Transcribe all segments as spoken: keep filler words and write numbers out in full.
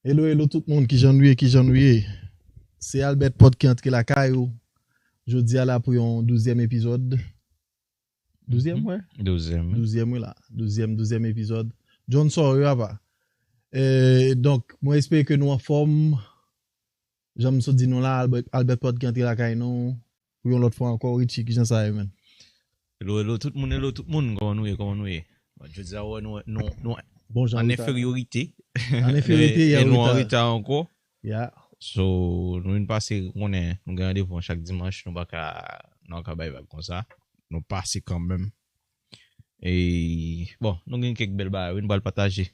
Hello, hello tout moun, kijan nou ye, kijan nou ye? Se Albert Pòt ki antre lakay ou. Jodi a la pou yon douzyèm epizòd. Douzyèm, wè? Douzyèm. Douzyèm, wi la. Douzyèm, douzyèm epizòd. John Sawyer, apa. E, donk, mwen espere ke nou anfòm. Jan m sot di nou la, Albert, Albert Pòt ki antre lakay nou. Pou yon lòt fwa ankò, Richie, kijan sa ye, menn? Hello, hello, tout moun, hello, tout moun, kòman nou ye, kòman nou ye? Bon, jodi a, wè, nou, nou, nou Bon, jan an nou sa- enferyorite. An enferyorite, E, e e nou an reta. Reta ankò. Ya. So, nou vin pase, konnen, nou gen randevou chak dimanch, nou pa ka, nou pa ka bay vag konsa. Nou pase kanmenm. E, bon, nou gen kèk bèl bagay, wi, nou pral pataje.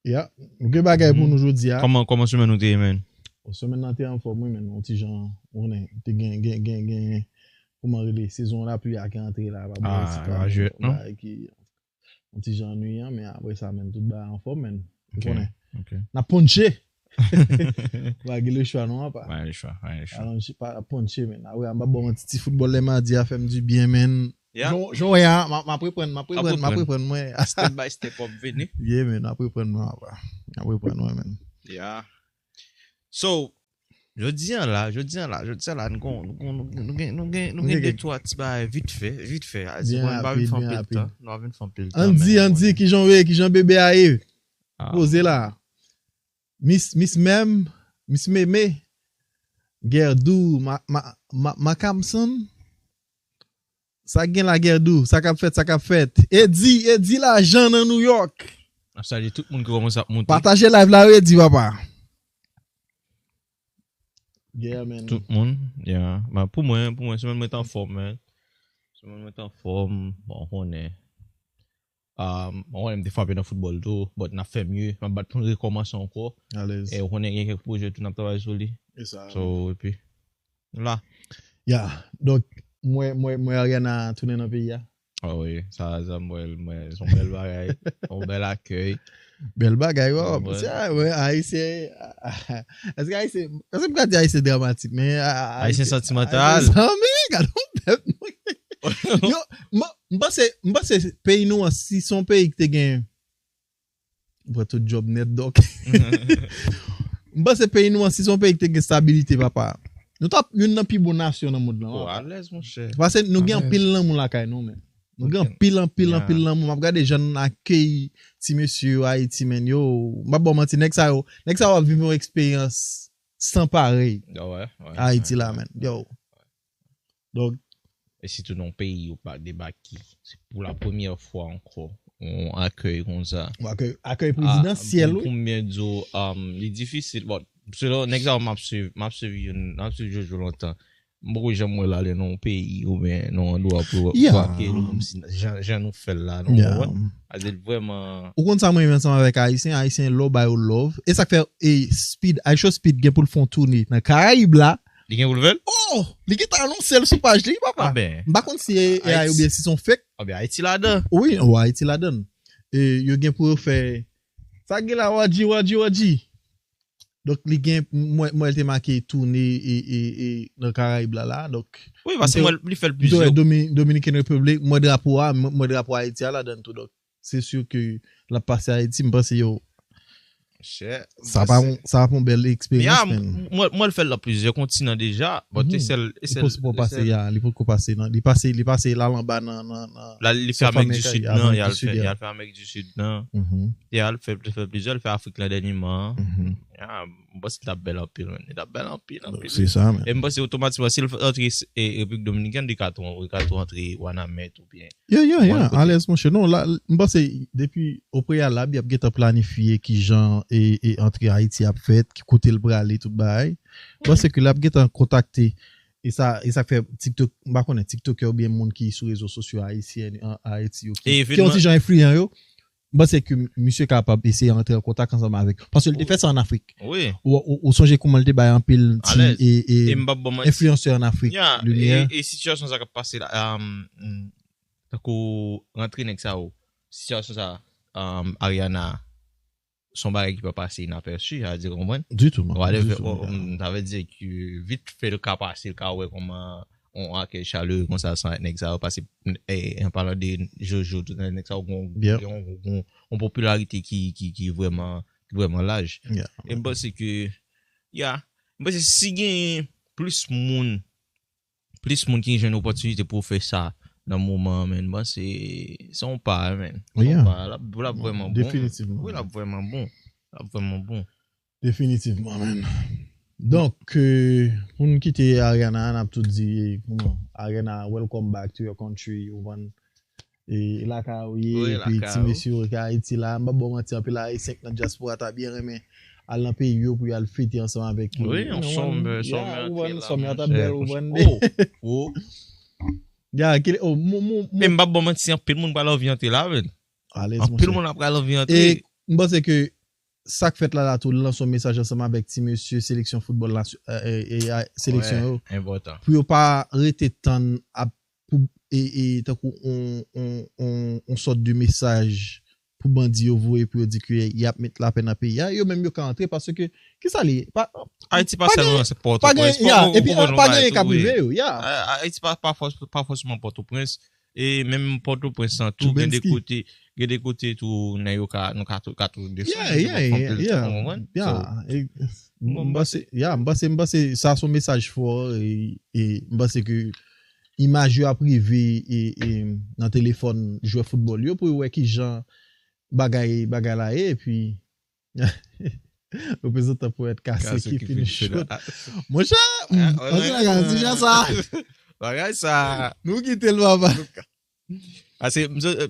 Ya. Nou gen bagay pou nou jodi a. Kòman, kòman semèn nou te ye, menn? Bon, semèn nan te anfòm, wi, menn. Yon ti jan, ou konnen, te gen, gen, gen, gen, kòman rele, sezon lapli a ki antre la, pa Ah, ti pa jwèt, non? Bagay ki, yon ti jan annuyan, men apre sa, menn, tout bagay anfòm, menn. Ou Ok, konnen. Ok. N ap punche. Pa gen le chwa, non, apa. Pa gen le chwa, pa gen le chwa. Alon, pa punche, menn. Ah, wi, m ap bon ti, ti foutbòl lè madi a fè m di byen, menn. Ya. Jan, jan, wè, a, m ap, m ap reprann, m ap M ap reprann, m ap reprann. reprann, mwen. Step by step, w ap vini. Yeah, menn, m ap reprann, mwen, apa. M ap reprann, mwen, menn. Ya. So, jodi a la, jodi a la, jodi a la, nou gon, nou gon, nou gen, nou gen, nou gen Ok. de twa ti bagay vit fè, vit fè. A, se Byen bon, nou pa vin rapid, fè byen anpil rapid. tan, nou pa vin fè anpil tan. Andy, Men, Andy, konnen. Kijan w ye, kijan bebe a ye? Ah. Poze la. Miss, Miss Mem, Miss Meme, Gerdou, Ma, Ma, Ma, Makamson. Sa k gen la, Gerdou? Sa k ap fèt, sa k ap fèt? Edi, Edi Lajan nan New York. N ap salye tout moun ki kòmanse ap monte. Pataje live la, Edi, papa. Yeah, man. Tout moun, ya. Ba, pou mwen, pou mwen, semèn mwen te anfòm, man. Semèn mwen te anfòm, bon, konnen. Um, mwen, m te frape nan foutbòl tou, but n ap fè mye. M ap bat pou n rekòmanse ankò. Alèz. E ou konnen gen kèk pwojè tou n ap travay sou li. E sa. So, epi, nou la. Ya, donk, mwen, mwen, mwen Ariana tounen nan peyi a. Ah wi, sa, sa, mwen, mwen, se yon bèl bagay, yon bèl akèy. Bèl bagay, wè. Mwen. Se, wè, Ayisyen, èske Ayisyen, èske m ka di Ayisyen dramatik, men a- a- Ayisyen Ayisyen- santimantal. Ayisyen, men, gade yon pèp nou. Yo, m, m panse, m panse peyi nou an, si se yon peyi ki te gen, m pran tout djòb nèt, donk. M panse peyi nou an, si se yon peyi ki te gen stabilite, papa. Nou t ap youn nan pi bon nasyon nan mond lan, Oh, papa. Alèz, monchè. Paske nou gen Alèz. Anpil lanmou lakay nou, men. Nou gen Ok. Anpil, anpil, Ya. Anpil lanmou. M ap gade jan n akeyi ti mesye yo Ayiti, men. Yo, m ap ba w manti, nèg sa yo, nèg sa yo ap viv yon eksperyans san parèy Ah, wè, wè, Ayiti wè, la, wè. Men. Yo. Donk, E sitou nan yon peyi yo pa debake. Se pou la premyè fwa ankò. Yon akèy konsa. Akèy, akèy prezidansyèl, Ah, pou, wi. Pou m byen di w, um, li difisil. Bon, selon nèg sa yo m ap swiv, m ap swiv youn, m ap swiv Jojo lontan. M poko janm wè l ale nan yon peyi oubyen nan yon andwa pou, Yeah. pou akèy nou kòmsi jan, jan nou fè l la, nou Yeah. konprann? Adi vrèman. Ou konn sa mwen renmen ansanm avèk Ayisyen, Ayisyen love ba yo love. E sa k fè, e, Speed, Aisho Speed gen pou l fè yon toune nan Karayib la. Li gen pou l fè l? Oh, li gen ta anonse l sou paj li, papa. Ah ben. M pa konn si e AI Ayiti. Oubyen si se yon fake. Ah ben, Ayiti ladan. Wi, o Ayiti ladan. E yo gen pou yo fè. Sa gen la, Wadji, Wadji, Wadji. Donk, li gen, mwen, mwen, te make toune e, e, e, nan Karayib la, la. Donk, Wi, paske m te- mwen, li fè l m te wè plizyè. Domi- Dominican Republic, mwen drapo a, mwen, mwen drapo Ayiti a ladan tou. Donk, se si ke l ap pase Ayiti, m panse yo, Chè. sa pa yon, sa pa yon bèl eksperyans, Ya, men. mwen, mwen, l fè l nan plizyè kontinan deja. Bon, te Mhm. sèl, te Li sèl, poko te pase, sèl. Ya, li poko pase nan, li pase, li pase la anba nan, nan, nan. La, li fè South Amerik di America, Sid ya, nan, Amerik y al di Sid, fè, y ya. al fè Amerik di Sid nan. Mhm. Y al fè, fè plizyè, l fè Afrik lan dènyèman. Mhm. Ya, m panse li t ap bèl anpil, men. Li t ap bèl anpil, anpil. Se sa, men. E m panse otomatikman, si l antre e, Repiblik Dominikèn, li ka tou, li ka tou antre Wanament oubyen. Ya, ya, Bon, ya, kote. Alèz, monchè. Non, la, m panse, depi o preyalab, y ap gentan planifye ki jan e, e antre Ayiti ap fèt, ki kote l prale, tout bagay. M panse ke l ap gentan kontakte, e sa, e sa k fè TikTok, m pa konnen, TikTokè oubyen moun ki sou rezo sosyo ayisyen, an Ayiti yo, ki, E ki evenman- yon ti jan enfliyan yo, m panse ke misye kapab eseye antre an kontak ansanm avèk. Paske l te fè sa an Afrik. Wi. Ou, ou, ou sonje kouman l te bay anpil ti Alèz. e, e, E m p ap ba w manti. enfliyansè an Afrik, Ya, limyè. E, e sitiyasyon sa k ap pase la, um, mm, tankou rantre nèg sa yo, sitiyasyon sa, um, Ariana, se yon bagay ki pa pase inapèsi, sa vle di, konprann? Ditou, man. Whatever, Ditou, oh, ya. mm, sa vle di ke vit fè l ka pase, l ka wè kòman yon akèy chalere konsa san nèg sa yo pase, e, an palan de Jojo, tout nèg sa yo gon, Yeah. gon, gon, gon popilarite ki, ki, ki vrèman vrèman laj. Yeah. E m panse ke, ya, m panse si gen plis moun, plis moun ki jwenn opòtinite pou fè sa nan moman an, men, m panse se yon pa, men. Se Yeah. yon pa, l ap, l ap vrèman bon. Definitivman. Wi, l ap vrèman bon. L ap vrèman bon. Definitivman, man. Donk, euh, pou n kite Ariana, n ap tout di, kòman, Ariana, welcome back to your country, ou konprann? E lakay ou ye, Wi, epi lakay ti ou. Mesye yo ki Ayiti la, m pa ba w manti, anpil Ayisyen k nan dyaspora ta byen renmen al nan peyi yo pou y al fete ansanm avèk yo. Wi, You yon know, summer, yeah, summer ou konprann, tranquille, summer la, ta monchè, bèl, ou monchè. konprann. Oh, oh. Yeah, kile, oh, mo, mo, mo. Men m pa ba w manti, anpil moun pral anvi antre la, men. Alèz, Anpil monchè. Moun ap pral anvi antre. E m panse ke sa k fèt la, la tou, l lanse yon mesaj ansanm avèk ti mesye seleksyon foutbòl nasyon, euh, e, e, a, seleksyon yo. Enpòtan. Pou yo pa rete tann ap, pou, e, e, tankou on, on, on, on sòt de mesaj pou bandi yo voye pou yo di ke y ap met lapè nan peyi a, yo menm yo ka antre paske, kisa li ye? Pa, Ayiti pa pa sèlman, gen, se pa gen, Pòtoprens. ya, Fò- fò- epi fò- fò- pa fò- gen ka wi. Prive yo, ya. A- Ayiti pa, pa, fòs- pa fòseman Pòtoprens. E menm Pòtoprens lan tou, gen de Trubensky. Kote, gen de kote tou, nèg yo ka, nou ka, tou- ka tou desann, Yeah, yo yeah, ka fè yeah, anpil yeah. tan, ou konprann? Yeah. So, E, bon, m panse, yeah, m panse, m panse sa se yon mesaj fò e, e m panse ke imaj yo ap rive e, e nan telefòn jwè foutbòl yo pou yo wè ki jan bagay, bagay la ye, epi reprezantan Powèt Kase Kase ki ki fin fin chot. chot. Monchè, Ah, antre nan sijè sa. Bagay sa. Nou kite l, papa. Pase,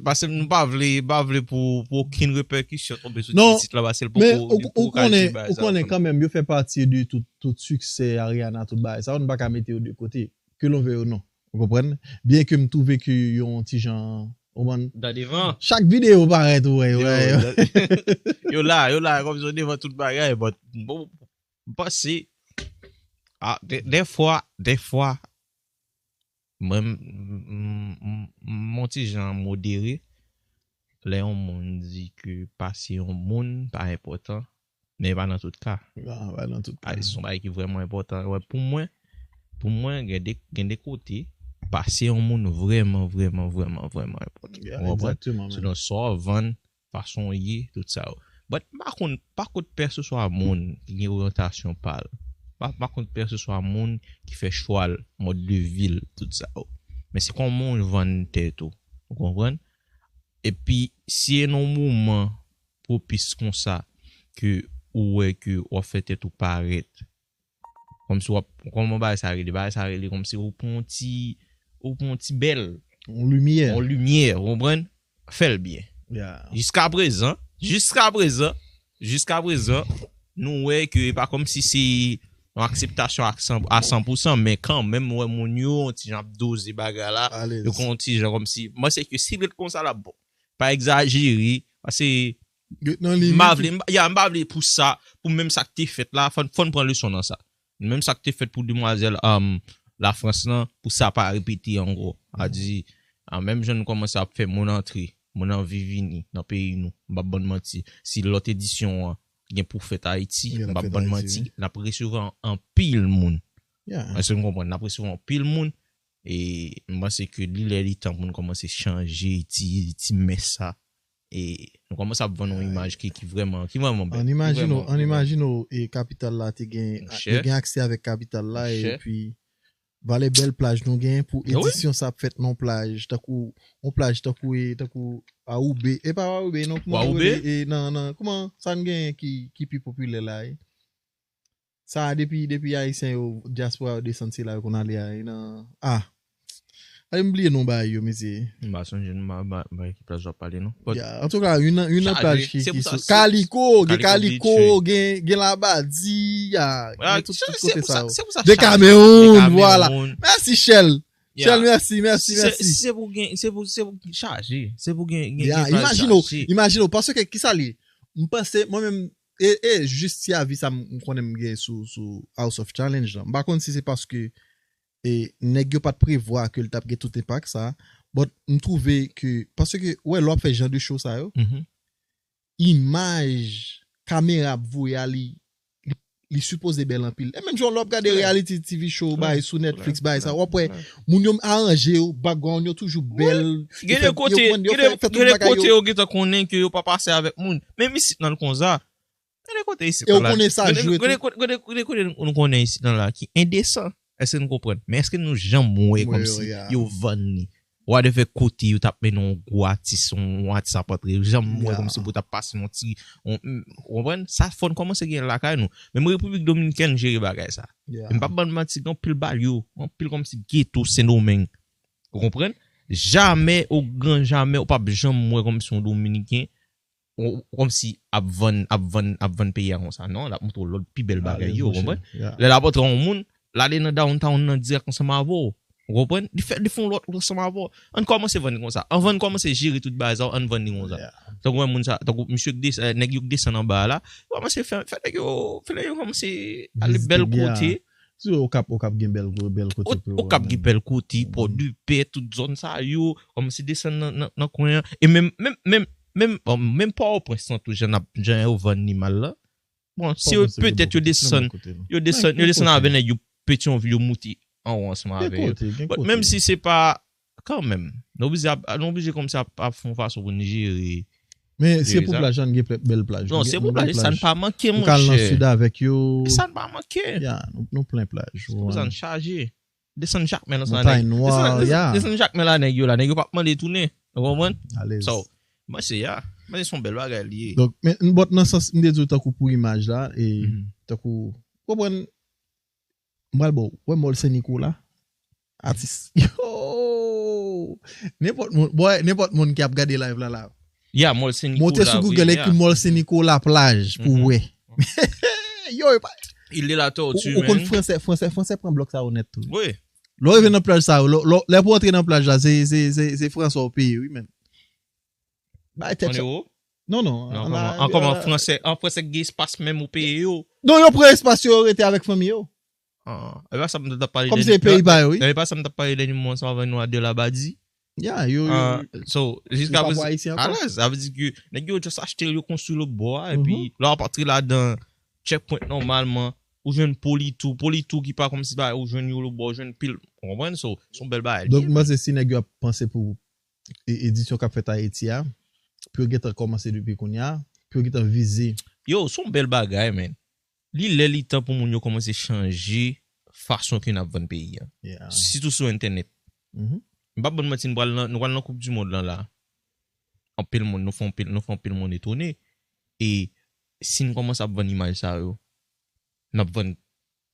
pase nou pa vle, pa vle pou, pou okenn repèkisyon tonbe sou Non, ti pitit la, pase l Men poko, ou, li ou poko ka konnen, di bagay ou sa, konnen ou kanmenm, yo fè pati de tout, tout siksè Ariana, tout bagay sa, nou pa ka mete yo de kote. Ke l on vle yo non. Ou konprann? Byen ke m twouve ke yo yon ti jan, ou konprann? Dan devan. Chak videyo parèt, ou wè, ou Yo, wè. yo la, yo la, kòm si yo devan tout bagay, but, bon, m panse, ah, de, de fwa, de fwa, mwen, m, m, m, m, m on ti jan modere, lè yon moun di ke pase yon moun pa enpòtan, men e pa nan tout ka. Ah, pa nan tout Ah, ka. se yon bagay ki vrèman enpòtan. Wè, pou mwen, pou mwen, gen de, gen de kote, pase yon moun vrèman, vrèman, vrèman, vrèman enpòtan. Yeah, Ou konprann? egzakteman, man. Selon sa w vann, fason w ye, tout sa yo. But m pa konn, pa kont pèseswa moun ki gen oryantasyon pa l. Pa, pa kont pèseswa moun ki fè chwa l, mòd de vi l, tout sa yo. Men se kòman w vann tèt ou. Ou konprann? Epi, si e nan yon moman pwopis konsa, ke ou wè ke w ap fè tèt ou parèt, kòmsi w ap, kòman bagay sa rele? Bagay sa rele kòmsi ou pran yon ti, ou pran yon ti bèl, Yon limyè. Yon limyè, ou konprann? Fè l byen. Yeah. Jiska prezan, jiska prezan, jiska prezan, nou wè ke e pa kòmsi se yon akseptasyon a san, a san pou san, men kanmenm, wè moun yo, yon ti jan ap doze bagay la, Alèz. Yo kon yon ti jan kòmsi, mwen se ke si l ret konsa l ap bon. Pa egzajere, pase Get nan m limit. pa vle, m pa- ya, m pa vle pou sa, pou menm sa k te fèt la, fò, fò n pran leson nan sa. Menm sa k te fèt pou demwazèl um, Lafrans lan, pou sa pa repete ankò. A di, a, menm jan nou kòmanse ap fè moun antre, moun anvi vini nan peyi nou, m p ap bann manti. Si lòt edisyon an gen pou fèt Ayiti, Gen m p pou ap fèt bann Ayiti, manti, wi. N ap resevwa anpil moun. Yeah. Èske nou konprann? N ap resevwa anpil moun. E m panse ke li lè li tan pou nou kòmanse chanje ti, ti mès sa. E nou kòmanse ap vann yon imaj ki, ki vrèman, ki vrèman bèl. An Ki imajine w, vrèman, an ki vrèman imajine w e kapital la te gen, Monchè. yo gen aksè avèk kapital la, Monchè. Epi valè bèl plaj nou gen pou Yo, wi. Edisyon sa ap fèt nan plaj, tankou, yon plaj tankou, e, tankou Awoube, e pa Awoube, non, kòman yo Wawoube? rele, e, nan, nan, kòman sa n gen ki, ki pi popilè la, e? Sa a, depi, depi Ayisyen yo, dyaspora yo desann, se la yo konn ale a, e nan, ah, ale m bliye non bagay yo, mesye. M pa sonje, m pa, m pa, m pa ki plaj w ap pale, non. But, Ya, antouka, youn nan, youn nan Chaje. plaj ki, Se ki pou sa, sou Kaliko, gen Kaliko Kaliko, Beach, gen, gen Labadi, ya, ah, gen tout, se, tout se kote pou sa sa, yo. se pou sa De chaje. Kamewoun, De vwala. Kamewoun. Mèsi, Shell. Ya. Shell, mèsi, mèsi, Si se, mèsi. si se pou gen, se pou, se pou chaje. Se pou gen, gen, Ya, gen plaj imajine w, chaje. Imajine w, paske kisa li ye? M panse, mwen menm, e, e, jis ti avi sa m m konnen m gen sou, sou House of Challenge lan. M pa konn si se paske e, nèg yo pa t prevwa ke l t ap gen tout enpak sa. But m twouve ke, paske, wè, lè w ap fè jan de show sa yo, Mhm. imaj kamera ap voye a, li, li, li sipoze bèl anpil. E menm jan lè w ap gade Klè. Reality T V show, Klè, bagay sou Netflix, klè, bagay sa, klè, w ap wè, klè. Moun yo aranje yo, background yo toujou bèl. Gen Yo de fè, kote, yo pran, yo gen fè, de, fè tout gen de bagay kote yo. Yo gentan konnen ke yo pa pase avèk moun. Menm isit nan l konsa, Gade kote isit la. E ou konnen sa jwe tou. Gade kote nou konnen isit la ki endesan. Èske nou konprann? Men èske nou janm wè kòmsi yo vann li? Whatever kote yo t ap mennen yon gwo atis, yon atis ap antre, yo janm wè kòmsi pou t ap pase yon ti, ou konprann? Sa fò n kòmanse gen lakay nou. Menm Repiblik Dominikèn jere bagay sa. E m p ap bann manti, gen anpil baryo, anpil kòmsi geto Sendomeng. Ou konprann? Jamè, o gran jamè, ou p ap janm wè kòmsi yon Dominiken, kòmsi ap vann, ap vann, ap vann peyi a konsa. Non, l ap montre w lòt pi bèl bagay yo, ou konprann? Lè l ap antre yon moun, l ale nan downtown nan dirèk ansanm avè w. Ou konprann? Li fè, li fè yon lòt wout ansanm avè w. Ann kòmanse vann li konsa. Anvan n kòmanse jere tout bagay sa yo, ann vann li konsa. Tankou wè moun sa, tankou misye k desann, nèg yo k desann anba a la, yo kòmanse fè, fè nèg yo, fè nèg yo kòmanse ale bèl kote. Si Okap, Okap gen bèl, bèl kote pou yo. Okap gen bèl kote, Pòdepè, tout zòn sa yo, kòmanse desann nan, nan, nan kwen an. E menm, menm, menm, menm, bon, menm Pòtoprens lan tou, jan n ap, jan yo vann li mal la. Bon, si yo, petèt yo desann, yo desann, yo desann avè nèg yo Petyonvil, yo moute anwo ansanm avè yo. But menm si se pa, kanmenm, nou oblije ap, nou oblije kòmsi ap, ap fè yon fason pou n jere. Men se pou plaj la, n gen bèl plaj. Non, se pou plaj, sa n pa manke, monchè. Ou ka al nan sid avèk yo. Sa n pa manke. Ya, nou, nou plen plaj. Se pou sa n chaje. Desann Jakmèl ansanm avèk. Montagne Noire, ya. Desann Jakmèl la, nèg yo la, nèg yo p ap mande tounen. Ou konprann? Alèz. So, mwen se ya. Mwen se yon bèl bagay li ye. Donk, men, but nan sans, m te di w tankou pou imaj la, e tankou, konprann, m pral ba w, wè Mòl Sen Nikola, atis. Yo! Nenpòt moun, bòy, nenpòt moun ki ap gade live la, la. Ya, Mòl Sen Nikola, wi, ya. Monte sou Google, ekri Mòl Sen Nikola plaj pou wè. Yo, e pa. Île de la Tortue, ou konn fransè, fransè, fransè pran blòk sa yo nèt tou. Wi. Lè w rive nan plaj sa yo, lè, lè, lè pou antre nan plaj la, se, se, se, se fransè w peye, wi, men. Bay tèt sa. An ewo? Non, non. Non, an kòman, an kòman fransè, an fransè gen espas menm ou peye yo? Non, yo pran espas yo, yo rete avèk fanmi yo. Ah, e pa sa m t ap pale. Kòm se peyi pa yo, wi. E pa sa m t ap pale dènye moman sa avè nou a de Labadi. Ya, yo, yo. Ah, so, jiska prezan, alèz, sa vle di ke nèg yo just achte l, yo konstwi lòt bò a, epi lè w ap antre ladan checkpoint nòmalman, ou jwenn Politou, Politou ki pa kòmsi pa, ou jwenn yo lòt bò, ou jwenn pil, ou konprann? So, se yon bèl bagay. Donk, m panse si nèg yo ap panse pou e-, edisyon k ap fèt Ayiti a, pou yo gentan kòmanse depi kounye a, pou yo gentan vize. Yo, se yon bèl bagay, men. Li lè li tan pou moun yo kòmanse chanje fason ke n ap vann peyi a. Yeah. Sitou sou entènèt. Mhm. M p ap bann manti, nou pral nan, nou pral nan Koup di Mond lan la. Anpil moun, nou fè anpil, nou fè anpil moun etone. E si n kòmanse ap vann imaj sa yo, n ap vann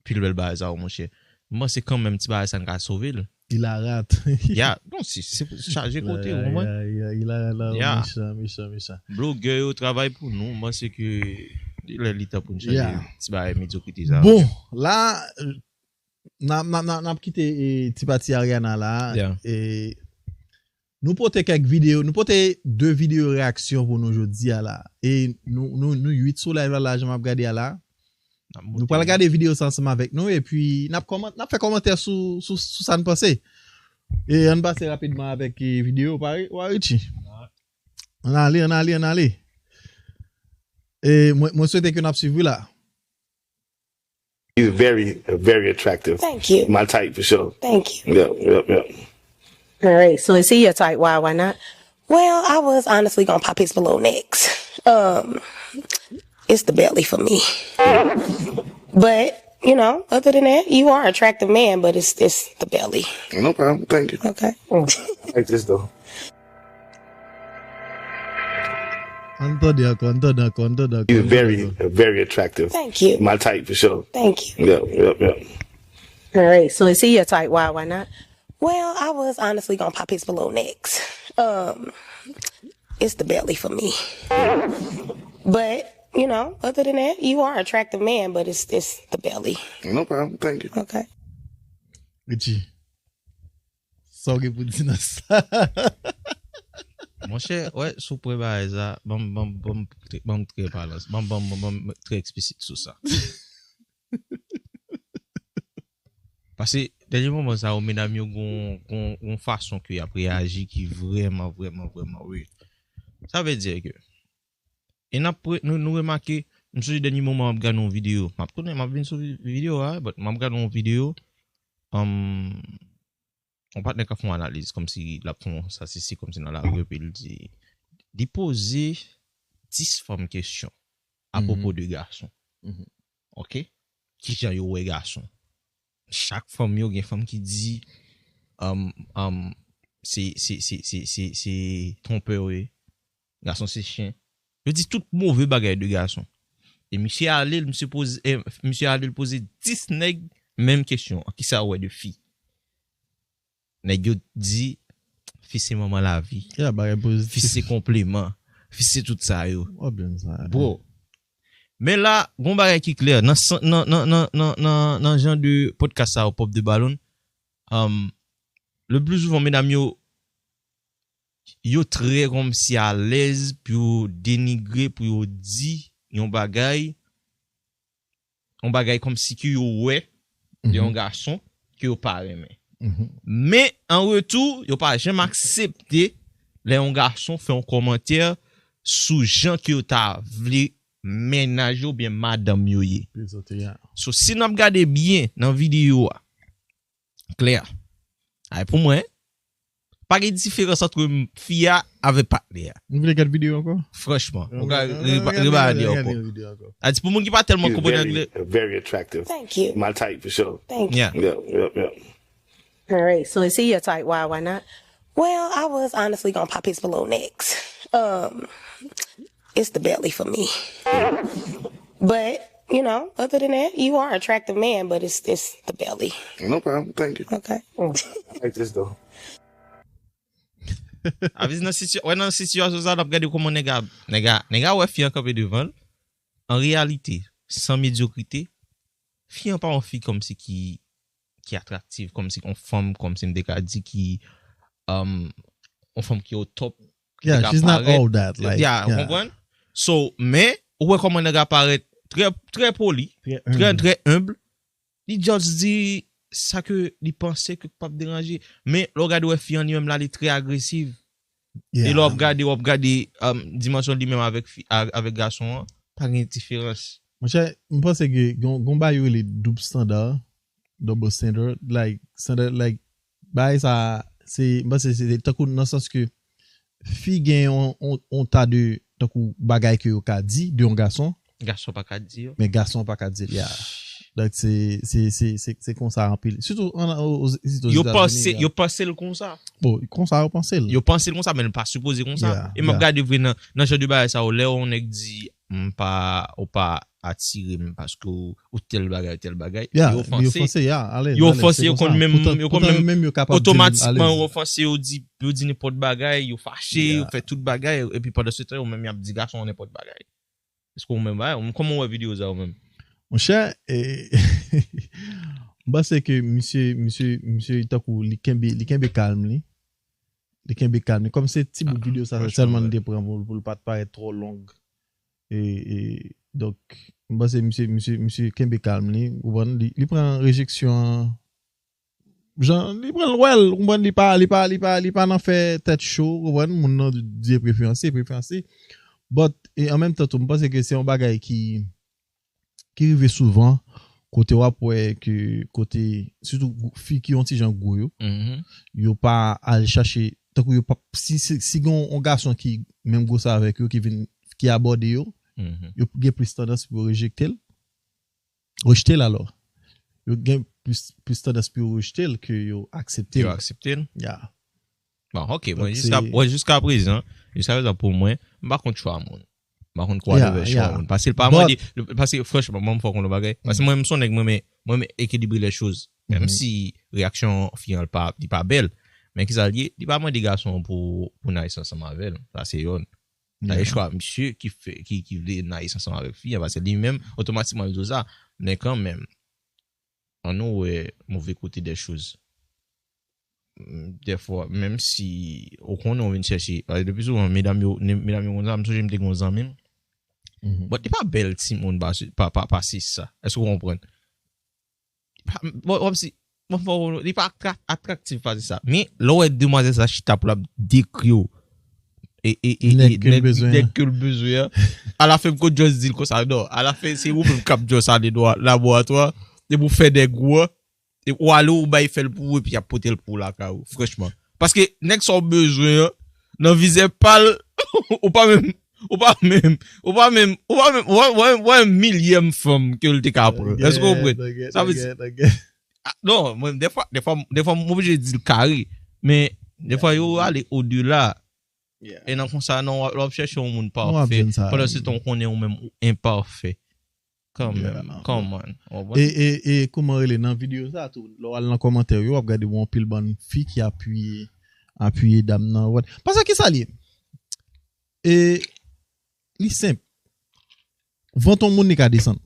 pil bèl bagay sa yo, monchè. M panse kanmenm ti bagay sa n ka sove l. Il a rat. Ya, non, se, se chaje kote, ou konprann? Ya, ya, il a rat la, mechan, mechan, mechan. Blogè yo travay pou nou, m panse ke li lè li tan pou n chanje ti bagay medyokrite sa yo. Bon, la, n ap, n ap, n ap, n ap kite, e, ti pati Ariana la, e, nou pote kèk videyo, nou pote de videyo reyaksyon pou nou jodi a la. E nou, nou, nou uit sou live la, la, jan m ap gade a la. Nou pral gade videyo sa ansanm avèk nou, epi n ap kòman-, n ap fè kòmantè sou, sou, sou sa n panse. E ann pase rapidman avèk, e, videyo, pa vre, wa Richie? Ann ale, ann ale, ann ale. E mwen, mwen swete ke n ap swiv wi la. He's very, very attractive. Thank you. My type for sure. Thank you. Yeah, yeah, yeah. All right. So is he your type? Why? Why not? Well, I was honestly gonna pop his below next. Um, it's the belly for me. But you know, other than that, you are an attractive man, but it's it's the belly. No problem. Thank you. Okay. I like this though. Ann tande ankò, ann tande ankò, ann tande ankò. He's very, very attractive. Thank you. My type for sure. Thank you. Yeah, yeah, yeah. All right. So is he your type? Why? Why not? Well, I was honestly gonna pop his below next. Um, it's the belly for me. But you know, other than that, you are an attractive man, but it's it's the belly. No problem. Thank you. Okay. Richie. Sa w gen pou di nan sa? Monchè, wè, sou pwen bagay sa, ban m, ban m, ban m, ban m trè palans, ban m, ban m, ban m trè eksplisit sou sa. Paske, dènye moman sa yo, medam yo gon, gon, gon fason ke y ap reyaji ki vrèman, vrèman, vrèman weird. Sa vle di ke, e n ap pre-, nou, nou remake, m sonje dènye moman m ap gade yon videyo. M ap tounen, m ap vin sou vi-, videyo a, but m ap gade yon videyo, um, yon patnè k ap fè yon analiz, kòmsi l ap fè yon statistik, kòmsi nan lari, epi l di, li poze dis fanm kesyon. apwopo de gason. Ok? Kijan yo wè gason? Chak fanm yo, gen fanm ki di, um, um, se, se, se, se, se, se tronpè yo ye. Gason se chen. Yo di tout move bagay de gason. E misye ale, misye poze, eh, misye ale, l poze dis nèg menm kesyon an. Kisa w wè de fi? Nèg yo di, fi se manman lavi. Fi se konpleman. Fi se tout sa yo. Bro, men la, gon bagay ki klè. Nan, nan, nan, nan, nan, nan, nan jan de podcast sa yo, Pop de Balon, um, le plus souvent, medam yo, yo trè kòmsi alèz pou yo denigre, pou yo di yon bagay, yon bagay kòmsi ke yo wè de yon gason ke yo pa renmen. Men, an retou, yo pa janm aksepte lè yon gason fè yon kòmantè sou jan ke yo ta vle mennaj yo oubyen madanm yo ye. So, si n ap gade byen nan videyo a, klè, ay pou mwen, pa gen diferans ant fi a avèk patnè a. Nou vle gade videyo ankò? Franchman, ou ka rebade ankò. A di pou moun ki pa tèlman konprann anglè. Very attractive. Thank you. My type for sure. Thank you. Yeah. Yep, yep, yep. All right, so is he your type? Why, why not? Well, I was honestly gonna pop his balloon next. Um, it's the belly for me. But, you know, other than that, you are an attractive man, but it's it's the belly. No problem. Thank you. Okay. I like this though. Aviz nan sitiyasyon, wè nan sitiyasyon sa, n ap gade kòman nèg a, nèg a, nèg a wè fi an kanpe devan l. An reyalite, san medyokrite, fi an pa yon fi kòmsi ki, ki atraktif, kòmsi yon fanm, kòmsi m te ka di ki, um, yon fanm ki o top, ki te ka parèt. Yeah, she's not all that, like, yeah, ou konprann? So, men, ou wè kòman nèg a parèt trè, trè poli, trè, trè humble. Li just di sa ke li panse ke p ap deranje. Men, lè w gade wè fi an li menm la, li trè agresiv. E lè w ap gade, w ap gade, um, dimansyon li menm avèk fi, a- avèk gason an, pa gen diferans. Monchè, m panse ke gon, gon bagay yo rele doub standard, double standard, like, standard, like, bagay sa, se, m panse se tankou nan sans ke fi gen yon, yon, yon ta de, tankou bagay ke yo ka di de yon gason. Gason pa ka di yo. Men gason pa ka di l, ya. Donk, se, se, se, se, se konsa anpil. Sitou an, o, o, Ozetazini, yo panse, yo panse l konsa. Bon, konsa yo panse l. Yo panse l konsa, men l pa sipoze konsa. E m ap gade vre nan, nan jan de bagay sa yo, lè yon nèg di, m pa, ou pa atire m paske ou, ou tèl bagay, tèl bagay. Yo ofanse. Yo ofanse, yo konn menm, yo konn menm otomatikman yo ofanse, yo di, yo di nenpòt bagay, yo fache, yo fè tout bagay, epi pandan se tan, yo menm y ap di gason nenpòt bagay. Èske ou menm bagay? Kòman w wè videyo sa ou menm? Monchè, e, m panse ke misye, misye, misye tankou li kenbe, li kenbe kalm li. Li kenbe kalm li. Kòm se ti bout videyo sa, se sèlman li te pran pou, pou l pa t parèt twò long. E, e, donk, m panse misye, misye, misye kenbe kalm li. Ou konprann? Li, li pran rejeksyon an jan, li pran l wè l, ou konprann, li pa, li pa, li pa, li pa nan fè tèt cho, ou konprann, moun nan di preferanse, preferanse. But, e an menm tan tou, m panse ke se yon bagay ki, ki rive souvan, kote w ap wè ke, kote, sitou gwo- fi ki yon ti jan gwo yo, yo pa al chache, tankou yo pa, si, si, si gen yon gason ki menm gwosè avèk yo, ki vin, ki abòde yo, yo gen plis tandans pou yo rejekte l. Rejte l alò. Yo gen plis, plis tandans pou yo rejte l ke yo aksepte l. Yo aksepte l? Ya. Bon, ok, mwen, jiska, wè, jiska prezan, jiska prezan pou mwen, m pa kont chwa moun. M pa kont kwa devè chwa moun. Paske l pa mande, paske franchman, mwen, m fò konn yon bagay. Paske mwen, m son nèg, mwen, men, mwen, men ekilibre lè choz. Menm si reyaksyon fi an, li pa, li pa bèl. Men kisa l ye? Li pa mande gason pou, pou nice ansanm avè l. Sa se yonn. Sa e chwa misye ki fè, ki, ki vle nice ansanm avèk fi an, paske li menm, otomatikman, li di w sa. Men kanmenm, ann nou wè move kote dè choz. Dèfwa, menm si ou konnen ou vin chèche, paske le pli souvan, medam yo, medam yo konn sa, m sonje m te gen yon zanmi m. But li pa bèl timoun pa, pa, pa, pase sa. Èske w konprann? Bon, w ap si, bon, fò, li pa atra- atraktif pase sa. Men, lè w wè demwazèl sa chita pou l ap dekri w. E, e, e, nèg ke l bezwen an. Alafen, m konn just di l konsa, non. Alafen, se ou menm k ap just ale nan laboratwa, epi w fè nèg ou an, epi w ale, ou bay fè l pou ou, epi y ap pote l pou ou lakay ou, franchman. Paske nèg sa w bezwen an, nan vizè pa l, ou pa menm, Ou pa menm, ou pa menm, ou pa menm, ou wè, ou wè, ou wè milyèm fanm ke l te ka pran. Èske w konprann? Sa vle di, ah, non, mwen, defwa, defwa, defwa, m oblije di l kare. Men, defwa, yo ale odela. E nan konsa, non, w ap chèche yon moun pafè. Pandan se tan, w konnen ou menm ou enpafè. Kanmenm, kanmenm. E, e, e, kòman rele nan videyo sa tou? Lè w al nan kòmantè yo, w ap gade yon pil bann fi ki apiye, apiye dam nan. Paske ki sa li ye? E, li senp. Vant yon moun, li ka desann.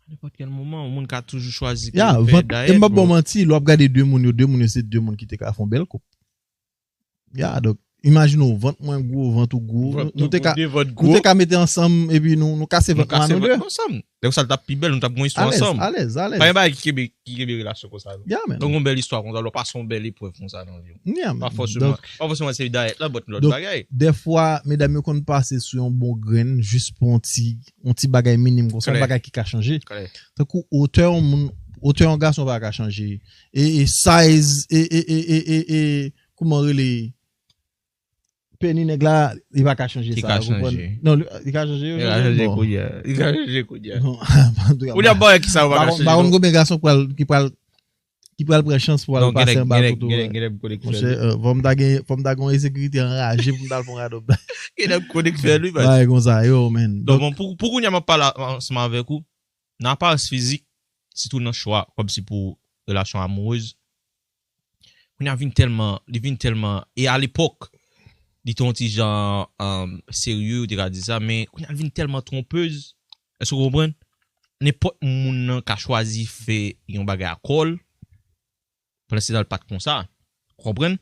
Nenpòt kèl moman, yon moun ka toujou chwazi ke l fè. Dayè, e m p ap ba w manti, lè w ap gade de moun yo, de moun yo se de moun ki te ka fè yon bèl koup. Ya, donk, imajine w, vant mwen gwo, vant ou gwo. Nou te ka, nou te ka mete ansanm, epi nou, nou kase vant nou an nou de. Lè sa l t ap pi bèl, nou t ap gen yon istwa ansanm. Alèz, alèz, alèz. Pa gen bagay ki kenbe, ki kenbe relasyon konsa, non. Ya, men. Donk, yon bèl istwa konsa, lè w pase yon bèl eprèv konsa nan vi w. Ya, men. Pa fòseman, pa fòseman se dayèt la, but lòt bagay. Dèfwa, medam yo konn pase sou yon bon grenn, jis pou yon ti, yon ti bagay minim konsa, yon bagay ki ka chanje. Tankou otè yon moun, otè yon gason pa ka chanje. E, e size, e, e, e, e, e, e, kòman rele? Peni nèg la, li pa ka chanje sa, ou konprann? Non, li, li ka chanje, li ka chanje kounye a. Li ka chanje kounye a. Ou di ap ba wè kisa ou pa ka chanje. Pa konn konbyen gason pral, ki pral, ki pral pran chans pou al pase anba kote w. Monchè, fò m ta gen, fò m ta gen yon ensekirite anraje pou m ta al fè yon radòt. Gen nèg konnen k fè li, baz. Bagay konsa, yo, man. Donk, bon, pou, pou kounye a m ap pale ansanm avèk ou, nan aparans fizik, sitou nan chwa, kòmsi pou relasyon amourèz, kounye a vin tèlman, li vin tèlman, e alepòk, li te yon ti jan, um, serye, ou te ka di sa, men kounye a l vin tèlman twonpez, èske w konprann? Nenpòt moun nan ka chwazi fè yon bagay ak kò l, pandan se tan l pa t konsa. Ou konprann?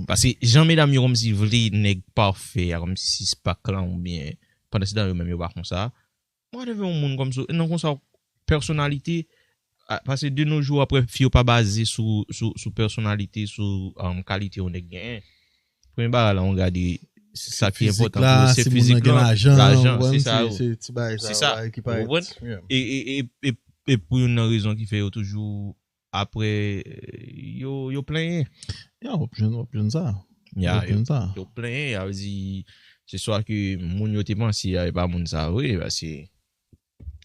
Paske jan medam yo kòmsi vle nèg pafè a, kòmsi sispak lan oubyen pandan se tan yo menm yo pa konsa. Whatever yon moun kòmsi, non konsa, pèsonalite, a, paske de nos jours, apre, fi yo pa baze sou, sou, sou pèsonalite, sou, um, kalite yon nèg genyen. Premye bagay la, ou gade, sa ki enpòtan pou yo, se fizik lan, lajan, se sa yo. Se ti bagay sa yo, bagay ki parèt. Ou konprann? E, e, e, e, e pou youn nan rezon ki fè yo toujou apre, yo, yo plenyen. Ya, w ap jwenn, w ap jwenn sa. Ya, yo, yo plenyen, sa vle di, se swa ke moun yo te panse a, e pa moun sa vre, paske,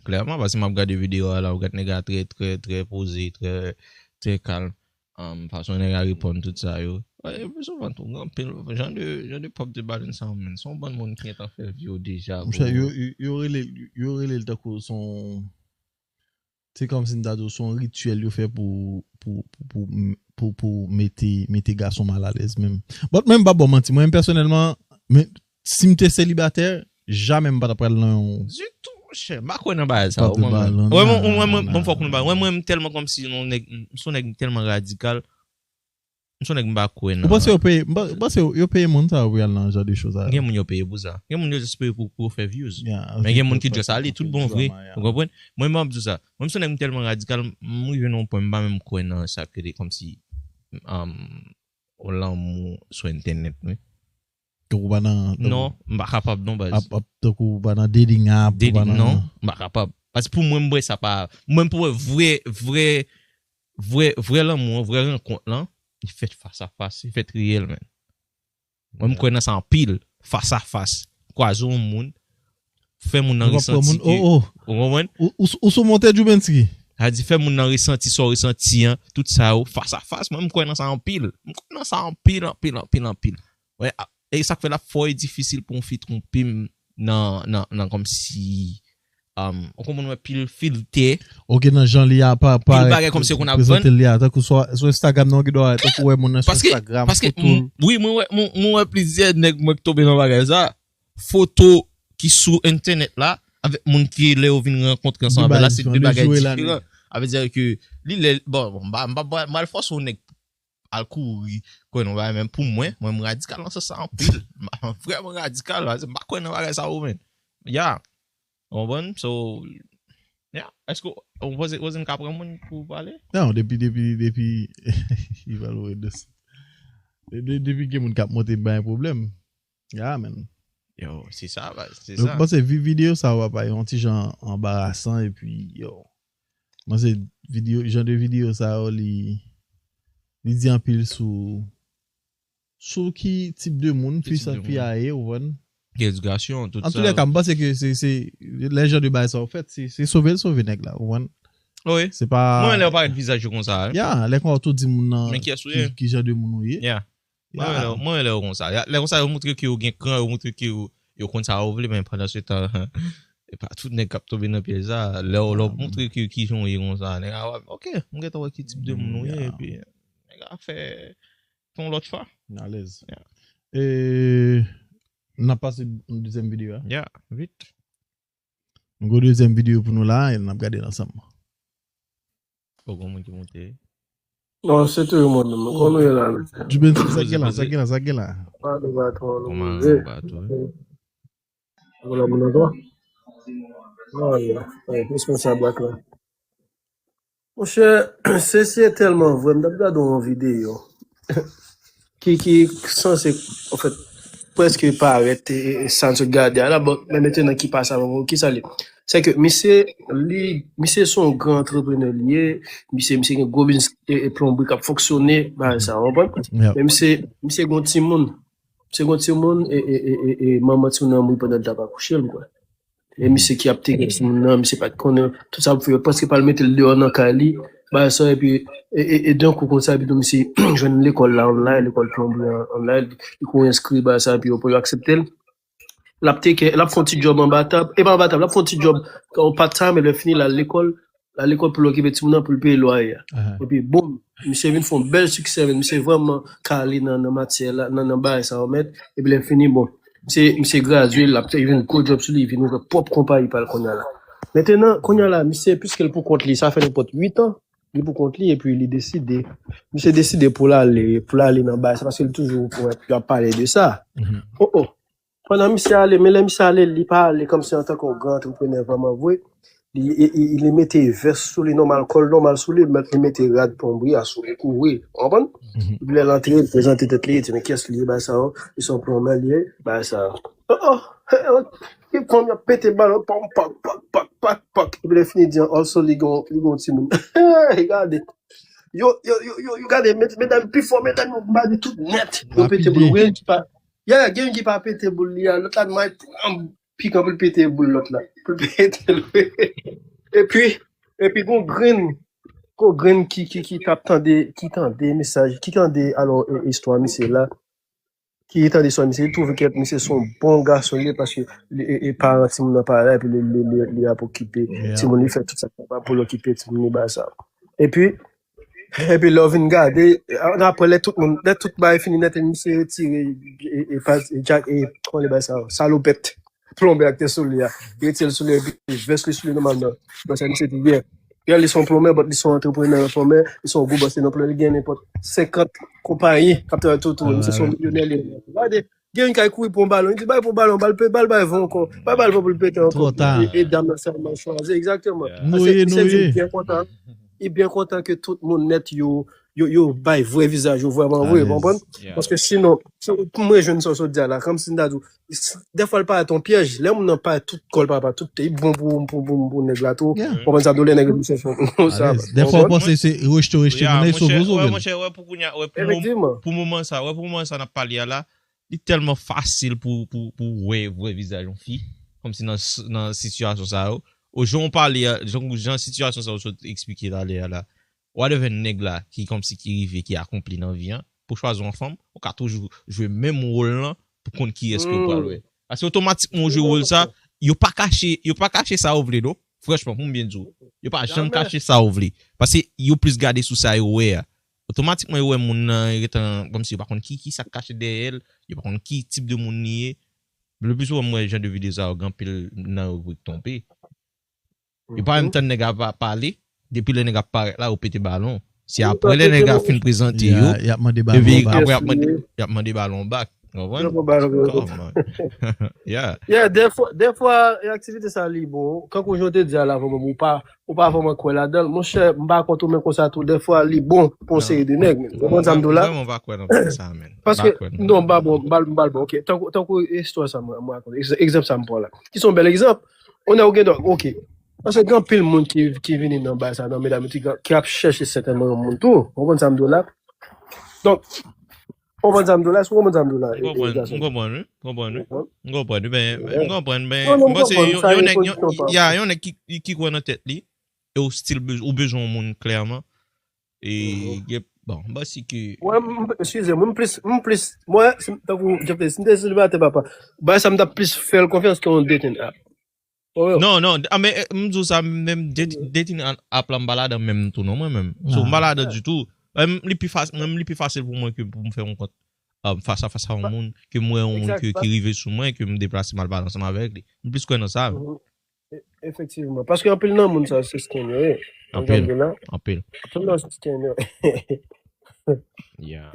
klèman, paske m ap gade videyo a la, ou gade nèg la trè, trè, trè poze, trè, trè kalm. Um, fason nèg la reponn tout sa yo. E pi souvan tou, gen anpil jan de, jan de pop de balèn sa yo, men. Se yon bann moun ki gentan fè vi yo deja, monchè, yo, yo, yo rele, yo rele l tankou se yon Se kòmsi m ta di w, se yon rityèl yo fè pou, pou, pou, pou, pou, pou mete, mete gason malalèz menm. But mwen, m p ap ba w manti. Mwen menm pèsonèlman, men, si m te selibatè, jamè m pa t ap pral nan yon. Ditou, monchè. M pa kwè nan bagay sa yo, mwen menm. Mwen, mwen, mwen, mwen, mwen, fòk nou ba. Mwen, mwen, m tèlman kòmsi yon nèg, m se yon nèg tèlman radikal. M se yon nèg m pa kwè nan. Ou panse yo peye, m pa- m panse yo, yo peye moun sa yo pou y al nan jan de cho sa yo? Gen moun yo peye pou sa. Gen moun yo just peye pou, pou yo fè views. Men gen moun ki just ale tout bon vre. Ou konprann? Mwen, m ap di w sa. Mwen, m se yon nèg m tèlman radikal, m rive nan yon pwen, m pa menm kwè nan sa ki rele kòmsi, um, yon lanmou sou entènèt, wi. Tankou pa nan, non, m pa kapab, non, baz. Ap, ap, tankou pa nan dating app, dating, non, m pa kapab. Paske pou mwen, m wè sa pa, mwen, pou wè vrè, vrè, vrè, vrè lanmou an, vrè rankont lan, li fèt fas a fas, li fèt reyèl, men. Mwen, m kwè nan sa anpil, fas a fas. Kwaze yon moun, fè moun nan resenti ke, ou konprann? Ou, ou, ou sou monte Djoubensky. Sa di fè moun nan resenti sa w resenti an, tout sa yo, fas a fas. Mwen, m kwè nan sa anpil. M kwè nan sa anpil, anpil, anpil, anpil. Wè, a, e sa k fè l ap fò e difisil pou yon fi twonpe m nan, nan, nan kòmsi, um, ou konprann, wè, pil filtè. Ok, nan jan li a pa, pil bagay kòmsi yo konn ap vann. Prezante li a, tankou sou, sou Instagram nan, ou gen dwa tankou wè moun nan sou Instagram, foto l. Paske, paske, m, wi, mwen wè, mwen, mwen wè plizyè nèg mwen k tonbe nan bagay sa. Foto ki sou entènèt la, avèk moun ki lè yo vin rankontre ansanm avè l la, se de bagay diferan. Sa vle di jou e lannwit. Sa vle di ke li lè, bon, bon, m pa, m pa, m pa, m pa pral fòse yon nèg al kouri, kwè nan bagay, men pou mwen, mwen, m radikal nan sans sa anpil. M vrèman radikal, paske m pa kwè nan bagay sa yo, men. Ya. Ou konprann? So, ya. Èske w, w panse, w panse m ka pran moun pou pale? Non, depi, depi, depi, li pral ouvri dosye. De-, de-, depi gen moun k ap monte bay pwoblèm. Ya, men. Yo, se sa, baz, se sa. Donk, m panse vi-, videyo sa yo ap yon ti jan anbarasan, epi, yo, m panse videyo, jan de videyo sa yo, li, li di anpil sou, sou ki tip de moun fi sa, fi a ye, ou konprann? Ki edikasyon, tout An tou lè ka, m panse ke se, se, lè jan de bagay sa yo fèt, se, se sove l sove nèg la, ou konprann? Wi. Se pa. Mwen, lè w parèt vizaj yo konsa, wi. Ya, lè konsa w tou di moun nan. Men kiyès ou ki, ye? Ki jan de moun ou ye. Ya. Mwen, lè, mwen, lè w konsa. Ya, lè konsa, yo montre ke yo gen kran, yo montre ke yo, yo konn sa yo vle, men pandan se tan, e pa tout nèg k ap tonbe nan pyèj sa. Lè w, lè w montre ke ki jan w ye konsa, nèg a, ok, m gentan wè ki tip de moun ou ye, epi nèg a fè yon lòt chwa. Alèz. Ya. E, n ap pase yon dezyèm videyo a. Ya, vit. Nou gen yon dezyèm videyo pou nou la, e n ap gade l ansanm. Fò gen moun ki monte. Non, se tou moun menm. Kòman nou ye la, mesye? Juben, sa gen la, sa gen la, sa gen la. Pa nou ba twò, nou Kòman poze. Ba tou? Ou la moun ankò? Oh, yeah. Hey, responsab black la. Monchè, se se tèlman vre, m t ap gade yon videyo ki, ki sanse, an fèt, prèske parèt e, e, e sa n sot gade a la, bon, men mentnan ki pase avan mwen, ki sa li? Se ke misye, li, misye se yon gran antreprenè li ye, misye, misye gen gwo biznis e, e plonbri k ap fonksyone, bagay sa, w konprann? Yeah. Men misye, misye gen yon timoun, misye gen yon timoun e, e, e, e, e manman timoun nan mouri pandan l t ap akouche l, kwè. E misye ki ap teke timoun nan, misye pa t konnen tout sa pou fè, yo prèske pral mete l deyò nan kay li, bagay sa, epi, e, e, e, d'un coup konsa, epi tou misye jwenn lekòl la online, lekòl plonbri an online, li kouri enskri, bagay sa, epi yo, pou yo aksepte l. L ap teke, l ap fè yon ti djòb anba tab, e pa anba tab, l ap fè yon ti djòb, yon part time, epi lè fini, l al lekòl, l al lekòl pou l okipe timoun nan, pou l peye lwaye a. Epi, boum, misye vin fè yon bèl siksè, men misye vrèman kale nan, nan matyè la, nan, nan bagay sa yo mèt, epi lè fini, bon, misye, misye gradye, l ap fè, vin gwo djòb sou li, vin ouvè pwòp konpayi pa l kounye a la. Mentnan, kounye a la, misye, piske l pou kont li, sa fè nenpòt uit an, li pou kont li, epi li deside, misye deside pou l ale, pou l ale nan bagay sa, paske l toujou, wè, y ap pale de sa. Oh, oh. Pandan misye ale, men lè misye ale, li pa ale kòmsi antanke yon gran antreprenè vrèman vre. Li, li, li, li mete vès sou li nòmal, kòl nòmal sou li, men li mete rad plonbri a sou li, kouvri, w konprann? Epi lè l antre, li prezante tèt li, li di, men kiyès li ye, bagay sa yo, li se yon plonbè li ye, bagay sa yo. Oh, oh, oh, oh. Epi fanm yo ap pete balon, pam, pak, pak, pak, pak, pak. Epi lè fini di, also, li gon, li gon timoun. Hey, gade. Yo, yo, yo, yo, yo, gade, med-, medam pi fò, medam yo badi tout nèt. Yo pete boul, gen ki pa, yeah, gen ki pa pete boul li a, lòt la, may pran pikan pou l pete boul lòt la. Pou l pete l. Epi, epi gon grenn, gon grenn ki, ki, ki t ap tande, ki tande mesaj, ki tande, alò, e, istwa misye la, ki tande istwa misye, li twouve ke misye se yon bon gason li ye, paske li, e, e paran timoun nan pa la, epi li, li, li, li ap okipe timoun, li fè tout sa k kapab pou l okipe timoun li, bagay sa. Epi, epi lè w vin gade, apre lè tout moun, lè tout bagay fini nèt, misye retire, e, e, pa, e, jak, e, kòman li bay sa, salopèt, plonbè a ki te sou li a. Li retire l sou li, epi vès li sou li nòmalman. Bon, sa misye te byen. Yeah, li se yon plonbè, but li se yon antreprenè, yon plonbè, li se yon gwo bòs, li non plonbè, li gen nenpòt senkant konpayi k ap travay tou, tou. Misye se yon milyonè, li. Gade, gen yon kay kouri pran balon, li di, bay pran balon, bal pe-, bal bay van ankò, bay bal van pou l pete ankò. E, e dam nan sèlman chwazi, egzakteman. Noye, noye. Li byen kontan. Li byen kontan ke tout moun nèt yo, yo, yo bay vrè vizaj yo vrèman vre, w konprann? Paske sinon, si, pou mwen, jwenn sa w sot di a la, kòmsi m ta di w, dèfwa l parèt yon pyèj, lè moun nan parèt tout kò l, pa, pa tout, li bon pou, pou, pou, pou nèg la tou. Ou konprann sa, dou lè nèg yo chèche yon sa. Dèfwa w panse se rejte, rejte moun nan, li sove, sove. Monchè, wè pou kounye a, wè pou, pou moman sa, wè pou moman sa n ap pale a la, li tèlman fasil pou, pou, pou wè vrè vizaj yon fi, kòmsi nan, nan sitiyasyon sa yo. O jan w pale a, jan, jan sitiyasyon sa yo sot eksplike talè a la, whatever nèg la ki kòmsi ki rive, ki akonpli nan vi an, pou chwazi yon fanm, ou ka toujou jwe menm wòl lan pou konn kiyès ke w pral wè. Paske otomatikman w jwe wòl sa, yo pa kache, yo pa kache sa yo vle non. Franchman, pou m byen di w, yo pa janm kache sa yo vle. Paske yo plis gade sou sa yo wè a. Otomatikman yo wè moun nan gentan, kòmsi yo pa konn ki, ki sa k kache dèyè l, yo pa konn ki tip de moun li ye. Le pli souvan m wè jan de videyo sa yo, gen anpil nan yo vre k twonpe. Yo pa menm tann nèg a pa pale, depi lè nèg ap parèt la, yo pete balon. Se apre lè nèg a fin prezante yo, y ap mande balon bak. Apre y ap mande, y ap mande balon bak. Konprann? Yeah. Yeah, dèfwa, dèfwa, e aktivite sa li bon. Kankou jan w te di a la, vrèman, ou pa, ou pa vrèman kwè ladan l. Monchè, m pa kont ou, men konsa tou, dèfwa, li bon pou yon seri de nèg. Ou konprann sa m di w la? Mwen, mwen pa kwè nan bagay sa, men. Paske, non, m pa bon, m pa, m pa bon, ok. Tankou, tankou istwa sa, mwen, mwen rakonte. Egzanp sa m pran la. Ki se yon bèl egzanp. On a ou gen dwa, ok. Paske gen anpil moun ki, ki vini nan bagay sa, nan medam, ki, ki ap chèche sètènman yon moun tou. Ou konprann sa m di w la? Donk, Konprann sa m di w la, èske w konprann sa m di w la? M konprann, m konprann, wi. M konprann, wi. M konprann, men, m konprann, men m panse yon nèg, ya, yon nèg ki, ki kwè nan tèt li, e ou still bez-, ou bezwen yon moun klèman. E, bon, m panse ke. Mwen, m, eskize m, m plis, m plis, mwen, si m, tankou Jeff te, si m te selibatè, papa, bagay sa m t ap plis fè l konfyans ke yon dating app. Non, non, a, men, eh, m di w sa, menm dating app la, m pa ladan menm tou, non, mwen menm. So, m pa ladan ditou. Mwen, li pi fasil, mwen, li pi fasil pou mwen ke pou m fè yon kont, um, fas a fas a yon moun, ke m wè yon moun ki, ki rive sou mwen, ke m deplase m al pale ansanm avèk li. M plis kwè nan sa. E-, efektivman. Paske anpil nan moun sa, se scam yo ye. Anpil. Anpil. Anpil nan se scam yo. Yeah.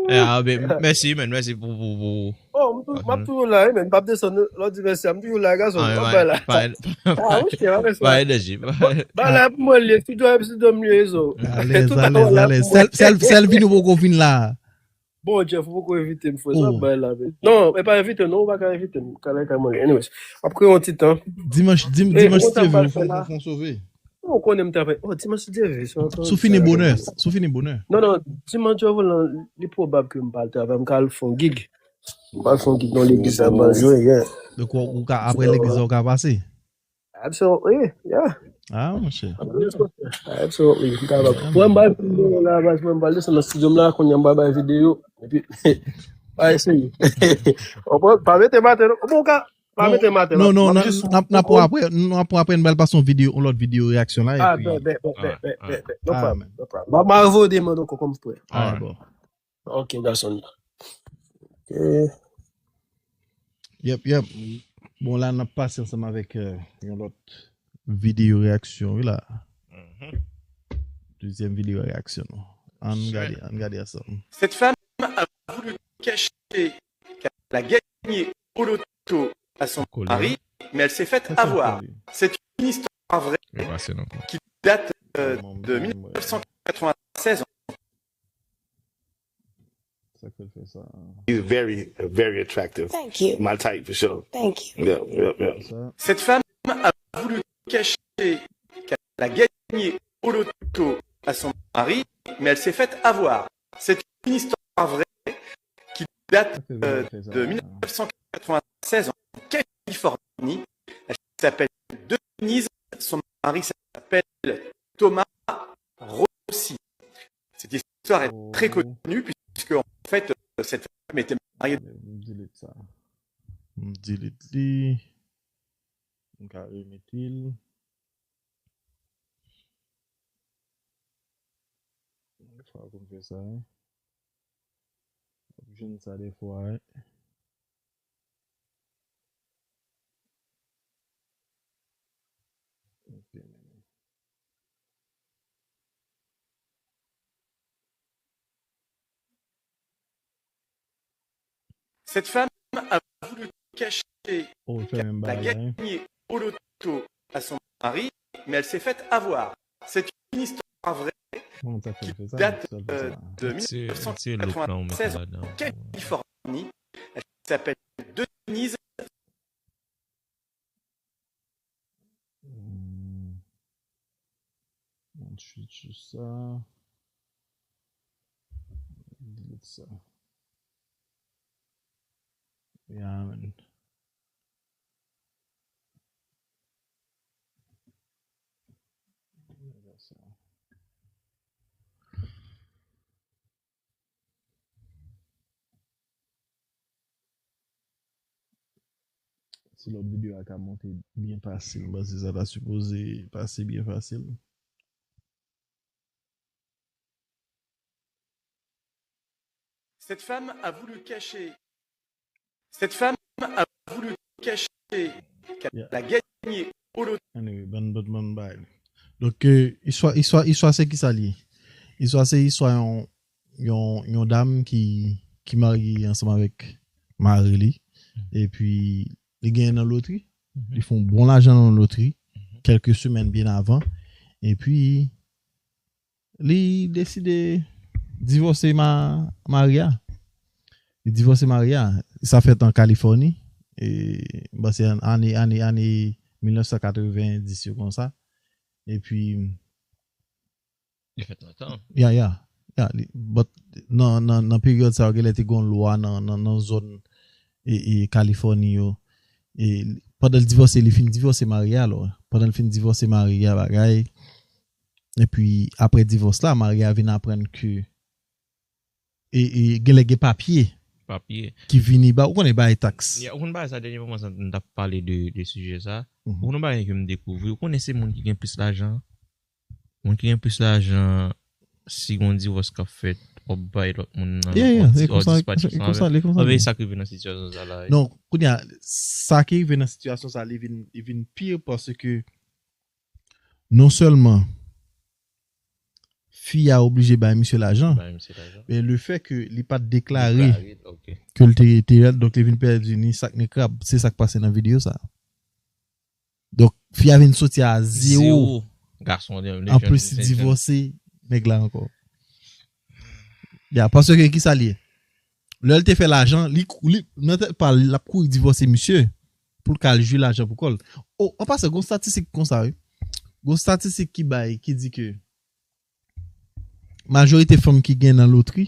Yeah, ben, mèsi, man. Mèsi pou, pou, pou. Oh, m tou-, m ap toujou la, wi, man. M p ap desann, lè w di mèsi, m toujou la, gason. Ah, m ap bay la. Ah, wi, chè, m ap bay la. Bay la pou mwen, li, studio, studio m li ye, so. Alèz, alèz, alèz. Sèl, sèl, sèl vini poko vin la. Bon, Jeff, ou poko envite m, frè, sa bay la, men. Non, e pa envite, non, ou pa ka envite m. Kalay ka mwen. Anyways, m ap kreye yon ti tan. Dimanch, dim-, dimanch, si Dye vle, ou fon, fon sove. Ou konnen m travay. Oh, dimanch, si Dye vle, se yon tan. Si w fini bonè, si w fini bonè. Non, non, dimanch, Dye vle, li pwobab ke m pa al travay, m ka al fè yon gig. M pa al fè yon gig nan legliz la, m pa al jwe, yeah. Donk, ou, ou ka, apre legliz la, ou ka pase? Absolutely, yeah. Ah, monchè. Absolutely, m ka bay. Mwen, m bay videyo la, baz, mwen, m bay desann nan studio m la, kounye a m bay bay videyo, epi, bay eseye. Ou konprann? Pa mete maten, non. Bon, ou ka, pa mete maten, non, non, n ap, n ap pran apre, n ap pran apre, n pral pase yon videyo, yon lòt videyo reaksyon la, epi. Ah, bet, bet, bet, bet, bet. No problem, no problem. M a, m a voye demann ankò kòm frè. Alright, bon. Ok, gason. Ok. Yep, yep. Bon, la, n ap pase ansanm avèk, euh, yon lòt videyo reaksyon, wi, la. Dezyèm videyo reaksyon nou. Ann gade, ann gade ansanm. Cette femme a voulu cacher qu'elle a gagné au loto à son mari, mais elle s'est faite avoir. C'est une histoire vraie qui date, euh, de mille neuf cent quatre-vingt-seize. Sa k fè l fè sa? He's very, very attractive. Thank you. My type, for sure. Thank you. Yeah, yeah, yeah. Cette femme a voulu cacher qu'elle a gagné au loto à son mari, mais elle s'est faite avoir. C'est une histoire vraie qui date, euh, de mille neuf cent quatre-vingt-seize en Californie. Elle s'appelle Denise, son mari s'appelle Thomas Rossi. Cette histoire est très connue puisque, en fait, euh, cette femme était mariée. M delete sa. M delete li. M ka remete l. Fwa pou m fè sa, wi. W ap jwenn sa defwa, wi. Ok, men. Cette femme a voulu cacher qu'elle a gagné au loto à son mari, mais elle s'est faite avoir. C'est une histoire vraie qui date, euh, de mille neuf cent quatre-vingt-seize en Californie. Elle s'appelle Denise. Hmm. Mwen switch sa. Delete sa. Yeah, man. Si lòt videyo a ka monte byen fasil, m panse sa ta sipoze pase byen fasil. Cette femme a voulu cacher Cette femme a voulu cacher qu'elle a gagné au loto. Anyway, bann, bann, bann bagay. Donk, euh, istwa, istwa, istwa se kisa li ye? Istwa se istwa yon, yon, yon dam ki, ki marye ansanm avèk mari li. Epi, li genyen nan lotri. Li fè yon bon lajan nan lotri. Kèlke semèn byen avan. Epi, li deside divòse ma-, mari a. Li divòse mari a. Sa fèt an Kalifòni. E, m panse an-, ane, ane, ane mil nèf san katreven dis yo konsa. Epi, li fèt lontan. Ya, ya. Ya, li, but nan, nan, nan peryòd sa yo, genlè te gen yon lwa nan, nan, nan zòn e, e Kalifòni yo. E pandan l divòse, li fin divòse mari a, alò. Pandan l fin divòse mari a, bagay. Epi, apre divòs la, mari a vin aprann ke e, e genlè gen papye Papye. ki vini ba, ou konnen bay taks. Ya, ou konn bagay sa, dènye moman sa, m t ap pale de, de sijè sa. Mhm. Ou konnen bagay ke m dekouvri. Ou konnen se moun ki gen plis lajan. Moun ki gen plis lajan, si gon divòs k ap fèt, w ap bay lòt moun nan Yeah, yeah, yon se ti, yon konsa, dispatch se ansanm konsa, avè. se konsa. Anben, sa k rive nan sitiyasyon sa la. Non, kounye a, sa ki rive nan sitiyasyon sa, li vin, li vin pire paske non sèlman fi a oblije bay misye lajan, Bay misye lajan. men le fè ke li pa t deklare Deklare, ok. ke l te rete, donk li vin pèdi ni sak ni krab. Se sa k pase nan videyo sa. Donk, fi a vin soti a zewo. Zewo. Gason de Anplis, li divòse nèg la ankò. Ya, paske ki sa li ye? Lè l te fè lajan, li, li nan tèt pa l, l ap kouri divòse misye pou l ka al jwi lajan pou kò l. O, an pasan, gon statistik konsa, wi. Gon statistik ki bay, ki di ke majorite fanm ki gen nan lotri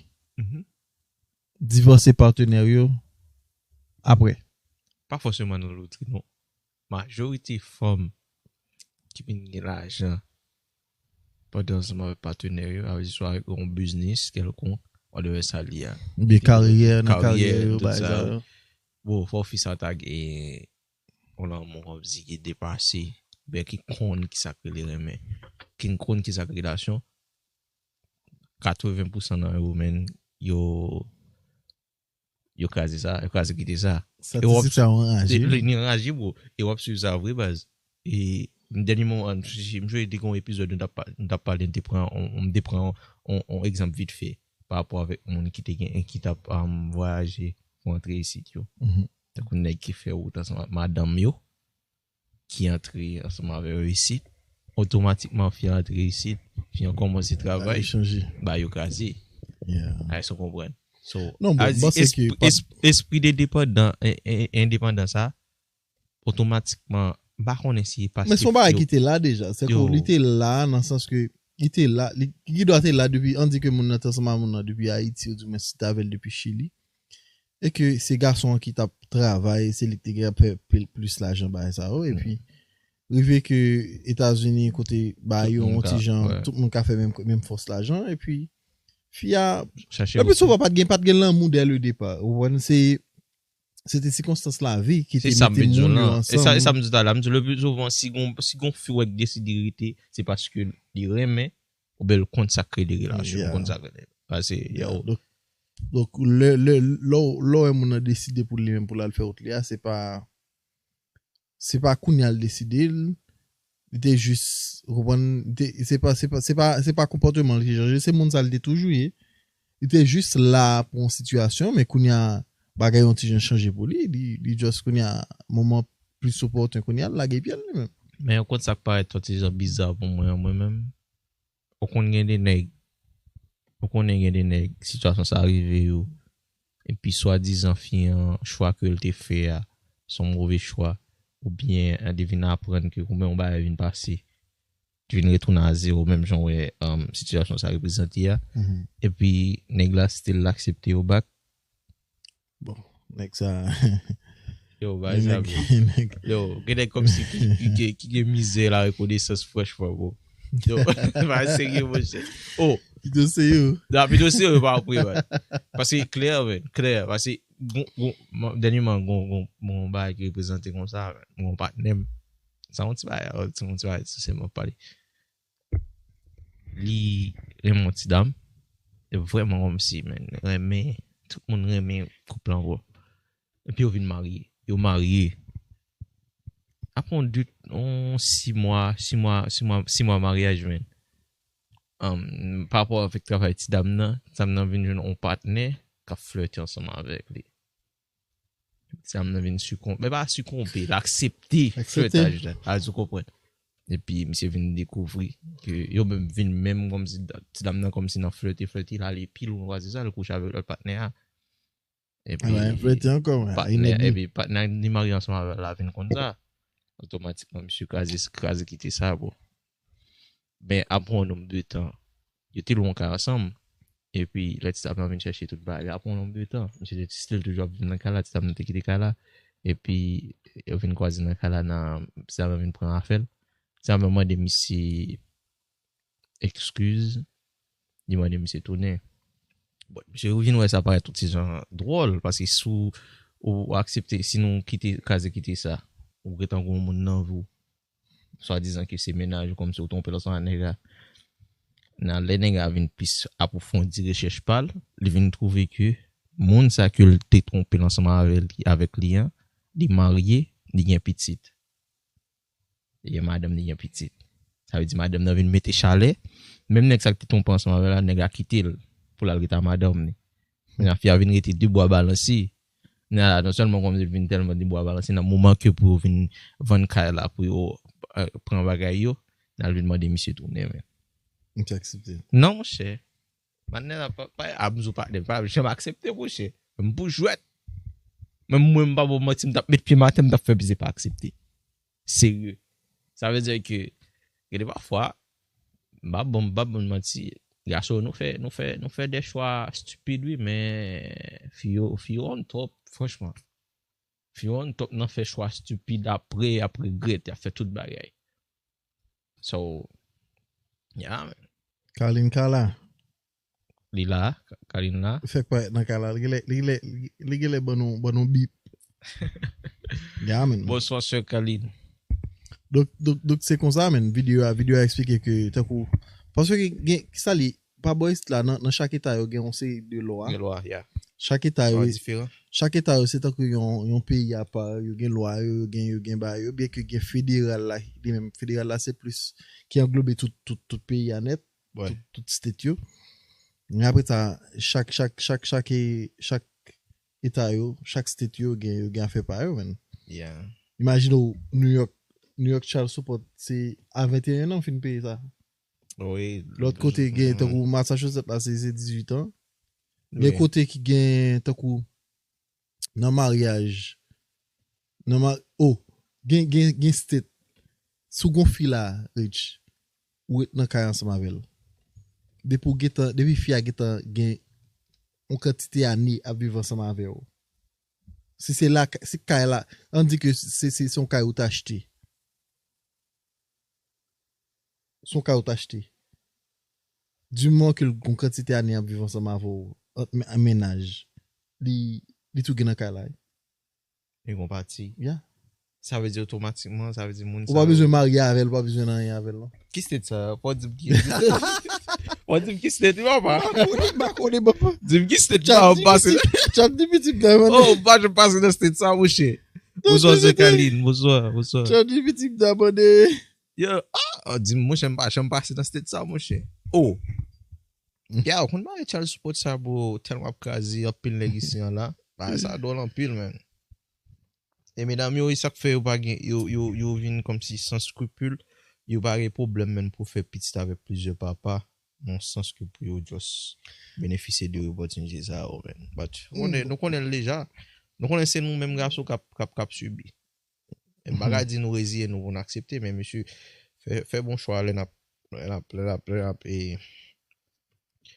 divòse patnè yo apre. Pa fòseman nan lotri, non. Majorite fanm ki vin gen lajan pandan ansanm avèk patnè yo, avè di swa avèk yon biznis kèlkonk, whatever sa li a. Oubyen karyè, nan Karyè, karyè yo, tout bagay sa sa yo. Yo. Bon, fò fi sa ta gen yon lanmou kòmsi ki depase, oubyen ki konn ki sa k rele renmen, ki konn ki sa k relasyon. Katreven pousan nan yo, men, yo, yo kraze sa, yo kraze kite sa. Statistik sa yo anraje. Li anraje, bro. E w ap swiv sa vre, baz. E dènye moman, m sonje te gen yon epizòd, nou t ap pa- nou t ap pale, m te pran, on- m te pran on- on egzanp vit fè pa rapò avèk moun ki te gen, ki t ap um, vwayaje pou antre isit yo. Mhm. Tankou nèg ki fè wout ansanm ak madanm yo, ki antre ansanm avè yo isit, otomatikman fi an antre isit, fi an kòmanse Bagay travay, chanje. Ba yo kraze. Yeah. Ay, sa w konprann. So, Non, bon, a di bon, se espri- ke pa- es- espri de depandan, en- en- endepandan sa, otomatikman, m pa konnen si e pase. Men se yon bagay ki te la deja. Se Yo. ke li te la nan sans ke li te la, li, li dwa te la depi, an di ke moun nan te ansanm ak moun nan depi Ayiti, ou di mwen si te avè l depi Chili. E ke se gason an ki t ap travay, se li ki te gen ap fè pil- plis lajan bagay sa yo. Epi, rive ke Etazini, kote ba Tout yo moun yon ka- ti jan, wè. Tout moun ka fè menm, menm fòs lajan. Epi, fi a, Chache epi wout. Souvan pa t gen, pa t gen lanmou dès le départ. Ou konprann, se, se te sikonstans lavi ki te Se sa m mete vin di w moun yo lan. E sa, e sa ansanm. M di w talè, m di w le pli souvan, si gon, si gon fi w wè k deside rete, se paske li renmen, oubyen l konn sa k rele relasyon, Yeah. L konn sa k rele. Pase, Yeah, yo. Donk, donk lè, lè, lè w- lè w wè moun nan deside pou li menm pou l al fè wout li a, se pa, se pa kounye a l deside l, li te jis, ou konprann, li te- se pa, se pa, se pa, se pa konpòteman l ki chanje, se moun sa l te toujou ye. Li te jis la pou yon sitiyasyon, men kounye a, bagay yon ti jan chanje pou li, li, li just kounye a, moman plis opòten kounye a, l lage pye l li menm. Men yon kont sa k parèt yon ti jan biza pou mwen, mwen menm, ou konn gen de nèg, ou konnen gen de nèg, sitiyasyon sa rive yo, epi swadizan fi an, chwa ke l te fè a, se yon move chwa, oubyen li vin aprann ke kouman yon bagay vin pase, li vin retounen a zewo, menm jan w wè um, sitiyasyon sa reprezante a, Mhm. Epi nèg la still l aksepte yo back. Bon, nèg sa. Yo, bay sa, Nèg, bro. nèg, Yo, gen nèg kòmsi ki, ki, ki, ki gen mizè la rekonesans franchman, bro. Yo, bay serye, monchè. Oh, Pito se yo. Da pito serye pa apre, man. Paske klè, man, klè. Paske gon, gon, man- dènyeman, gon, gon, gon bagay ki reprezante konsa, man. Gon patnè m. Sa yon ti bagay, yon ti, yon ti bagay, se mwen pale. Li renmen yon ti dam. Li vrèman kòmsi, man. Renmen, tout moun renmen koup lan, bro. Epi yo vin marye. Yo marye. Apre yon de, yon sis mwa, sis mwa, sis mwa, sis mwa maryaj, man. Um, pa rapò avèk travay ti dam nan, ti dam nan vin jwenn yon patnè k ap flète ansanm avèk li. Ti dam nan vin sikonbe, men pa sikonbe, l aksepte Aksepte. Flètaj la. A, ou konprann. Epi misye vin dekouvri ke yo menm vin menm kòmsi da- ti dam nan kòmsi nan flète, flète, l ale pi lwen pase sa, l kouche avèk lòt patnè a. Epi Ala, flète ankò, wè. patnè, epi patnè li marye ansanm avè l la vin konn sa. Otomatikman, misye kraze, kraze kite sa, bro. Men apre yon nonb de tan, yo te lwen kay ansanm. Epi lè ti dam nan vin chèche tout bagay, apre yon nonb de tan, misye te still toujou ap viv nan kay la, ti dam nan te kite kay la. Epi yo vin kwaze nan kay la, nan, ti dam nan vin pran afè l. Ti dam nan mande misye eskiz, li mande misye tounen. Bon, misye vin wè sa parèt yon ti jan dwòl, paske si w, ou aksepte, si nou kite, kraze kite sa, ou gentan gen yon moun nan vi w, swadizan ke se mennaj ou, kòmsi ou twonpe l ansanm ak nèg la. Nan lè nèg la vin plis apwofondi rechèch pa l, li vin twouve ke moun sa ke l te twonpe l ansanm avè li, avèk li an, li marye, li gen pitit. Li gen madanm, li gen pitit. Sa vle di madanm nan vin mete chalè. Menm nèg sa ki te twonpe ansanm avè l la, nèg la kite l pou l al ret ak madanm li. Kounye a fi a vin rete de bwa balanse. Kounye a la, non sèlman kòmsi l vin tèlman de bwa balanse, nan moman ke pou yo vin vann kay la, pou yo, eh, pran bagay yo, kounye a l vin mande misye tounen, men. Ou te aksepte. Non, monchè. Mannè la, pa, pa, a, m sou patnè, pa janm aksepte, monchè. M pou jwèt. Men mwen, m pa ba w manti, m t ap met pye m atè, m t ap fè pizye pa aksepte. Serye. Sa vle di ke, gen de pafwa, m pa bon, m pa bon manti. Gason, nou fè, nou fè, nou fè de chwa stupid, wi, men fi yo, fi yo on top, franchman. Fi yo on top nan fè chwa stupid apre, y ap regrèt, y ap fè tout bagay. So, yeah, man. Kalin Kala. Li la, Kalin la. Fèk pa nan Kala. Li genlè, li genlè, li genlè ban nou, ban nou bip. Yeah, man. Bonswa, sè Kalin. Donk, donk, donk se konsa, men, videyo a, videyo a eksplike ke, tankou, paske gen, gen, kisa li, pa bò isit la, nan, nan chak eta yo gen yon seri de lwa. Gen lwa, yeah. Chak eta yo, Lwa diferan. Chak eta yo, se tankou yon, yon peyi apa, yo gen lwa yo, yo gen, yo gen ba yo, byen ke gen federal la, li menm, federal la, se plis, ki anglobe tout, tout, tout peyi a nèt, Ouais. tout, tout state yo. Men apre sa, chak, chak, chak, chak, e, chak eta yo, chak state yo, gen, yo gen afè pa yo, men. Yeah. Imajine w, New York, New York child support, se a venteyen an w fin peye sa. Wi. Lòt kote gen, tankou Massachusetts la, se, se dizuit an. Gen kote ki gen, tankou, nan maryaj, nan ma, oh, gen, gen, gen state, si w gon fi la, Rich, ou ret nan kay ansanm avè l. Depi w gentan, depi fi a gentan gen yon kantite ane ap viv ansanm avè w. Si se la, si kay la, ann di ke se, se, se yon kay ou t achte. Se yon kay ou t achte. Di moman ke l gon kantite ane ap viv ansanm avè w, an, an mennaj, li, li tou gen nan kay la, wi. Li gon pati. Yeah. Sa vle di otomatikman, sa vle di moun Ou pa bezwen marye avè l, ou pa bezwen anyen avè l, non. Ki state sa? Fò di m ki. Fò di m ki state, wi, papa. M pa konnen, papa. Di m ki state sa, m pase. ChatGPT m ta mande. Oh, m pa janm pase nan state sa, monchè. Bonswa, sè Kalin. Bonswa, bonswa. ChatGPT m ta mande. Yo, ah, oh, di m, monchè, m pa janm pase nan state sa, monchè. Oh. Ya, ou konn bagay child support sa, bro, tèlman ap kraze anpil nèg isi an la. Bagay sa dwòl anpil, man. E medam yo, e sa k fè yo pa gen, yo, yo, yo vin kòmsi san skripil, yo pa gen pwoblèm menm pou fè pitit avèk plizyè papa, nan sans ke pou yo just benefisye de opòtinite sa yo, man. But, nou konnen, nou konnen l deja. Nou konnen se nou menm gason k ap, k ap, k ap sibi. M pa ka di nou reziye nou pou n aksepte, men mesye, fè, fè bon chwa lè n ap, lè n ap, lè n ap, lè n ap, e,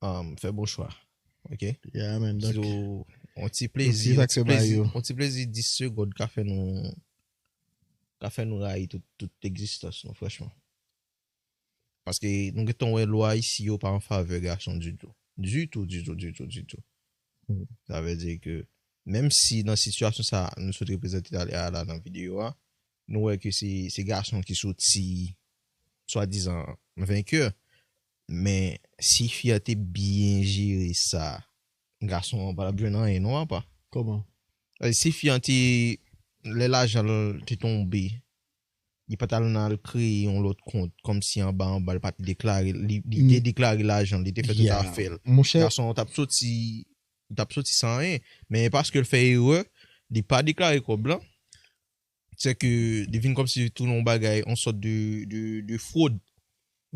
um, fè bon chwa. Ok? Yeah, man. Donk, On ti plezi, on ti plezi, on ti plezi dis segond ka fè nou, ka fè nou rayi tout, tout egzistans nou, franchman. Paske nou gentan wè lwa isi yo pa an favè gason ditou. Ditou, ditou, ditou, ditou. Sa vle di ke, menm si nan sitiyasyon sa nou sot reprezante talè a la nan videyo a, nou wè ke se, se gason ki soti swadizan venkè, men si fi a te byen jere sa, gason an pa t ap jwenn anyen non, apa. Kòman? Si fi a te, lè lajan l te tonbe, li pa t al nan al kreye yon lòt kont, kòmsi anba anba, li pa t deklare, li, li te deklare lajan, li te fè tout afè l. Gason an t ap soti, t ap soti san anyen. Men paske l fè erè, li pa deklare kòb lan. Se ke li vin kòmsi tounen yon bagay, yon sòt de, de, de fwod.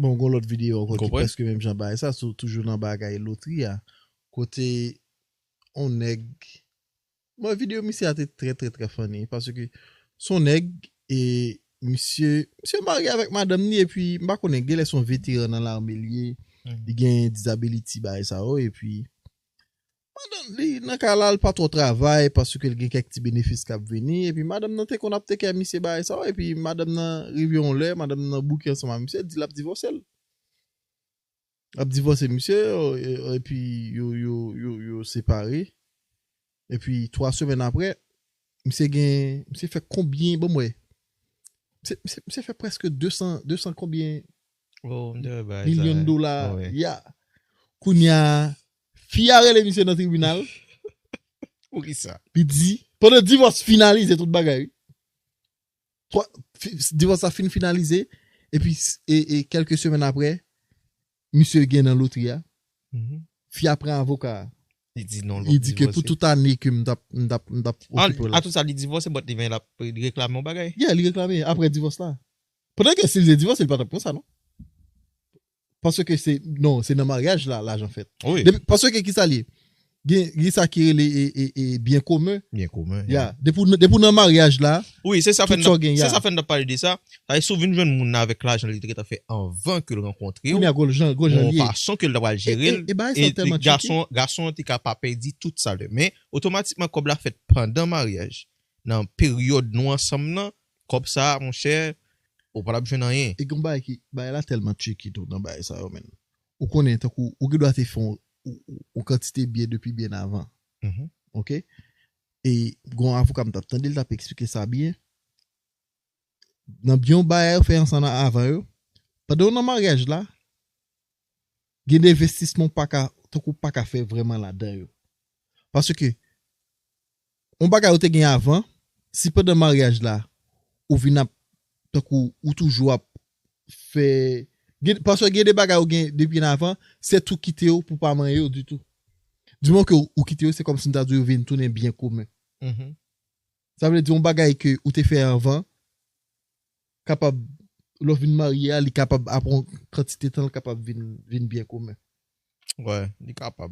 Bon, gon lòt videyo ankò ki prèske menm jan bagay sa, sou, toujou nan bagay lotri a. Kote yon nèg, bon, videyo misye a te trè, trè, trè funny, paske se yon nèg, e misye, misye marye avèk madanm li, epi m pa konnen, genlè se yon veteran nan lame li ye, Li gen disability, bagay sa yo, epi madanm li nan kay la, li pa twò travay paske li gen kèk ti benefis k ap vini, epi madanm nan te konn ap take care misye, bagay sa yo, epi madanm nan rive yon lè, madanm nan bouke ansanm ak misye, di l ap divòse l. Ap divòse misye, epi yo, yo, yo, yo separe. Epi twa semèn apre, misye gen, misye fè konbyen, bon, mwen. Misye, misye, misye fè prèske de san, de san konbyen milyon dola. Ya. Kounye a, fi a rele misye nan tribinal. Poukisa? Li di, pandan divòs finalize tout bagay. Divòs la fin finalize, epi e, e kèlke semèn apre, misye gen nan lotri a. Fi a pran avoka a. Li di non, li di ke pou tout ane ke m t ap, m t ap, m t ap okipe w la. A tout sa, li divòse, but li, men l ap, li reklame yon bagay. Yeah, li reklame apre divòs la. Pandan ke si l te divòse, li pa t ap pran sa, non? Paske se, non, se nan maryaj la, lajan fèt. Wi. Depi, paske ki sa l ye? Gen, gen sa ki rele e, e, e byen komen. Byen komen. Ya, depi w, depi w nan maryaj la, wi, se sa fè n, se sa fè n t ap pale de sa. Sa vle si w vin jwenn moun nan avèk lajan li te gentan fè anvan ke l rankontre w, kounye a gwo jan, gwo jan li ye. Yon fason ke l ta pral jere l, e, e, e bagay sa tèlman tricky. Gason, gason an te ka pa pèdi tout sa l fè. Men, otomatikman, kòb la fèt pandan maryaj. Nan peryòd nou ansanm nan, kòb sa, monchè, ou pa t ap jwenn anyen. E gen bagay ki, bagay la tèlman tricky tou nan bagay sa yo, menn. Ou konnen, tankou, ou gen dwa te fè yon, yon, yon kantite byen depi byen avan. Oke? E gen yon avoka m t ap tande, l t ap eksplike sa byen. Nan byen yon bagay ou fè ansanm avan yo, pandan w nan maryaj la, gen de envestisman ou pa ka, tankou ou pa ka fè vrèman ladan yo. Paske, yon bagay ou te gen avan, si pandan maryaj la, ou vin ap, tankou ou toujou ap fè, gen, paske gen de bagay ou gen depi avan, se tou kite yo pou pa manyen yo ditou. Di moman ke ou, ou kite yo, se kòmsi m ta di w yo vin tounen byen komen. Sa vle di yon bagay ke ou te fè anvan, kapab, lè w vin marye a, li kapab, apre yon kantite tan, li kapab vin, vin byen komen. Wi, li kapab.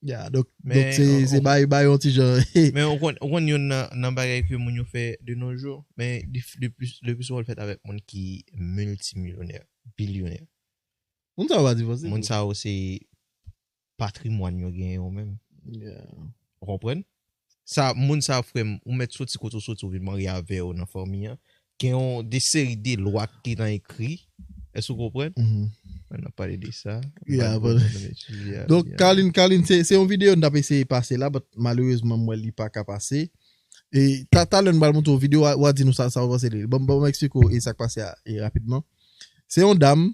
Ya, donk, donk se, se bay, bay yon ti jan. Men ou konn, ou konn youn nan, nan bagay ke moun yo fè de nos jours, men li, le pli, le pli souvan l fèt avèk moun ki miltimilyonè, bilyonè. Moun sa yo pa divòse tou. Moun sa yo se patrimwàn yo genyen yo menm. Yeah. Ou konprann? Sa, moun sa, frè m, ou mèt soti kote w soti, ou vin marye avè yo nan fanmi an. Gen yon de seri de lwa ki gentan ekri. Èske w konprann? Ann ap pale de sa. Yeah, but, donk, yeah. Carline, Carline, se, se yon videyo n t ap eseye pase la, but malerezman, m wè li pa ka pase. E ta, talè n pral montre w videyo, w a, w a di nou sa, sa w panse de li. Bon, bon, m eksplike w e sa k pase a, e rapidman. Se yon dam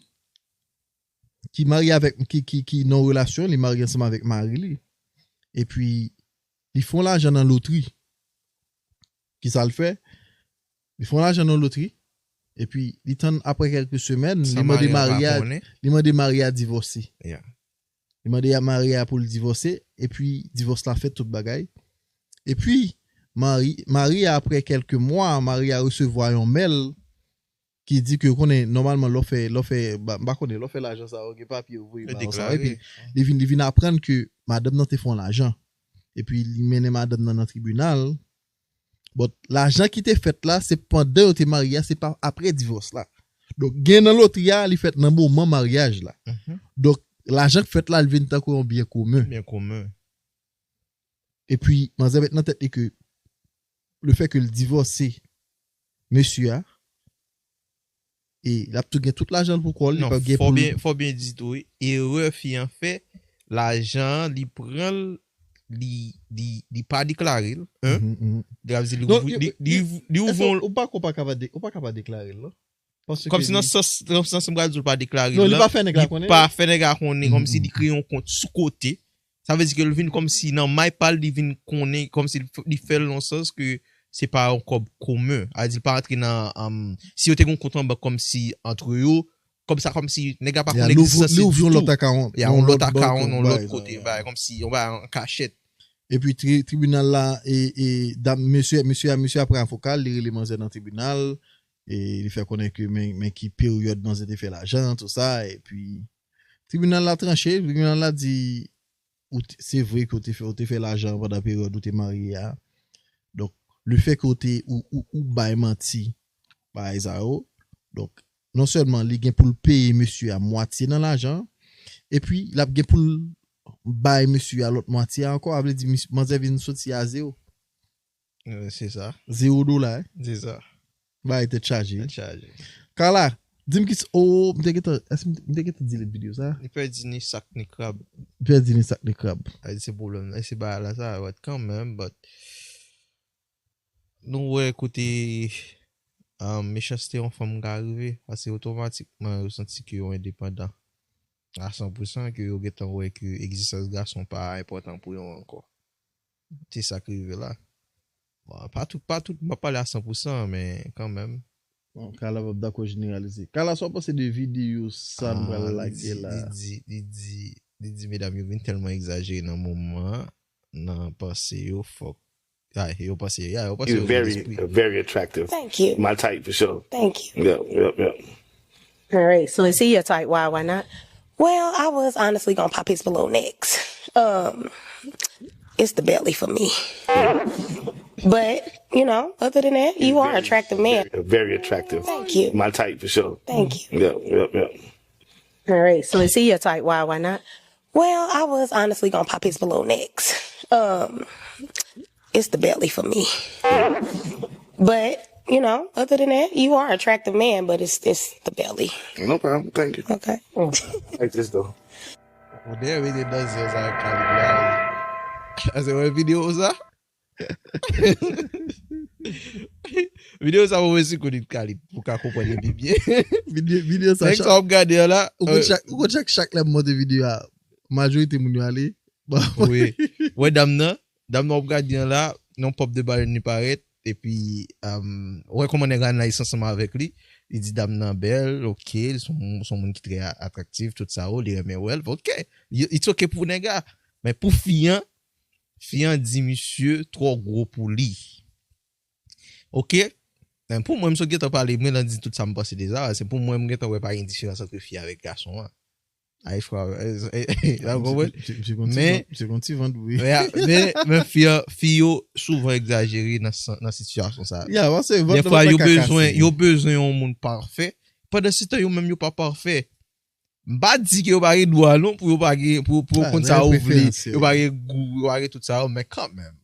ki marye avèk, ki, ki, ki nan yon relasyon, li marye ansanm avèk mari li. Epi, li fè yon lajan nan lotri. Kisa l fè? Li fè yon lajan nan lotri. Epi, li tann apre kèlke semèn, li mande mari a, li mande mari a divòse. Li mande a mari a pou l divòse, epi divòs la fèt, tout bagay. Epi, mari, mari a, apre kèlke mwa, mari a resevwa yon mèl ki di ke, ou konnen, nòmalman, lè w fè, lè w fè, ba, m pa konnen, lè w fè lajan sa yo, gen papye yo voye ba w sa yo, epi li vin, li vin aprann ke madanm nan te fè yon lajan. Epi li mennen madanm nan nan tribinal. But, lajan ki te fèt la, se pandan yo te marye a, se pa apre divòs la. Donk, gen nan lotri a, li fèt nan moman maryaj la. Donk, lajan k fèt la, li vin tankou yon byen komen. Byen komen. Epi, manzè met nan tèt li ke le fè ke l divòse mesye a, e l ap tou gen tout lajan l pou kò l, li p ap gen pou l. Non, fò byen, fò byen di tou, wi. Erè fi an fè, lajan an, li pran l, li, li, li pa deklare l, en. Li ap di li, li, li, li ouvri yon. Ou pa, ou pa ka pa de-, ou pa ka pa deklare l, non? Kòmsi nan sans, nan sans m pral di w l pa deklare l lan, li pa fè nèg la konnen, kòmsi li kreye yon kont sou kote. Sa vle di ke l vin kòmsi nan may pa l, li vin konnen, kòmsi li f-, li fè l nan sans ke se pa yon kòb komen. A di l pa antre nan, um, si yo te gen yon kont an bank kòmsi antre yo, kòb sa kòmsi nèg la pa konn egzistans li ditou. Li ouvri yon lòt akawont, yon lòt akawont, yon lòt kote, bagay kòmsi, yon bagay an kachèt. Epi tri-, tribinal la, e, e, dam, mesye, mesye a, mesye a pran avoka l, li rele manzè nan tribinal, e li fè konnen ke men, men ki peryòd manzè te fè lajan, tou sa, epi tribinal la tranche, tribinal la di, ou te, se vre ke ou te fè, ou te fè lajan pandan peryòd ou te marye a. Donk, le fè ke ou te, ou, ou, ou bay manti, bagay sa yo. Donk, non sèlman li gen pou l peye mesye a mwatye nan lajan, epi l ap gen pou l bay mesye a lòt mwatye a ankò, a vle di mis- manzè vin soti a zewo. Euh, Se sa. Zewo dola, eh. Se sa. Bay tèt chaje. Tèt chaje. Carla, di m ki s- oh, m te gentan, èske m te- m te gentan delete videyo sa? Li pèdi ni sak ni krab. Pèdi ni sak ni krab. Ay, se pwoblèm la. Se bagay la sa, wè, kanmenm, but nou wè kote um, mechanste yon fanm ka rive, paske otomatikman yo santi ke yo endepandan a san pou san, ke yo gentan wè ke egzistans gason pa enpòtan pou yo ankò. Se sa k rive la. Bon, pa tout, pa tout, m pa pale a san pou san, men kanmenm. Bon, Carla p ap dakò jeneralize. Carla, sa w panse de videyo sa nou pral Ah, li lage di, la? Li di, li di, li di medam yo vin tèlman egzajere nan moman an, nan panse yo fòk. Ay, yo panse, ya, yo panse yo You're gen very, lespri. Very attractive. Thank you. My type for sure. Thank you. Yeah, yeah, yeah. All right. So is he your type? Why? Why not? Well, I was honestly gonna pop his balloon next. Um, it's the belly for me. But you know, other than that, you are an attractive man. Very, very attractive. Thank you. My type for sure. Thank you. Yeah, yeah, yeah. All right. So is he your type? Why? Why not? Well, I was honestly gonna pop his balloon next. Um, it's the belly for me. But you know, other than that, you are an attractive man, but it's it's the belly. No problem. Thank you. Okay. Like this though. Ou dèyè mete nan zye sa ak Kalib la. Ase wè videyo sa? Videyo sa mwen si konn Kalib pou ka konprann li pi byen. Videyo, videyo sa, Nèg sa w ap gade an la. ou konn chak, ou konn chak, chak lè m monte videyo a, majorite moun yo ale. Bon, Wi. Wè dam nan, dam nan w ap gade an la, yon pòp de balèn li parèt, epi um, wè kòman nèg la nice ansanm avèk li, li di dam nan bèl, ok, li se yon se yon moun ki trè atraktif, tout sa, oh, li renmen wè l, ok, it's ok pou nèg la, men pou fi an, fi an di misye twò gwo pou li. Ok? Men pou mwen, m sot gentan pale, mwen lan di tout sa m panse deja, se pou mwen, m gentan wè pa gen diferans ant fi avèk gason an. Ay, frè, la w konprann? Misye konn ti vant, wi. Men, men, men fi, fi yo souvan egzajere nan, nan sitiyasyon sa. Ya, paske vant Defwa, yo bezwen, yo bezwen yon moun pafè. Pandan se tan, yo menm, yo pa pafè. M pa di ke yo pa gen dwa, non, pou yo pa gen, pou, pou yo konn sa yo vle. Yo pa gen gou, yo pa gen tout sa yo, men kanmenm.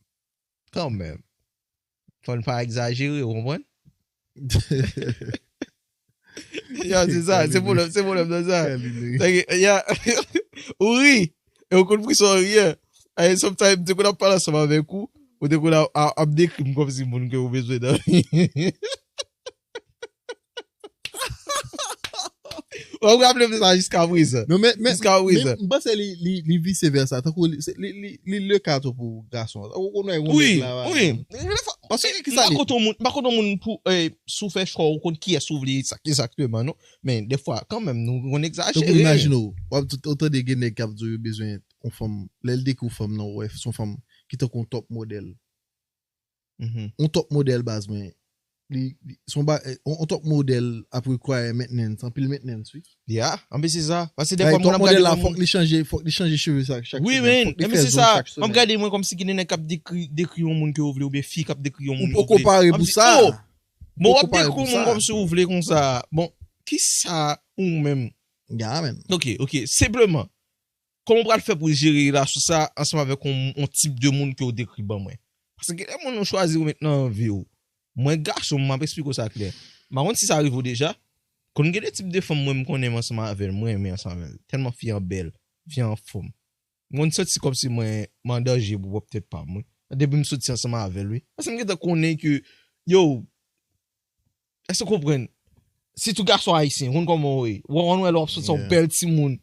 Kanmenm. Fò n pa egzajere, ou konprann? Ya, se sa, se pwoblèm, se pwoblèm nan sa. Ya, ou ri, e ou konn pou sa w ri an. Ay, sometimes, te konn ap pale ansanm avèk ou, ou te konn ap, ap, ap dekri m kòmsi moun ke ou bezwen nan vi. Ou ap raple m sa jiska prezan. Non, men, men, Jiska prezan. M panse li, li, li vise vèsa. Tankou li, li, li, li le ka tou pou gason. Ou konn wè yon Wi, nèg la, wi. Paske ki M sa pa li? Konn yon moun, m pa konn yon moun pou, eh, si w fè chwa, ou konn kiyès ou vle egzakteman, non. Men, defwa, kanmenm, nou konn egzajere. Tankou imajine w, w ap tout, ou tande gen nèg k ap di w yo bezwen yon fanm. Lè l dekri w fanm nan, ou wè, se yon fanm ki tankou yon top model. Mhm. Yon top model baz mwen. Li, li se yon ba, eh, yon, yon top model ap require maintenance, anpil maintenance, wi. Ya, anpil se sa. Paske Ay, defwa, moun top ap model gade la, yon fòk li chanje, fòk li chanje cheve sa chak Wi, semèn. men, Fòk li men fè se zong sa. Chak M ap semèn. Gade mwen kòmsi gen nèg k ap dekri, dekri yon moun ke ou vle, oubyen fi k ap dekri yon Ou moun. poko pare pou sa. Bon, w ap Poko pare dekri pou yon moun sa. Kòmsi ou vle konsa. Bon, kisa ou menm? Ya, men. Ok, ok. Senpleman, kòman w pral fè pou jere relasyon sa ansanm avèk yon, yon tip de moun ke w dekri ban mwen? Paske gen de moun ou chwazi ou met nan vi w. Mwen gason, m ap esplike w sa klè. M pa konn si sa rive w deja. Konn gen de tip de fanm mwen m konnen m ansanm avè l, mwen renmen ansanm avè l. Tèlman fi an bèl, fi an anfòm. Mwen santi kòmsi mwen, mwen an danje pou pwòp tèt pa m, wi. Depi m soti ansanm avè l, wi. Paske m gentan konnen ke, yo, èske w konprann? Sitou gason ayisyen, konn kòman w ye. Ou konn wè lè w ap soti yon Yeah. Bèl timoun.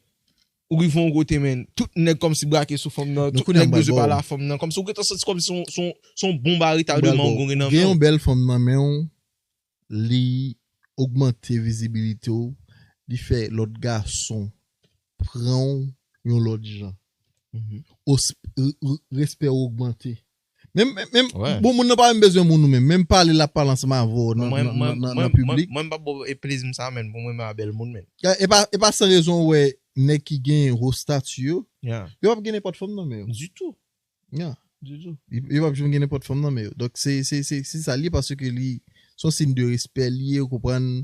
Ou rive yon kote, men, tout nèg kòmsi brake sou fanm nan, Nou tout konnen nèg m bay bezwen bò. Pale a fanm nan. Kòmsi ou gentan santi kòmsi se yon, se yon, se yon bonm a retardeman ou gen nan Gen men yon w. Bèl fanm nan men w, li ogmante vizibilite w, li fè lòt gason pran w yon lòt jan. Mhm. Os- re- re- Respè w ogmante. Menm, menm, menm Wè. Bon, moun nan pa menm bezwen moun ou menm. Menm pale l ap pale ansanm avè w nan, Mwen, nan, mwen, nan, nan, mwen, nan piblik. Mwen, mwen pa ba w plezi m sa, men pou mwen, mwen a bèl moun, men. E pa, e pa san rezon ou wè nèg ki gen wo stati yo, Ya. yo p ap gen nenpòt fanm nan men yo. Ditou. Ya. Ditou. Yo, yo p ap janm gen nenpòt fanm nan men yo. Donk, se, se, se, se sa li ye, paske li, se yon siy de respè li ye, ou konprann,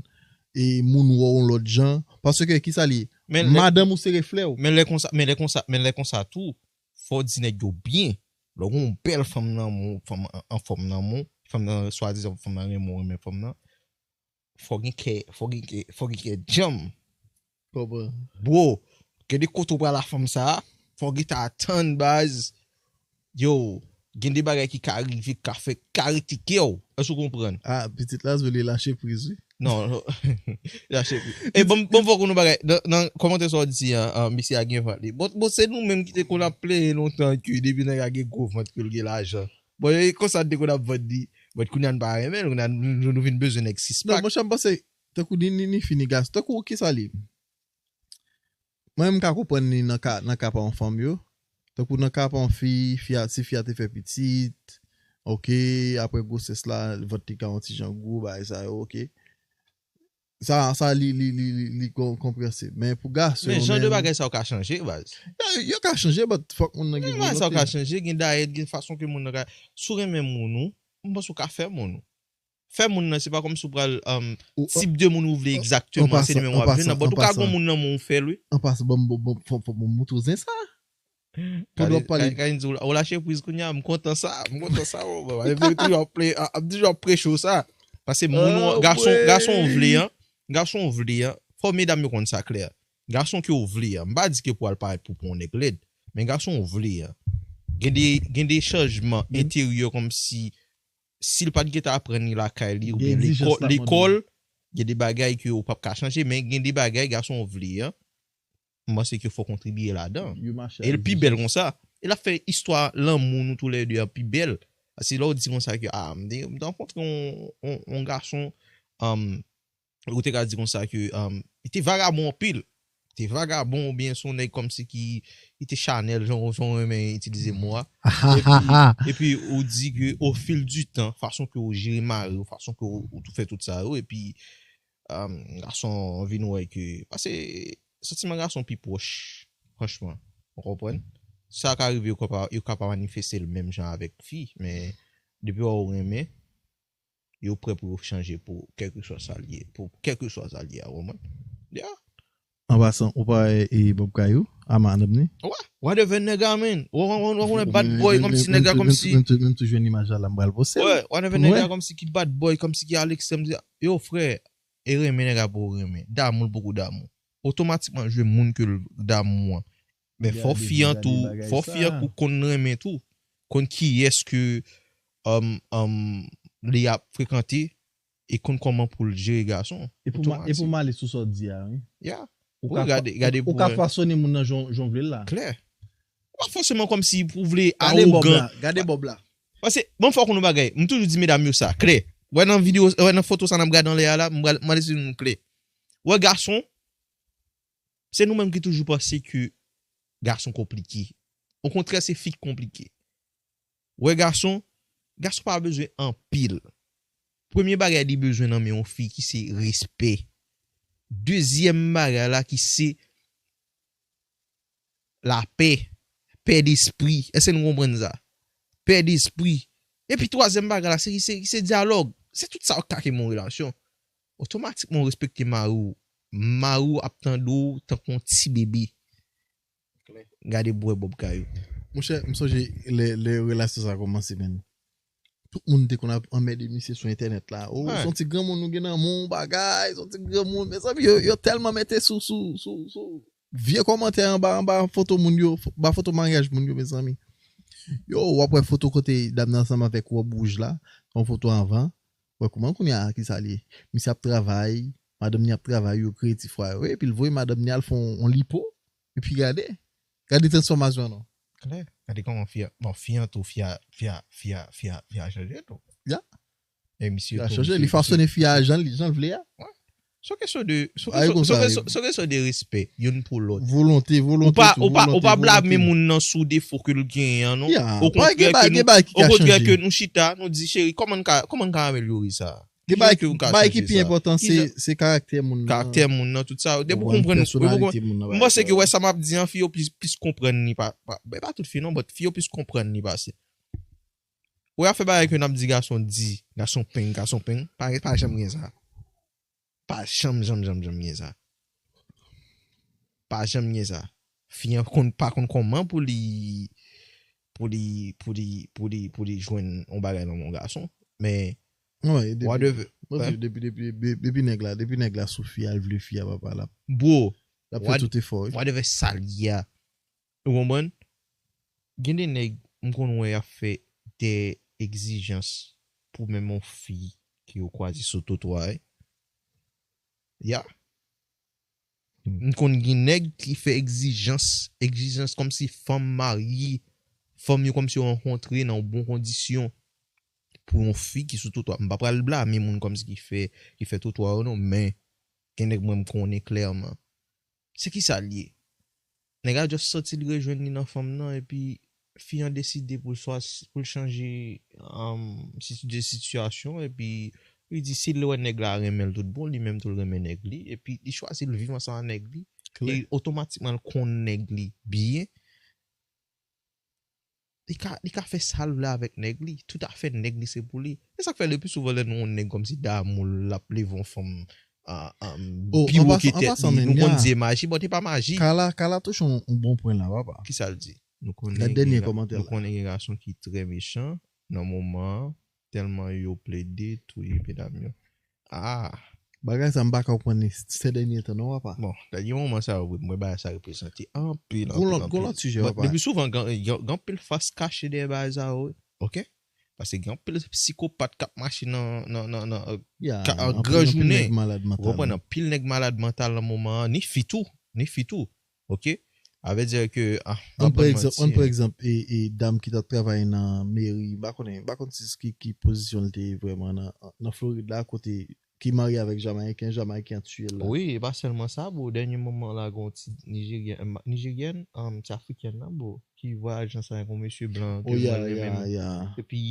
e moun wè w yon lòt jan. Paske, kisa li ye? Men lè, Madanm ou se reflè w. men lè konsa, men lè konsa, men lè konsa tou, fò w di nèg yo byen. Lè w gen yon bèl fanm nan men w, fanm an, an fòm nan men w, fanm nan swadizan, fanm nan renmen w, renmen fanm nan, fò w gen kè, fò w gen kè, fò w gen kè djanm. Konprann. Bro, gen de kote w pral a fanm sa a, fò w gentan atann baz. Yo, gen de bagay ki ka rive, ka fè, ka rete kè w. Èske w konprann? Ah, pitit la, li lache priz, wi. Non, non. Lache priz. E bon, bon, fò konnen bagay. Nan, nan kòmantè sa w di an, an, misye a gen vant li. Bon, bon, se nou menm ki te konn ap plenyen lontan ke depi nèg la gen gwo vant ke l gen lajan. Bon, e konsa n te konn ap vann li. Bon, kounye a n pa renmen l, kounye a nou, nou, nou vin bezwen nèg sis Non, pak. Monchè, m panse, tankou ni, ni, ni fini gas, tankou kisa li? Mwen, m ka konprann li nan ka, nan ka pa yon fanm yo. Tankou nan ka pa yon fi, fi a, si fi a te fè pitit, ok, apre gwosès la, vant li ka yon ti jan gwo, bagay sa yo, ok. Sa, sa li, li, li, li, li kon-, konpreyansib. Men pou gason, Men jan de menm, bagay sa yo ka chanje, baz. yo, yo ka chanje, but fòk moun nan gen Gen bagay sa yo ka volonte. Chanje, gen dayèt, gen fason ke moun nan ka. Si w renmen moun ou, m panse w ka fè moun ou. Fè moun nan, se pa kòmsi w pral um, Ou- tip de moun ou vle an- egzakteman, an se li menm w pasan- ap an jwenn nan. pasan- But an ou ka pasan. Gon moun nan men w fè l, wi. An pasan, ban m, ban m, fò, fò, ban m montre w zen sa. Pandan w ap pale. Kay di w lache priz kounye a, m kontan sa, m kontan sa, w, w, w, w, toujou ap pre-, ap toujou ap preche w sa. Paske moun, Ah, gason, ouais. Gason w vle an, gason w vle an, fò medam yo konn sa klè. Gason ke w vle an, m pa di ke pou al parèt pou pran yon nèg lèd, men gason w vle an. Gen de, gen de chanjman Gen- enteryè kòmsi, si l pa t gentan aprann li lakay li, Gen oubyen egzijans lekò-, la, lekòl, gen de bagay ke w p ap ka chanje, men gen de bagay gason w vle an, m panse ke fò kontribiye ladan. Yo mache E l ak pi bèl egzijans. Konsa. E l ap fè istwa lanmou nou toulède an pi bèl. Paske lè w di konsa ke, ah, m te, m te rankontre yon, yon, yon gason, um, ou te ka di konsa ke, um, li te vagabon anpil. Li te vagabon oubyen se yon nèg kòmsi ki, li te chanèl, jan, jan w renmen itilize mo a. Epi, epi ou di ke au fil du temps, fason ke w jere mari w, fason ke w, ou tou fè tout sa yo, epi um, gason vin wè ke, paske santiman gason pi pwòch, franchman, ou konprann? Sa ka rive yo ka pa, yo ka pa manifeste l menm jan avèk fi, men depi w renmen, yo prè pou yo chanje pou kèlkeswa sa l ye, pou kèlkeswa sa l ye a, ou konprann? Yeah. An pasan, ou pa e Bob Kayou, a madanm ni? Wè, wè devè nèg la, men. Wè, wè, wè, wè, bad boy, kòmsi nèg la, kòmsi. Menm tou jwenn imaj la, la m pral poste. Wè, wè devè nèg la, kòmsi ki bad boy, kòmsi ki Alex, kòmsi, yo, frè, e renmen nèg la pou renmen. Damou l poko damou. Otomatikman, jwe moun ke l damou an. Men fò fi an tou, fò fi an kou konn renmen tou. Konn kiyès ke um, um, li ap frekante e konn kòman pou l jere gason. E pou ma-, e pou m ale sou sa w di a, wi. Yeah. Ou Pou ka gade, fa-, gade ou pou ka wè. Fasone moun nan jan, jan w vle l la. Klè. Ou pa fòseman kòmsi pou vle Gade Bob awogan. La, gade Bob la. Paske, bon, fò konnen bagay. M toujou di medam yo sa, klè. Wè nan videyo, wè nan foto sa n ap gade anlè a la, m pral, m pral di nou klè. Wè gason, se nou menm ki toujou panse ke gason konplike. Okontrè, se fi k konplike. Wè gason, gason pa bezwen anpil. Premye bagay li bezwen nan men yon fi ki se respè. Dezyèm bagay la ki se lapè, pè despri. Èske nou konprann sa? Pè despri. Epi twazyèm bagay la, se, se, se dyalòg. Se tout sa k ka ke yon relasyon. Otomatikman, w respekte mari w. Mari w ap tande w tankou yon ti bebe. Gade bwè Bob Kayou. Monchè, m sonje lè, lè relasyon sa kòmanse, men. Tout moun te konn ap anmède misye sou entènèt la. Oh, se yon ti granmoun ou gen nan men w, bagay, se yon ti granmoun. Mezanmi, yo, yo tèlman mete sou, sou, sou, sou vye kòmantè anba, anba foto moun yo, ba foto maryaj moun yo, mezanmi. Yo, w ap wè foto kote dam nan ansanm avèk wòb wouj la, yon foto anvan. Wè kouman kounye a, kisa li ye? Misye ap travay, madanm ni ap travay, yo kreye ti fwa yo. Epi l voye madanm ni al fè yon, yon lipo. Epi gade. Gade transfòmasyon an non. Klè. Gade kòman fi a, bon, fi an tou, fi a, fi a, fi a, fi a, fi a chanje tou. Ya. E misye Fi a tou, chanje, misye, li misye fasone fi a jan li, jan l vle a. Se kesyon de, se Ay, kesyon, konsa, se kesyon, se kesyon de respè, youn pou lòt. Volonte, Ou volonte. pa, Tou, ou pa, ou pa volonte, blame volonte. Moun nan sou defo ke l genyen an, non. Ya, Okontrè pa gen ba-, ke gen nou, bagay ki ka okontrè chanje. Ke nou chita, nou di, cheri, kòman n ka, kòman n ka amelyore sa? Gen Ki bagay jan ke nou ka bagay ki chanje pi sa? enpòtan, Ki se, jan- se karaktè moun nan. Karaktè moun nan, tout sa. Depi w Konprann konprann, pèsonalite depi w moun nan, konprann, m panse bagay ke sa. Wè sa m ap di an, fi yo plis, plis konprann li pa, pa, ben, pa tout fi non, but fi yo plis konprann li pase. Wè afè bagay ke n ap di gason di, gason peng, gason peng, pa, pa janm gen sa. Pa janm, janm, janm, janm gen sa. Pa janm gen sa. Fi an konn, pa konn kòman pou li, pou li, pou li, pou li, pou li jwenn yon bagay nan yon gason. Men, Mwen, depi, whatever. Mwen, Hein? depi, depi, depi, depi nèg la, depi nèg la sou fi a, l vle fi a, papa, l ap, Bro, l ap fè Wad- tout efò, wi. Whatever sa l ye a. Ou konprann? Gen de nèg, m konn wè y ap fè de egzijans pou menm yon fi ke yo kwaze sou twotwa, wi. Ya. M konn gen nèg ki fè egzijans, egzijans kòmsi fanm marye, fanm yo kòmsi yo rankontre nan yon bon kondisyon pou yon fi ki sou twotwa. M pa pral blame moun kòmsi ki fè, ki fè twotwa yo non, men gen nèg mwen m konnen klèman. Se ki sa l ye? Nèg la just santi l rejwenn li nan fanm nan, epi fi an deside pou l swa, pou l chanje um, siti- de sitiyasyon, epi li di si l wè nèg la renmen l tout bon, li menm tou l renmen nèg li, epi li chwazi l viv ansanm ak nèg li, Klè. E otomatikman l konn nèg li byen. Li ka, li ka fè sa l vle avèk nèg li. Tout afè nèg li se pou li. E sa k fè lepi souvan lè nou wè yon nèg kòmsi damou l ap leve yon fanm ah, ah, Oh, pi an wo pasan- ke an tèt pasan, li, men, nou konn ya. di e maji, but e pa maji. Kala, Kala touche yon, yon bon pwen la, papa. Ki sa l di? Nou konnen Gad dènye gen ga- kòmantè nou la. Konnen gen gason ki trè mechan nan moman an, tèlman yo plede touye medam yo. Ah, Bagay sa m pa ka konprann li se dènye tan non, papa. Bon, dènye moman sa yo, mwen bagay sa reprezante anpil, Gon anpil, lòt, gon anpil. Lòt sijè, But papa. Depi souvan, gen gen- gen anpil fas kache dèyè bagay sa yo, wi. Ok? Paske gen anpil psikopat k ap mache nan, nan, nan, nan, euh, Ya, ka- an anpil- gran anpil jounen. Nèg malad Ou mantal. Konprann? Anpil nèg malad mantal nan moman an, ni fi tou, ni fi tou. Ok? A vle di ke, ah, Ann pran aprann egzanp, manti. Ann pran egzanp e, e dam ki t ap travay nan meri, m pa konnen, m pa konn si ki, ki pozisyon l te ye vrèman nan, nan Florid la, kote ki marye avèk Jamayiken, Jamayiken an tiye l la. Wi, e pa sèlman sa, bro. Dènye moman la, gen yon ti Nijeryen, Nijeryèn, um, ti Afrikèn la, bro, ki vwayaje ansanm avèk yon mesye blan ke Oh, ya, mwen renmen ya, l. Ya. Epi,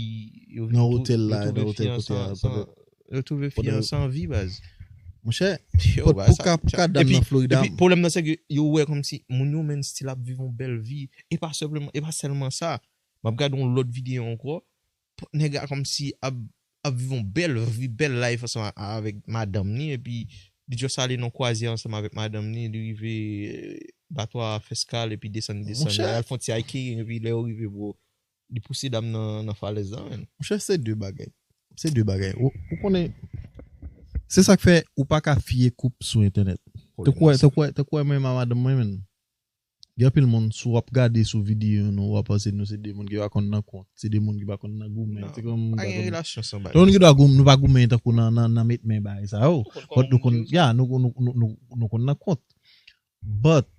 yo Nan tou- otèl yo la, twouve nan fi otèl an kote san- a, san- pandan- yo twouve fi pandan- an san vi, baz. Monchè, Yo, pou, baz, pou sa- ka, pou ka dam epi- nan Florida. Epi, pwoblèm nan, se ke yo wè kòmsi moun yo menm still ap viv yon bèl vi. E pa sèlman, e pa sèlman sa. M ap gade yon lòt videyo ankò. Nèg la kòmsi ap, ap viv yon bèl vi, bèl life ansanm a- avèk madanm li. Epi, li just ale nan kwazye ansanm avèk madanm li. Li rive, euh, bato a fè skal, epi desann, li desann. Monchè. Li al fè yon ti hiking, epi lè yo rive, bro, li pouse dam nan, nan falèz la, menn. Monchè, se de bagay. Se de bagay. Ou, ou konnen, se sa k fè ou pa ka fye koup sou entènèt. Tankou wè, tankou wè, tankou wè mwen, madanm mwen, menn. Gen anpil moun, si w ap gade sou videyo nou, w ap panse nou se de moun ki pa konn nan kont. Se de moun ki pa konn nan goumen. Non, Se kòm moun ki pa pa gen konn relasyon san bagay. Donk, nou gen dwa gou-, nou pa goumen tankou nan, nan, nan met men bagay sa yo. But nou konn, ya, nou, nou, nou, nou, nou konn nan kont. But,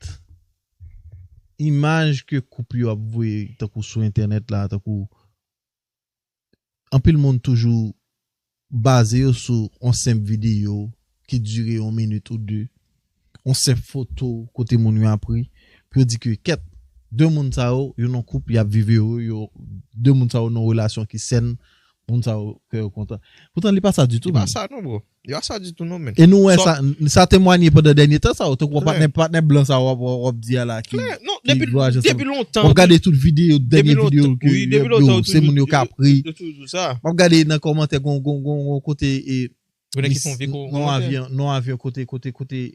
imaj ke koup yo ap voye tankou sou entènèt la, tankou anpil moun toujou baze yo sou yon senp videyo ki dire yon minit ou de, yon senp foto kote moun yo ap ri, pou yo di ke kèt, de moun sa yo, yo nan koup, y ap viv yo, yo, de moun sa yo nan relasyon ki sèn, moun sa yo kè yo kontan. Poutan, li pa sa ditou, Li pa menn. Sa non, bro. Li pa sa ditou non, menn. E nou wè So- sa, sa temwanye pandan dènye tan sa, tankou Klè. Patnè, patnè blan sa w ap, w ap di a la ki, Klè, non, ki depi, vwayaje ansanm. Depi lontan. W ap gade tout videyo, dènye Depi lontan, videyo ke wi, depi yo, lontan, yo, yo se moun yo toujou- k ap ri. Yo toujou sa. W ap gade nan kòmantè, gon, gon, gon, gon kote, e, Konnen ki mis- fè yon vye ko- non kòmantè. Avyon, non avyon kote, kote, kote,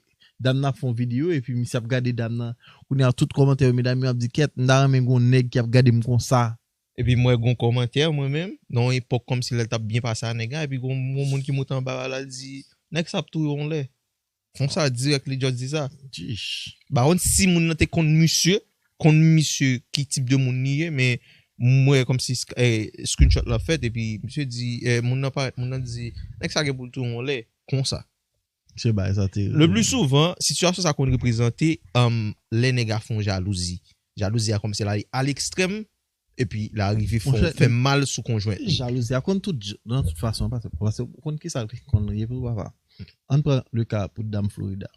dam nan ap fè yon videyo, epi misye ap gade dam nan, kounye a tout kòmantè yo, medam yo ap di, kèt, m ta renmen gon nèg ki ap gade m konsa. Epi mwen gon kòmantè, mwen menm, nan yon epòk kòmsi lè l t ap byen pase a nèg la, epi gon, gon moun ki moute anba la, l di, nèg sa ap touye w anlè. Konsa dirèk li just di sa. Chiche. Ba konn si moun nan te konn misye, konn misye ki tip de moun li ye, men mwen kòmsi eh, screenshot la fèt, epi misye di, eh, moun nan parèt, moun nan di, nèg sa gen pou l touye w anlè, konsa. Se bagay sa te. Le pli souvan, sitiyasyon sa konn reprezante um, lè nèg la fè yon jalouzi. Jalouzi a kòmsi la al ekstrèm, epi la rive fè, Monchè, fè mal sou konjwent li. Jalouzi a konn tout j- nan tout fason, paske, paske ou konn ki sa ki konn rive pou papa. Ann pran le ka pou dam Florida.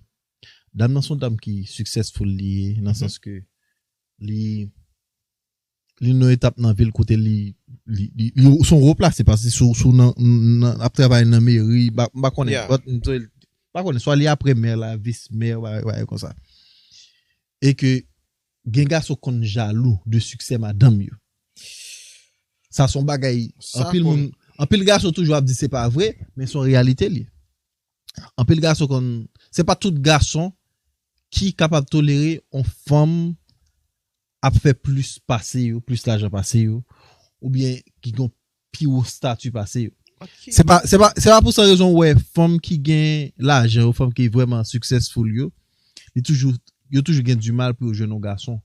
Dam nan se yon dam ki successful li ye, nan sans ke li li nan etap nan vil kote li li, li, li se yon wo plase paske sou sou nan, nan ap travay nan meri, m pa konnen, Yeah. But, m pa konnen, swa li apre mè la, vis mè, bagay konsa. E ke gen gason konn jalou de siksè madanm yo. Sa se yon bagay, Sa anpil konn- moun, anpil gason toujou ap di se pa vre, men se yon reyalite li. Anpil gason konn, se pa tout gason ki kapab tolere yon fanm ap fè plis pase yo, plis lajan pase yo, oubyen ki gen pi wo stati pase yo. Se pa, se pa, se pa pou sa rezon ou wè fanm ki gen lajan yo, fanm ki vrèman successful yo, li toujou, yo toujou gen du mal pou yo jwenn yon gason,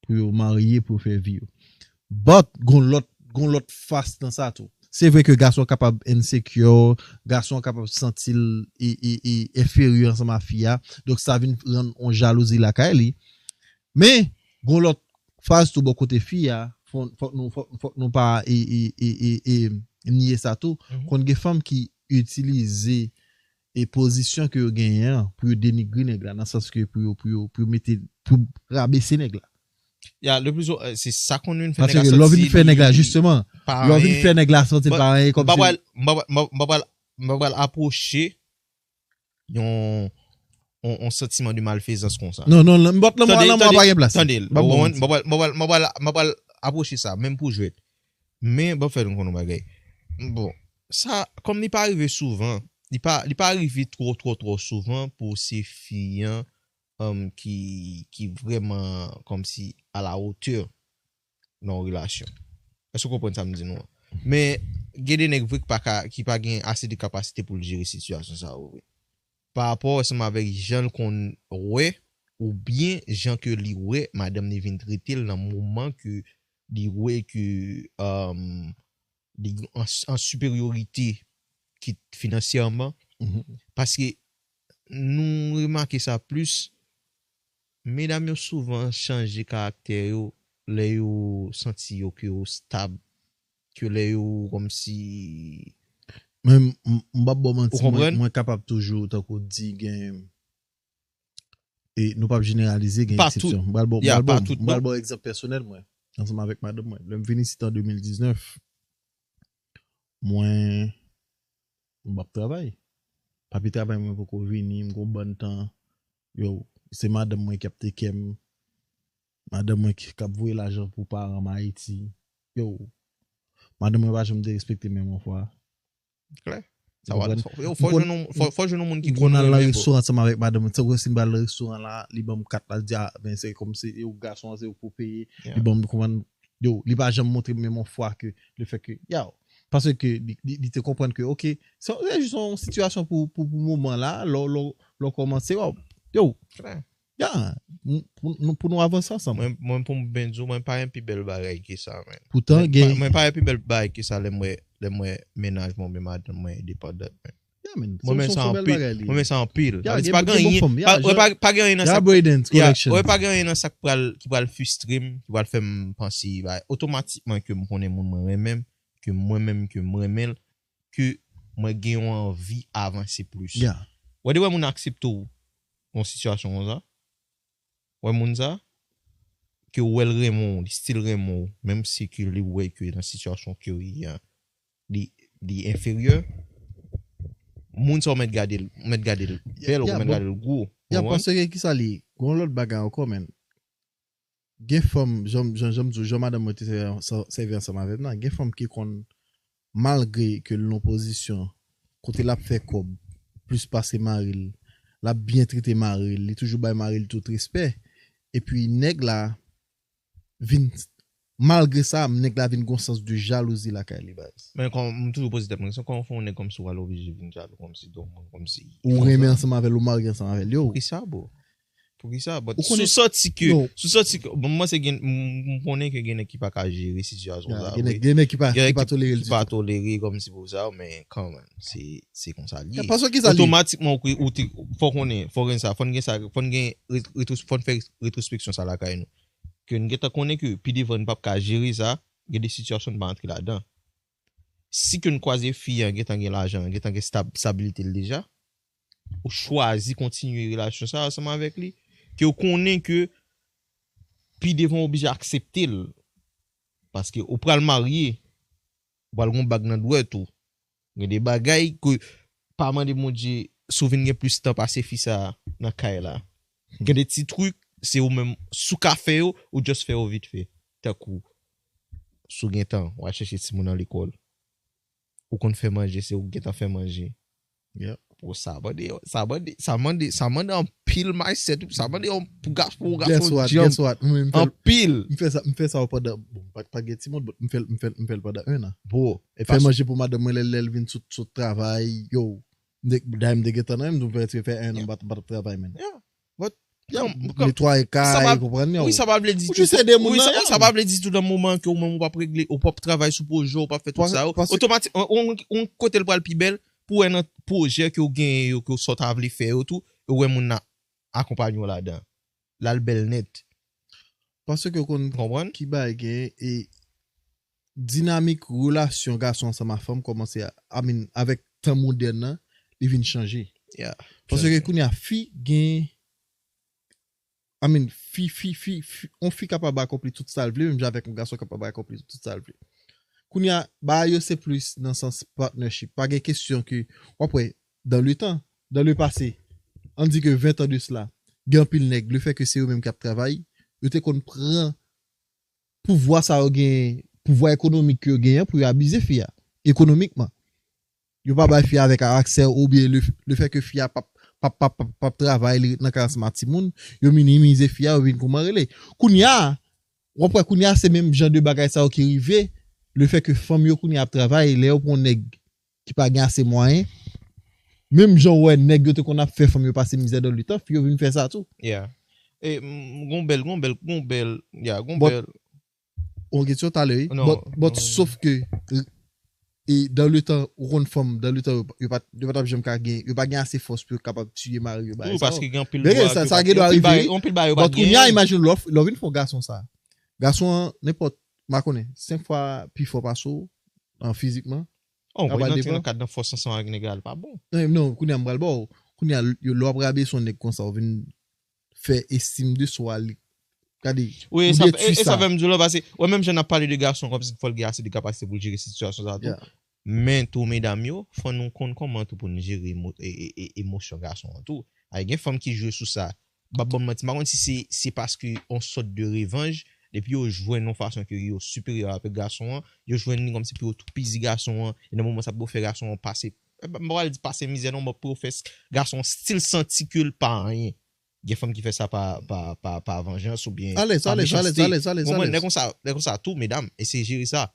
pou yo marye, pou yo fè vi yo. But, gon lòt, gon lòt fas nan sa tou. Se vre ke gason kapab insecure, gason kapab santi l e, e, e enferyè ansanm a fi a. Donk, sa vin rann yon jalouzi lakay li. Men, gon lòt faz tou bò kote fi a, fò, fòk nou, fòk, fòk nou pa e, e, e, e, e, niye sa tou. Konn gen fanm ki itilize e pozisyon ke yo genyen an pou yo denigre nèg la, nan sans ke pou yo, pou yo, pou yo mete, pou rabese nèg la. Ya, le plus, se sa konn vin fè nèg la santi. Paske lè w vin fè nèg la, jisteman, lè w vin fè nèg la santi l pa anyen, kòmsi. M pa pral, m pa pral, m pa pral apwoche yon, yon, yon santiman de malfezans konsa. Non, non, m pa t nan mwa, nan mwa pa gen plas. Tande, m pa pral, m pa pral, m pa pral apwoche sa, menm pou jwèt. Men, ban fè nou konn yon bagay. Bon, sa, kòm li pa rive souvan, li pa, li pa rive twò, twò, twò souvan pou se fi an um, ki, ki vrèman kòmsi a la hauteur nan yon relasyon. Èske w konprann sa m di nou an? Men, gen de nèg vre ki pa ka, ki pa gen ase de kapasite pou l jere sitiyasyon sa yo vre. Pa rapò ansanm avèk jan l konn wè, oubyen jan ke li wè madanm li vin trete l nan moman ke li wè ke um, li an, an siperyorite kit finansyèman. Paske nou remake sa plis, medam yo souvan chanje karaktè yo lè yo santi yo ke yo stab, ke lè yo kòmsi. Men m, m, m p ap ba w manti, mwen, mwen kapab toujou, tankou w di, gen, e nou p ap jeneralize, gen eksepsyon. M pral ba w, m pral ba w, m pral ba w egzanp pèsonèl mwen, ansanm avèk madanm mwen. Lè m vin isit an de mil diznèf, mwen, m p ap travay. Papye travay mwen poko vini, m gon bann tan. Yo, se madanm mwen k ap teke m. Madanm mwen k, k ap voye lajan pou paran m Ayiti. Yo, madanm mwen pa janm derespekte menm yon fwa. Klè. Sa va, fò, fò, fò jwenn yon, fò, fò jwenn yon moun ki konn renmen. M konn al nan restoran ansanm avèk madanm mwen. Se kòmsi m pral nan restoran la, li ban m kat la, li di, a, men se kòmsi, yo, gason an, se ou k pou peye. Li ban m kòmann, yo, li pa janm montre m menm yon fwa ke, le fè ke, yo, paske li, li, li te konprann ke, oke, se, se jis yon sitiyasyon pou, pou, pou moman la, lè, lè, lè w kòmanse, yo, yo, Ya, m, pou, nou, pou nou avanse ansanm. Mwen, mwen pou m byen di w, mwen pa gen pi bèl bagay ke sa, man. Poutan, mwen gen pa, mwen pa gen pi bèl bagay ke sa lè m wè, lè m wè mennaj mwen oubyen madanm mwen endepandan, man. Ya, man. Mwen renmen sa anpil. Mwen renmen sa anpil. Ya, gen, gen bon fanm. Ya, pa, pa gen anyen nan sa k pral, ki pral fristre m, ki pral fè m panse, ba, otomatikman ke m konnen moun mwen renmen m, ke mwen menm ke m renmen l, ke mwen gen yon anvi avanse plis. Ya. Wè, depi moun aksepte w nan yon sitiyasyon konsa, wè moun sa, ke w wè l renmen w, li still renmen w, menm si ke li wè ke nan sitiyasyon ke w ye a, li, li enferyè, moun sa w mèt gade l, ou mèt gade l bèl, ou mèt gade l gwo. Ya, paske kisa li ye? Gon lòt bagay ankò, man. Gen fanm, jan, jan, jan m di w, jan madanm mwen te sèvi, sèvi ansanm avè m nan, gen fanm ki konn, malgre ke l nan pozisyon kote l ap fè kòb plis pase mari l, l ap byen trete mari l, li toujou bay mari l tout respè, epi nèg la vin, malgre sa, nèg la vin gon sans de jalouzi lakay li, baz. Men kòm, m toujou poze tèt mwen kesyon, kòman w fè yon nèg kòmsi w al oblije vin jalou kòmsi de yon moun kòmsi ou renmen ansanm avè l, ou marye ansanm avè l, yo. Poukisa, bro? Poukisa? But si w santi ke, si w santi ke, bon, mwen se gen, m, m konnen ke gen nèg ki pa ka jere sitiyasyon sa, gen nèg, gen nèg ki pa, ki pa tolere l ditou. Ki pa tolere kòmsi pou sa, men kanmenm, se, se konsa li ye. Paske kisa li ye? Otomatikman, ou, ou te, fò konnen, fò gen sa, fò n gen sa, fò n gen retwos-, fò n fè retwospeksyon sa lakay nou. Ke n gentan konnen ke pi devan n p ap ka jere sa, gen de sitiyasyon n pa antre ladan. Si ke n kwaze fi an gentan gen lajan, gentan gen stab-, stabilite l deja, ou chwazi kontinye relasyon sa ansanm avèk li, ke w konnen ke pi devan w oblije aksepte l, paske ou pral marye, ou pral gon bag nan dwèt ou. Gen de bagay ke pa mande Bondye, si w vin gen plis tan pase fi sa nan kay la. Gen de ti trik, se ou menm, si w ka fè yo, ou just fè yo vit fè. Tankou, si w gen tan, w al chèche timoun nan lekòl. Ou konn fè manje, se ou ki gentan fè manje. Yeah. Bro, sa mande, sa mande, sa mande, sa mande anpil mindset, sa mande yon pou gas pou yon Guess gason what? djanm Guess what? Mwen menm, m fè l- anpil. M fè sa, m fè sa pandan, bon, pa, pa gen timoun, but m fè, l- m fè, l- m fè l pandan un an. Bro, E fè manje pou madanm mwen, lè, lè l vin sot, sot travay, yo. M de- Dayè m te gentan nan, m fè, fè un an, m pa, m pa t ap travay, men. Yeah. But, Yo, m- m- kom- netwaye sa kay, pa- ou konprann, yo. Wi, sa pa vle di Ou jis ede moun wi, nan, sa, yo. Sa pa vle di tou nan moman ke ou menm ou p ap regle, ou p ap travay sou pwojè, ou p ap fè tout Paske- sa yo. paske- Otomatik, on, on, on kote l pral pi bèl, pou wè nan pwojè ke ou genyen yo, ke ou sot a vle fè yo tou, ou wè moun nan akonpanye w ladan. L al bèl nèt. Paske ou konn Konprann? Ki bagay gen e dinamik relasyon gason ansanm a fanm kòmanse a, I mean, avèk tan modèn nan, li vin chanje. Yeah. Paske kounye a fi gen I mean, fi, fi, fi, fi, on fi kapab akonpli tout sa l vle, menm jan avèk on gason kapab akonpli tout sa l vle. Kounye a, bagay yo se plis nan sans partnership. Pa gen kesyon ke, w ap wè, dans le temps, dans le passé, ann di ke ven tan de sila, gen anpil nèg, le fè ke se yo menm k ap travay, yo te konn pran pouvwa sa yo gen, pouvwa ekonomik ke yo genyen pou yo abize fi a, ekonomikman. Yo pa bay fi a avèk aksè oubyen le, le fè ke fi a p ap p ap, p ap, p ap, p ap travay, li ret nan kay ansanm a timoun, yo minimize fi a, yo vin kòman rele. Kounye a, w ap wè kounye a se menm jan de bagay sa yo ki rive, le fè ke fanm yo kounye a ap travay, lè yo pran yon nèg ki pa gen ase mwayen, menm jan w wè nèg yo te konn ap fè fanm yo pase mizè dans le temps, fi yo vin fè sa tou. Yeah. E m- gon bèl, gon bèl, gon bèl, yeah, gon But- bèl. On kesyon talè, wi. Non, But, but non. Sof ke e dans le temps, ou konn fanm, dans le temps, yo, yo pa, yo pa t ap janm ka gen, yo pa gen ase fòs pou yo kapab tiye mari yo, bagay Tou sa paske yo. gen anpil Men dwa sa, ke sa pa- gen dwa anpil bagay- rive. Anpil bagay yo pa But kounye a, gen. Imajine lè w lè w vin fè yon gason sa. Gason an, nenpòt, m pa konnen, senk fwa pi fò pase w, an fizikman. Oh, Sa mwen pa antre depan. Nan kad nan fòs ansanm ak nèg la, l pa bon. Non, non, kounye a, m pral ba w. Kounye a, yo- lè w ap rabe son nèg konsa, ou vin fè estim de swa li. Gade, Wi, ou sa, detwi e, e sa sa. Fè m di w la, paske, wè, menm jan n ap pale de gason, kòmsi fò l gen ase de kapasite pou l jere sitiyasyon sa tou. Yeah. Men tou, medam yo, fò nou konn kòman tou pou n jere emo- e- e- e- emosyon gason an tou. Ay, gen fanm ki jwe sou sa. M ap ban m manti, m pa konn si se se paske on sòt de revanj, epi yo jwenn yon fason ke yo siperyè avèk gason an, yo jwenn li kòmsi pou yo toupizi gason an, e nan moman sa pou yo fè gason an pase, e, m pa pral di pase mizè non, men pou yo fè s- gason an still santi ke l pa anyen. Gen fanm ki fè sa pa, pa, pa, pa vanjans oubyen Alèz, pa alèz, alèz, mechanste. alèz, alèz, Konprann? alèz. Nèg konsa, nèg konsa tou, medam, eseye jere sa.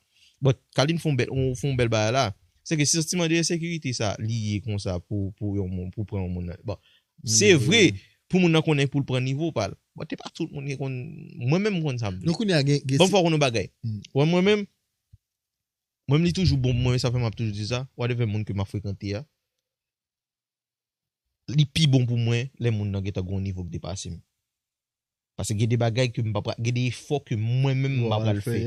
But, Kalin fè yon bèl, yon- fè yon bèl bagay la. Se ke si santiman de ensekirite sa, li ye konsa pou, pou yon moun, pou pran yon moun nan. Bon, se vre, pou moun nan konnen pou l pran nivo pa l. Bon, te pa tout moun ki konn, mwen menm m konn sa m vle. Nou kounye a gen, gen Bon, fò w konn yon bagay. Mm. Wè, mwen menm, mwen menm li toujou bon pou mwen, sa fè m ap toujou di sa. Whatever moun ke m ap frekante a, li pi bon pou mwen lè moun nan gentan gon nivo k depase m. Paske gen de bagay ke m pa pra- gen de efò ke mwen menm m pa pral fè.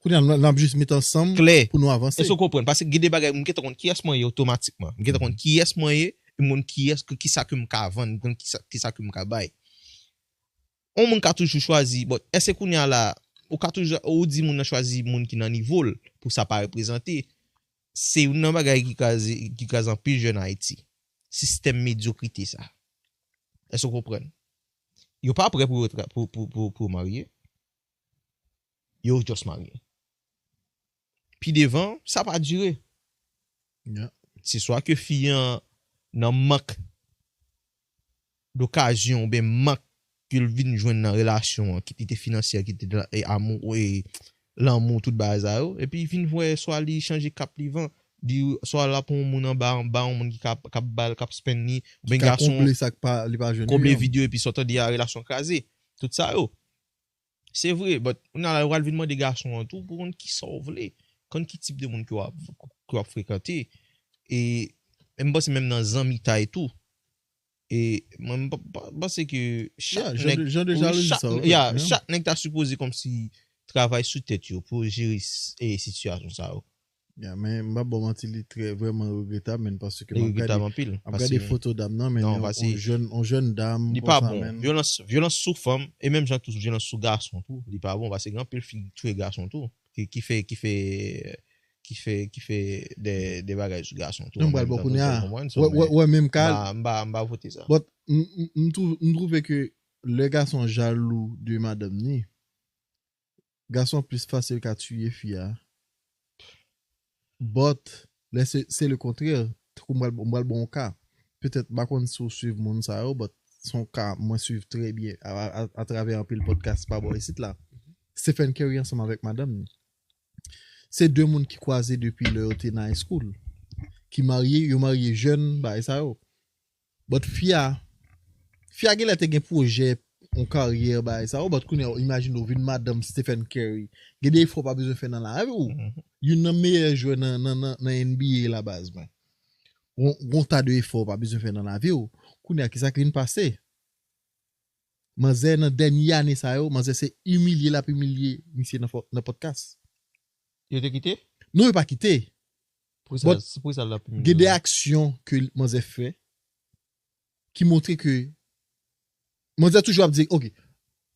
Kounye a, n ap jis met ansanm Klè. Pou nou avanse. Èske w konprann? Paske gen de bagay, m gentan konn kiyès mwen ye otomatikman. M gentan konn kiyès mwen ye, e m konn kiyès, ki sa ke m ka vann, m konn ki sa, ki sa ke m ka bay. On moun ka toujou chwazi, bon, èske kounye a la, ou ka toujou, ou di moun nan chwazi moun ki nan nivo l, pou sa pa reprezante, se youn nan bagay ki kraze, ki kraze anpil jèn Ayiti. Sistèm medyokrite sa. Èske w konprann? Yo pa prè pou yo tra- pou, pou, pou, pou yo marye. Yo just marye. Pi devan, sa pa dire. Yeah. Se swa ke fi an nan mank dokazyon oubyen mank ke l vin jwenn nan relasyon an, kit li te finansyè, kit li te la- e amou, e lanmou, tout bagay sa yo, epi vin wè swa li chanje kap li van, li swa l ap yon moun anba, anba yon moun ki k ap, k ap ba l, k ap spend li, oubyen Ka gason konble sa k pa, li pa jwenn konble li an. Vide epi sot an di a relasyon kraze. Tout sa yo. Se vre, but ou nan la, ou al vin mande gason an tou pou konn ki sa w vle, konn ki tip de moun ke w ap, ke w ap frekante. E, e m panse menm nan zanmitay tou. E mwen, m pa- pa- panse ke chak Yeah, jan nèg, de- jan de wi, jalouzi chak, sa yo, yeah, yeah. Chak nèg ta sipoze kòmsi travay sou tèt yo pou yo jere s- e, sitiyasyon sa yo. Yeah, men m pa ba w manti, li trè vrèman regretab, men paske Li m ap regretab gade, anpil. m ap gade Paske foto dam nan, men Non, yon, paske yon jèn, yon jèn dam li pa konsa, bon. Men. Vyolans, vyolans sou fanm, e menm jan tou vyolans sou gason tou, li pa bon, paske gen anpil fi ki touye gason tou, ki, ki fè, ki fè, ki fè, ki fè de, de bagay sou gason tou. Non, m pral bon kounye a. Wè, wè, wè, menm ka. M pa, m pa, m pa vote sa. But, m, m, m twou- m twouve ke lè gason jalou de madanm ni, gason plis fasil ka tiye fi a. But, lè se, se le kontrè, tankou m pral, m pral bon ka. petèt m pa konn si w swiv moun sa yo, but se yon ka mwen swiv trè byen a- a- atravè anpil podcast pa bò isit la. Stephen Curry ansanm avèk madanm ni. Se de moun ki kwaze depi lè yo te nan high school. Ki marye, yo marye jèn, bagay sa yo. But fi a, fi a genlè te gen pwojè, yon karyè, bagay sa yo, but kounye a, imajine w vin madanm Stephen Curry. Gen de efò w pa bezwen fè nan lavi w. Youn nan meyè jwè nan, nan, nan, nan N B A la baz mwen. Gon, gon ta de efò w pa bezwen fè nan lavi w. Kounye a, kisa ki vin pase? Manzè nan dènye ane sa yo, manzè se imilye l ap imilye misye nan, fo- nan podcast. Yo te kite? Non, yo pa kite. Pou sa, But- se pou sa l ap Gen de aksyon ke manzè fè ki montre ke manzè toujou ap di, ok,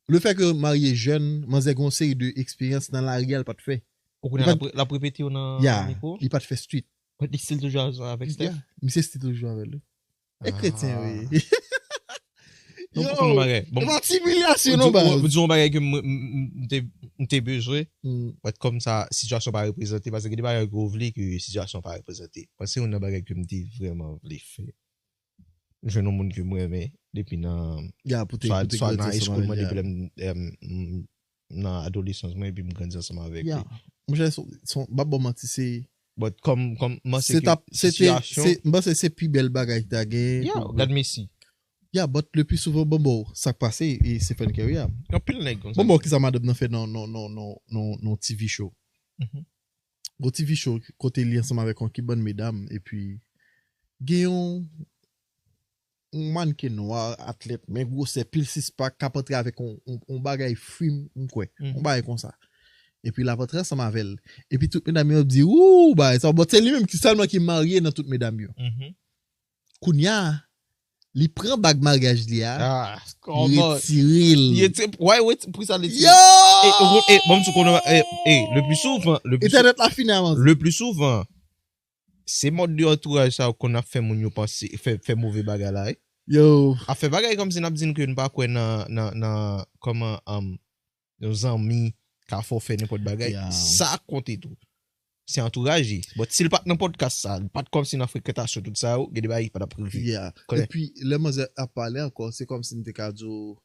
le fè ke marye jèn, manzè gen yon seri de eksperyans nan lari a l pa t fè. Ou konnen Li l ap re- l ap repete yo nan Ya, mikwo? Li pa t fè street. Li still toujou avèk Steph? Ya, misye still toujou avèk li. E kretyen, wi. Donk, pou konn bagay. Bon, E pa ti imilyasyon non, baz. Di yon bagay ke m- m- m- m te- m te bezwen. Mm. But kòm sa, sitiyasyon pa reprezante, paske gen de bagay ke w vle ke sitiyasyon pa reprezante. Mwen, se youn nan bagay ke m te vrèman vle fè. Jwenn yon moun ke m renmen depi nan Ya, pou te swa, pou te swa grandi nan high ansanm school, avè mwen, li, depi ya. lè m, m- m- nan adolesans mwen, epi m grandi ansanm avèk Ya. li. Monchè, son, son, m ap ba w manti, se But kòm, kòm, mwen, se se ke tap, se te, sitiyasyon, se, m panse se pi bèl bagay ki ta gen. ya, pou- gad Messi. Ya, but le pi souvan, bon, bon, sa k pase, e Stephen Curry, ya. Anpil nèg konsa. Bon, bon, kisa madanm nan fè nan, nan, nan, nan, nan, nan T V show? Mhm. Gon T V show kote li ansanm avèk yon ki bann medam, epi gen yon, yon mannken nwa, atlèt, men gwosè, pil six pack, k ap antre avèk yon, yon, yon bagay fim, m kwè, Mhm. yon bagay konsa. Epi l ap antre ansanm avè l. Epi tout medam yo ap di, ou, bagay sa, but se li menm ki sèlman ki marye nan tout medam yo. Mhm. Kounye a, li pran bag maryaj li a, Ah, li kòman? retire l. Li ete, why wait, pou sa li ete? Yo! E, e, e, bon, m sou konnen, e, e, le plus souvent, le plus Entènèt la fini avan. Le plus souvent, se mòd de antouraj sa yo konn ap fè moun yo panse, fè, fè move bagay la, wi. Yo. Ap fè bagay kòmsi n ap di n ke n pa kwè nan, nan, nan, kòman, um, yon zanmi ka fè w fè nenpòt bagay. Yeah. Sa konte tou. Se antouraj li. But si l pa t nan podcast sa, li pa t kòmsi nan frekantasyon tout sa yo, gen de bagay ki pa t ap rive. Yeah. Klè. Epi, lè manzè ap pale ankò, se kòmsi m te ka di w,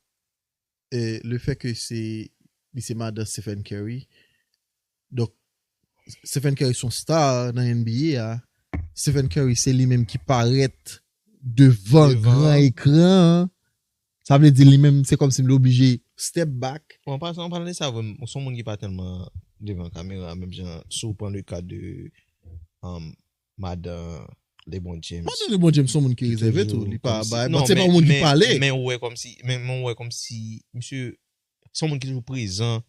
eh, le fè ke se, li se madan Stephen Curry. Donk, Stephen Curry se yon star nan N B A a. Stephen Curry se li menm ki parèt devan Devan. gran ekran an. Sa vle di li menm, se kòmsi m te oblije step back. Bon, an pasan, an palan de sa, vre, m se yon moun ki pa tèlman devan kamera, menm jan, si w pran le ka de, um, madan LeBron James. Madan LeBron James se yon moun ki rezève tou, li pa bay, Non, but se pa yon moun ki pale. Men ou wè kòmsi, men, men ou wè kòmsi, misye, se yon moun ki toujou prezan.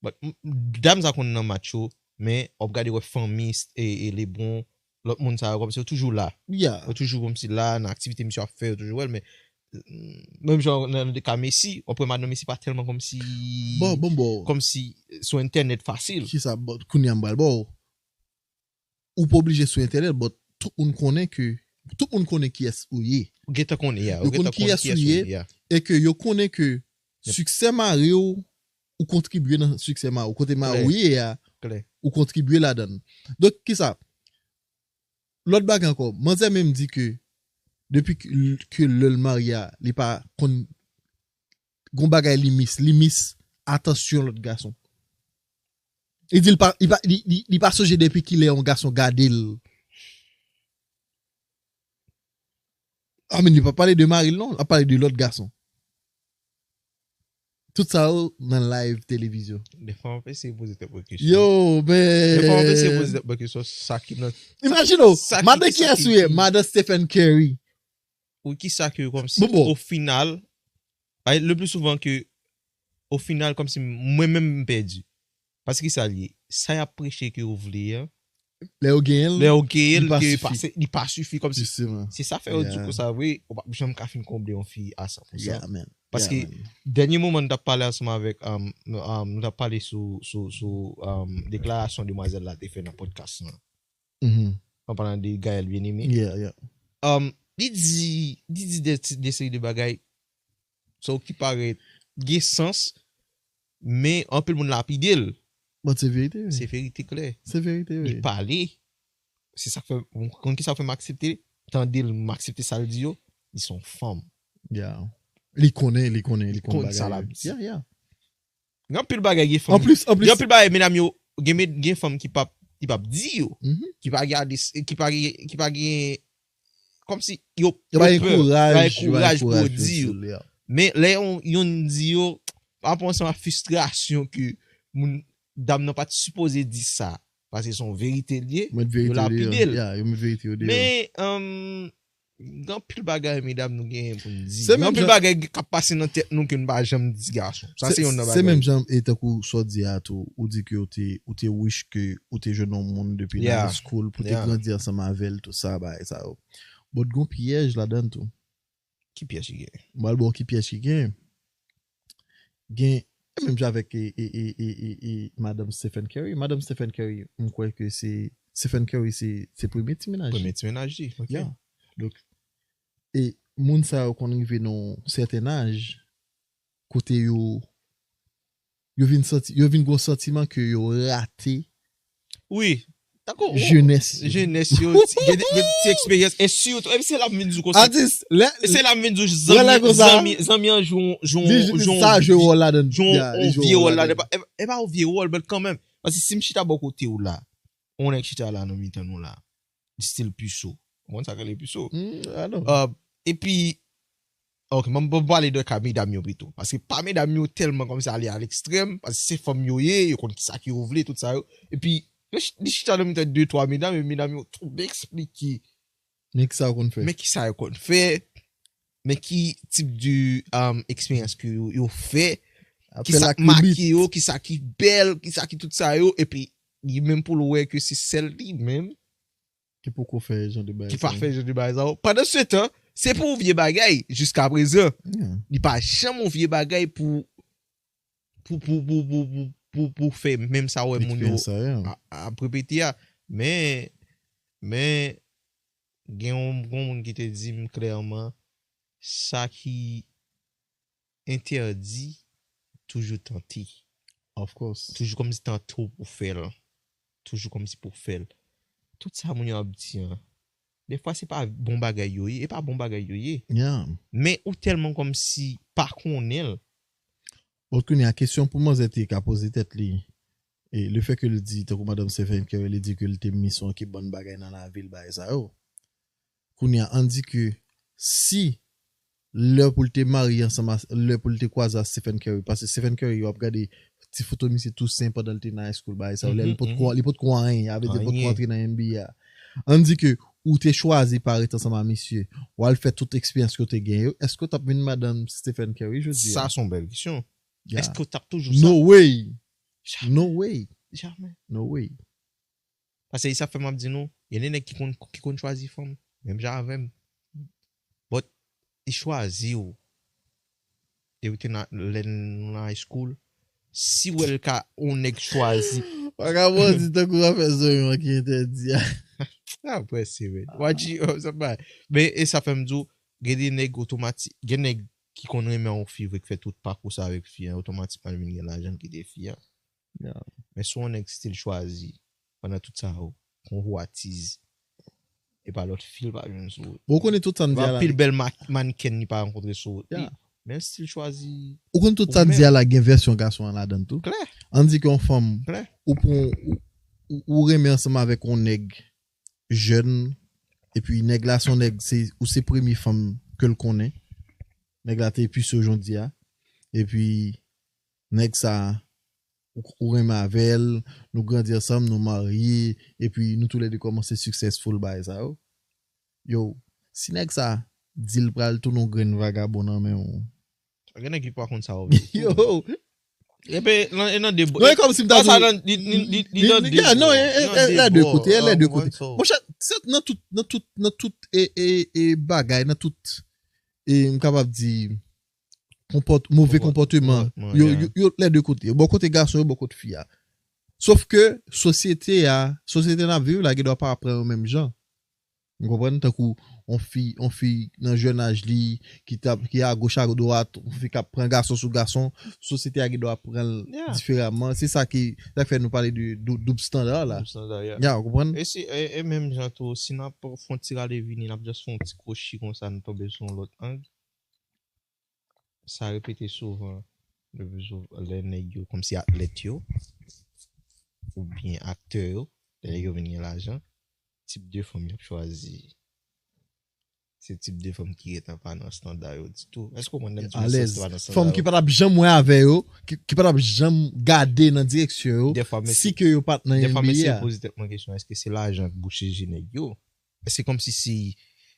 But, m- m- dam sa konn nan match yo, men w ap gade wè fanmi e, e LeBron, lòt moun sa yo kòmsi yo toujou la. Yeah. Yo toujou kòmsi la, nan aktivite misye ap fè, yo toujou wè l, men mm, menm jan nan, nan de ka Messi, w ap wè madan Messi pa tèlman kòmsi, Bon, bon, bon. Kòmsi sou entènèt fasil. Kisa, bon, kounye a m pral ba w. Ou pa oblije sou entènèt, but tout moun konnen ke, tout moun konnen kiyès ou ye. Ou gentan konnen, ya. Yo konn kiyès ou ye, e ke yo konnen ke siksè mari w, ou kontribye nan siksè mari w. Kote mari w ye a, Klè. Ou kontribye ladan l. Donk, kisa? Lòt bagay ankò, manzè menm di ke depi ke, ke lè l marye a, li pa konn gon bagay li miss, li miss atansyon lòt gason. Li di l pa, li pa, li, li, li pa sonje depi kilè yon gason gade l. I mean, li pa pale de mari l non, l ap pale de lòt gason. Tout sa yo nan live televizyon. Defwa m ap eseye poze tèt mwen kesyon. Yo, men. Defwa m ap eseye poze tèt mwen kesyon, sa ki nan Imajine w, sa ki- madan sa kiyès ki- ou ye, madan Stephen Curry. Ou kisa ke kòmsi, Bon, bon. O final, ay, le pli souvan ke, o final, kòmsi mwen menm m pèdi. Paske sa l ye, sa y ap preche ke yo vle an, Lè yo genyen l, lè yo genyen li l, pa ke sifi. pa- se- li pa sifi kòmsi. Jisteman. Se sa fè yo di Yeah. konsa vre, ou p ap janm ka fin konble yon fi a san pou san. Yeah, man. Paske Yeah, man. Dènye moman n t ap pale ansanm avèk, um, um, nou t ap pale sou, sou, sou um, deklarasyon demwazèl la te fè nan podcast lan. Mhm. An palan de Gaëlle Bien-Aimé. Yeah, yeah. Um, li di, li di de, de seri de bagay, so ki parèt gen sans, men anpil moun lapide l. But se verite, wi. Se verite klè. Se verite, Li wi. Pale. Se sa k fè, ou konn ki sa k fè m aksepte? tande l, m aksepte sa l di yo, li se yon fanm. Yeah. Li konnen, li konnen, li konnen Konn sa bagay l yo. ap di. Yeah, yeah. Gen anpil bagay gen fanm. An plis, an plis, Gen anpil bagay medam yo, gen, med- gen fanm ki p ap ki p ap di yo, mhm. Ki pa gade, s- ki pa gen, ki pa gen, kòmsi yo Yo pa gen pè, yo pa kouraj, gen yo pa gen kouraj pou yo kouraj pou di yo yo. di yo. Men lè yon, yon di yo, pa rapò ansanm a fristrasyon ke moun, dam nan pa t sipoze di sa, paske se yon verite l ye, Met yo verite yo lapide deyò. l. Yeah, yo met verite yo deyò. Men, um, gen anpil bagay, medam, nou genyen pou n di. Se Gen menm anpil jan- bagay k ap pase nan tèt nou ke nou pa janm di gason. Sa se yon nan Se bagay. Menm jan e tankou sa w di a tou, ou di ke ou te, ou te wish ke ou te jwenn yon moun depi Yeah. high school pou te Yeah. grandi ansanm avè l, tout sa, bagay sa yo. But gon pyèj ladan l tou. Ki pyèj ki gen? M pral ba w ki pyèj ki gen. Gen, e menm jan avèk e, e, e, e, e, e Madame Stephen Curry. Madame Stephen Curry, m kwè ke se, Stephen Curry se, se premye ti menaj. Premye ti menaj li. Ok. Yeah. Donk, e moun sa yo konn rive nan yon sèten aj, kote yo, yo vin santi, yo vin gon santiman ke yo rate Wi. Dakò. jenès. Jenès yo, ti- gen gen ti eksperyans. E sitou, e se la m vin di w konsa. Atis, lè, E se la m vin di w Wè la zanmi, konsa. Zanmi, zanmi an jwe yon, di- jwe sa yon jwe vi- wòl ladan. jwe Yeah, li yon jwe vye wòl wòl la. ladan. E pa- e pa yon vye wòl, but kanmenm. Paske si m chita bò kote w la, yon nèg chita la nan mitan nou la, li stil Puceau. Ou konn sa k rele Puceau? Hmm, I know. Uh, epi, ok, mwen mwen pale de ka medam yo pito. Paske pa medam yo tèlman kòmsi ale a lekstrèm, paske se fanm yo ye, yo konn kisa ki yo vle, tout sa yo. Epi, yo ch- li chita nan mitan de twa medam, e medam yo tou byen eksplike Men ki sa yo konn fè? Men ki sa yo konn fè, men ki tip de um, eksperyans ke yo, yo fè, Apre ki sa la k make kribit. Yo, ki sa ki bèl, ki sa ki tout sa yo, epi li menm pou l wè ke se sèl li menm Ki poko fè jan de bagay ki pa sa. Fè jan de bagay sa yo. Pandan se tan, se pou vye bagay, jiska prezan. Yeah. Li pa janm yon vye bagay pou pou pou pou pou pou pou, pou fè menm sa wè moun yo Eksperyans sa, yeah. a- ap repete a. Men men gen yon, yon moun ki te di m klèman, sa ki entèdi toujou tante. Of course. Toujou kòmsi tante w pou fè l. Toujou kòmsi pou fè l. Tout sa moun yo ap di an, defwa se pa bon bagay yo ye, e pa bon bagay yo ye. Yeah. Men ou tèlman kòmsi pa konnen l. Bon, kounye a kesyon pou manzè te ka poze tèt li. E le fè ke l di, tankou Madame Stephen Curry, li di ke l te mis yon ekip bann bagay nan lavi l, bagay sa yo. Kounye a, ann di ke si lè pou l te marye ansanm a, lè pou l te kwaze a Stephen Curry, paske Stephen Curry, w ap gade ti foto misye tou sen pandan l te nan high school, bagay sa yo, lè li Mhm, potko, li potko anyen, a vle di potko Anyen. Antre nan N B A. Ann di ke ou te chwazi pa ret ansanm a misye, w al fè tout eksperyans ke w te gen yo, èske w t ap vin madanm Stephen Curry jodi a? Sa se yon bèl kesyon. Yeah. Èske w t ap toujou sa? No way. Jamè. No way. Jamè. No way. Paske sa fè m ap di nou, gen de nèg ki konn, ki konn chwazi fanm, menm jan avè m. But, li chwazi w. E ou te nan, lè nou nan high school, si w wè l ka, yon nèg chwazi. Vagabon di tankou afè zanmi an ki entèdi a. Sa prese, men. Wadji, oh, sa pa. Men, e sa fè m di w, gen de nèg otomatik, gen nèg ki konn renmen yon fi vre, ki fè tout pakou sa avèk fi an, otomatikman l vin gen lajan l kite fi an. Yeah. Men si yon nèg still chwazi, pandan tout sa yo, kon who atiz, e pa lòt fi l pa jwenn sou wout. Bon, ou konnen tout sa n di Pa a la. Pil bèl ma- mannequin li pa rankontre sou wout li. Yeah. Men l still chwazi. Ou konn tout sa n di a la gen vèsyon gason an ladan tou. Klè. Ann di ke yon fanm, Klè. Ou pran, ou, ou, ou renmen ansanm avèk yon nèg jèn, epi nèg la se yon nèg, se, ou se premye fanm ke l konnen. Nèg la te epi sou jan di a. Epi, nèg sa, ou, ou renmen avè l, nou grandi ansanm, nou marye, epi nou toulède kòmanse successful bagay sa yo. Yo, si nèg sa di l pral tounen yon grenn vagabon nan men w. Gen nèg ki pa konn sa yo vle. Yo, Epi, nan, e nan de bò. Non, e kòm si m ta Sa di- nan, li, li, li, li nan de Yeah, bò. non, e, e, Nan e, de lè de bò. kote, e lè de Ou konprann kote. sa? Monchè, se nan tout, nan tout, nan tout, e, e, e bagay, nan tout, e, m kapab di, konpòt-, move Konpòt-, konpòteman, konpòtman, yo, yeah. yo, yo, lè de kote, bò kote gason yo, bò kote fi a. Sof ke sosyete a, sosyete n ap viv la, gen dwa pa pran yo menm jan. Ou konprann? Tankou yon fi, yon fi nan jèn aj li, ki t ap, ki agoch adwat, yon fi k ap pran gason sou gason, sosyete a gen dwa pran l diferaman. Se sa ki, sa k fè nou pale de dou-, doub standa la. Doub standa, yeah. Ya, ou konprann? E si, e, e menm jan tou, si n ap fè yon ti rale vini, n ap just fè yon ti kwochi konsa, nou tonbe sou yon lòt ang. Sa repete souvan, le pli souvan, lè nèg yo, kòmsi atlèt yo, oubyen aktè yo, lè nèg yo vin gen lajan, tip de fanm y ap chwazi, se tip de fanm ki gentan pa nan standa yo ditou. Èske w konprann lè m di w se pa nan standa yo? Fanm ki pa t ap janm wè avè yo, ki, ki pa t ap janm gade nan direksyon yo, si ke yo pa t nan N B A. Dèfwa m eseye poze tèt mwen kesyon, èske se lajan k bouche je nèg yo? Èske kòmsi se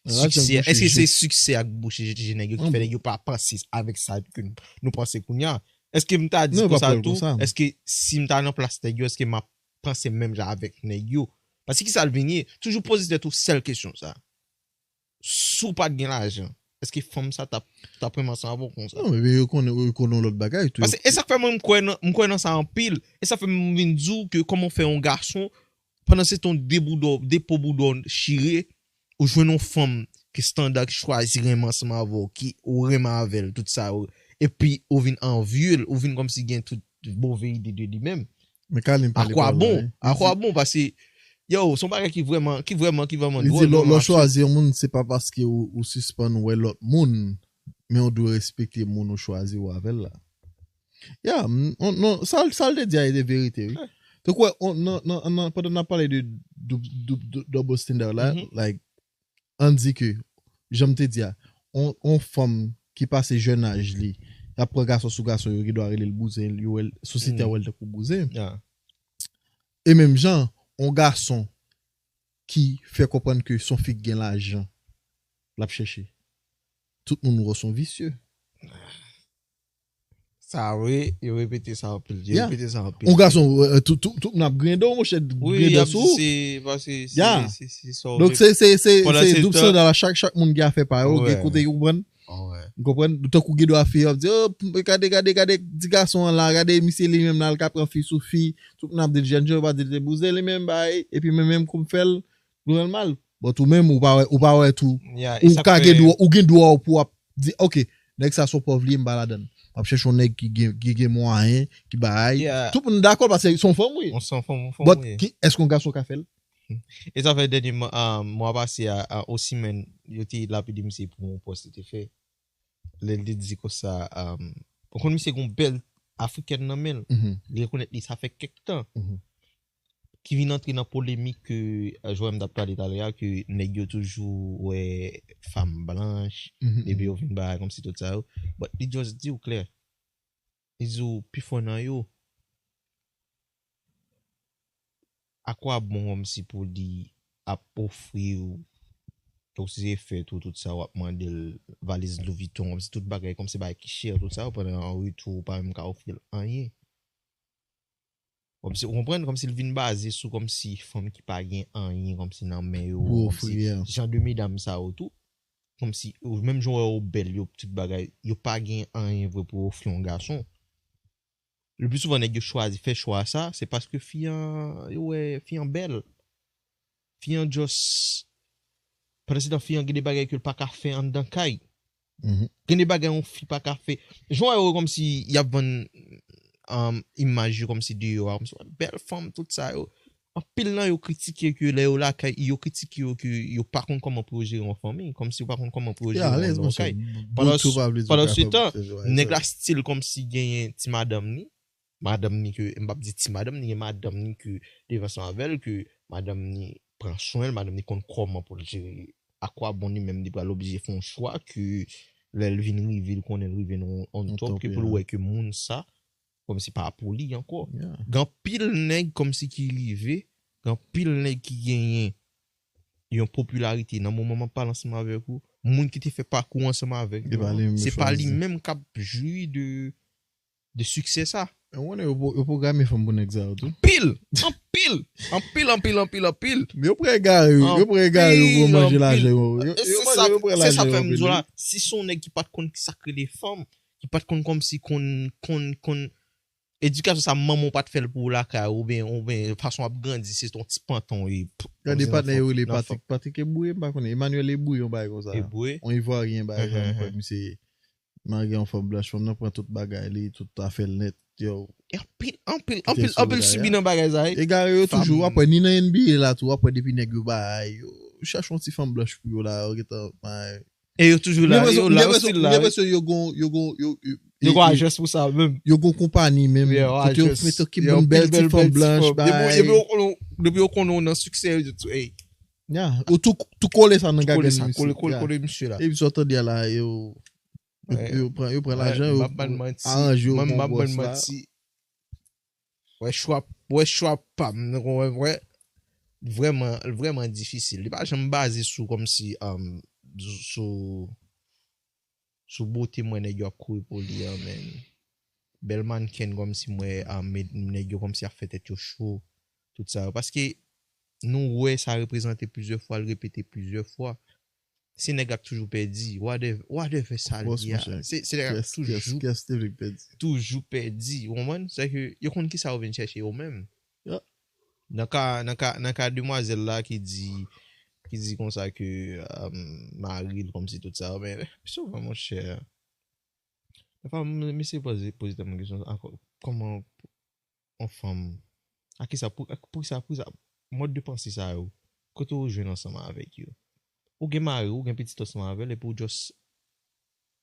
siksè, èske se siksè ak bouche je nèg yo ki fè nèg yo pa panse avèk sa ke nou panse kounye a? Èske m ta di konsa tou? Èske si m ta nan plas nèg yo, èske m ap panse menm jan avèk nèg yo? Paske ki sa l vin ye? Toujou poze tèt ou sèl kesyon sa. Si w pa t gen lajan, èske fanm sa t ap, t ap renmen ansanm avè w konsa? Non, men yo konnen, yo konnen yon lòt bagay tou. Paske, e sa k fè mwen, m kwè nan, m kwè nan sa anpil. E sa fè m vin di w ke kòman w fè yon gason, pandan se tan w de bouda w, de po bouda w chire, ou jwenn yon fanm ki standa, ki chwazi renmen ansanm avè w, ki ou renmen avè l, tout sa yo, epi ou vin anvye l, ou vin kòmsi gen tout move ide de li menm. Men Carlin pale pa vre. A kwa bon? A kwa bon? Paske, yo, se yon bagay ki vrèman, ki vrèman, ki vrèman dwòl. Li di, lè w chwazi yon moun, se pa paske ou, ou sispann wè lòt moun, men ou dwe respekte moun ou chwazi w avè l la. Ya, m, on, non, sa, sa l te di a, e te verite, wi. Te kwè, on, nan, nan, nan, pandan n ap pale de dou-, dou-, dou-, double standard la, like, ann di ke, jan m te di a, on, on fanm ki pase jèn aj li, y ap pran gason sou gason, yo gen dwa rele l bouzen, yo wè l, sosyete a wè l tankou bouzen. E menm jan, on gason ki fè konprann ke se on fi k gen lajan l ap chèche. Tout moun wè w se on visye. Sa vre, yo repete sa anpil. Yo repete sa anpil. On gason, euh, tout, tout, tout moun ap griyen do, monchè, griyen do sou ou. Wi, y ap di se, paske se, se, se sa w vle. Donk, se, se, se, se doub standard la, chak, chak moun gen afè pa yo, gen kote yo konprann. Ou konprann? Tankou gen dwa fi yo ap di, oh, gade, gade, gade, ti gason an la, gade misye li menm la, l ka pran fi sou fi. Tout moun ap di l jèn, yo pa di l te bouzen li menm, bay. Epi men menm kou m fè l, nou wè l mal. But ou menm, ou pa wè, ou pa wè tou. Ou ka gen dwa, ou gen dwa pou w ap di, ok, nèg sa se yon pòv li ye, m pa ladan l. M ap chèche yon nèg ki gen, ki gen mwayen, ki bay. Tout moun dakò paske se yon fanm, wi. Yon fanm, yon fanm, wi. But ki, èske yon gason ka fè l? E sa fè dènye mwa, ah, mwa pase a, a Osimhen, yo te lapide misye pou yon pòs li te fè. Lè l te di konsa, um, ou konn misye gen yon bèl afrikèn nan men l. Li rekonèt li, sa fè kèk tan. Ki vin antre nan polemik ke, euh, Joël m t ap pale talè a, ke nèg yo toujou wè fanm blanch, epi yo vin bagay kòmsi tout sa yo. But li just di w klè. Li di w pifò nan yo, a kwa bon kòmsi pou li ap ofri w, ou si se fèt ou tout sa, w ap mande l valiz Louis Vuitton, kòmsi tout bagay, kòmsi bagay ki chè, tout sa, pandan an retou, ou pa menm ka ofri l anyen. Kòmsi, ou konprann, kòmsi l vin baze sou kòmsi fanm ki pa gen anyen, kòmsi nan men yo, kòmsi jan de medam sa yo tou, kòmsi, ou menm jan w wè yo bèl, yo tout bagay, yo pa gen anyen vre pou ofri yon gason. Le pli souvan, nèg yo chwazi fè chwa sa, se paske fi an, yo wè fi an bèl. Fi an just, pandan se tan fi an gen de bagay ke l pa ka fè anndan kay. Gen de bagay yon fi pa ka fè. Jan w wè yo kòmsi y ap vann, um, imaj yo kòmsi deyò a, kòmsi bèl fanm, tout sa yo. Anpil nan yo kritike ke lè yo lakay, yo kritike yo ke yo pa konn kòman pou yo jere yon fanmi, kòmsi yo pa konn kòman pou yo jere yon lakay. Pandan se tan, nèg la still kòmsi genyen ti madanm li, madanm ni ke, m p ap di ti madanm, ni gen madanm ni ke li viv ansanm avè l, ke madanm ni pran swen l, madanm ni konn kòman pou l jere. A kwa bon li menm li pral oblije fè yon chwa ke lè l vin rive, l konnen l rive nan on top, ke pou l wè ke moun sa, kòmsi pa pou li ankò. Gen anpil nèg kòmsi ki rive, gen anpil nèg ki genyen yon popilarite nan moman m ap pale ansanm avèk ou, moun ki te fè pakou ansanm avèk yo, se pa li menm k ap jwi de de siksè sa. Ou konnen yo, yo pwograme fanm pou nèg sa yo tou. Anpil! Anpil! Anpil, anpil, anpil, anpil! Men yo pran egare, yo pran egare, yo pran manje lajan yo. Yo, yo manje, yo pran lajan yo anpil, wi. Se sa fè m di w la, si se yon nèg ki pa t konn ki sa k rele fanm, ki pa t konn kòmsi konn, konn, konn, Edikasyon sa manman w pa t fè l pou ou lakay ou, oubyen, oubyen fason w ap grandi, se yon ti panton e. Gade patnè yo rele Patrick. Patrick Ebouye, m pa konnen. Emmanuel Ebouye, yon bagay konsa. Ebouye? Yon Ivwaryen, bagay konsa, m kwè misye mare yon fanm blanch, fanm nan pran tout bagay li, tout afè l nèt. Yo. E anpil, anpil, anpil, anpil sibi nan bagay sa, wi. Egare yo toujou, w ap wè ni nan N B A la tou, w ap wè depi nèg yo bay, yo chèche yon ti fanm blanch pou yo la, yo gentan bay. E yo toujou la, yo la, yo still la. Gen presyon yo gon, yo gon, yo, yo, yo gon ajans pou sa menm. Yo gon konpani menm. Kote yo mete ki bon bèl ti fanm blanch, bay. Depi yo konnen, depi yo konnen w nan siksè, yo di tou, hey. Ya, ou tou, tou kole sa nan gagann misye. Kole, kole, kole misye la. Epi sa w tande a la, yo, yo, yo pran, yo pran lajan, yo aranje yo bon bòs la. Wè chwa, wè chwa pa m, wè, wè, vrèman, vrèman difisil. Li pa janm baze sou kòmsi, um, sou, sou bote mwen nèg yo ap kouri pou li an, men. Bèl mannken kòmsi mwen, um, nèg yo kòmsi ap fè tèt yo cho, tout sa yo. Paske nou wè sa reprezante plizyè fwa, l repete plizyè fwa. Se nèg la k toujou pèdi. Whatever, whatever sa l ye a. Se, se nèg la k toujou, toujou pèdi. Ou konprann? Se ke yo konn kisa yo vin chèche yo menm. Nan ka, nan ka, nan ka demwazèl la ki di, ki di konsa ke, um, mari l kòmsi tout sa, men, souvan, monchè, defwa, m, misye poze, poze tèt mwen kesyon, a, kò-, kòman yon fanm, a kisa, pou, a, pou sa, pou sa, mòd de panse sa yo, kote w jwenn ansanm avèk yo? Ou gen mari, ou gen pitit ansanm avè l, epi w just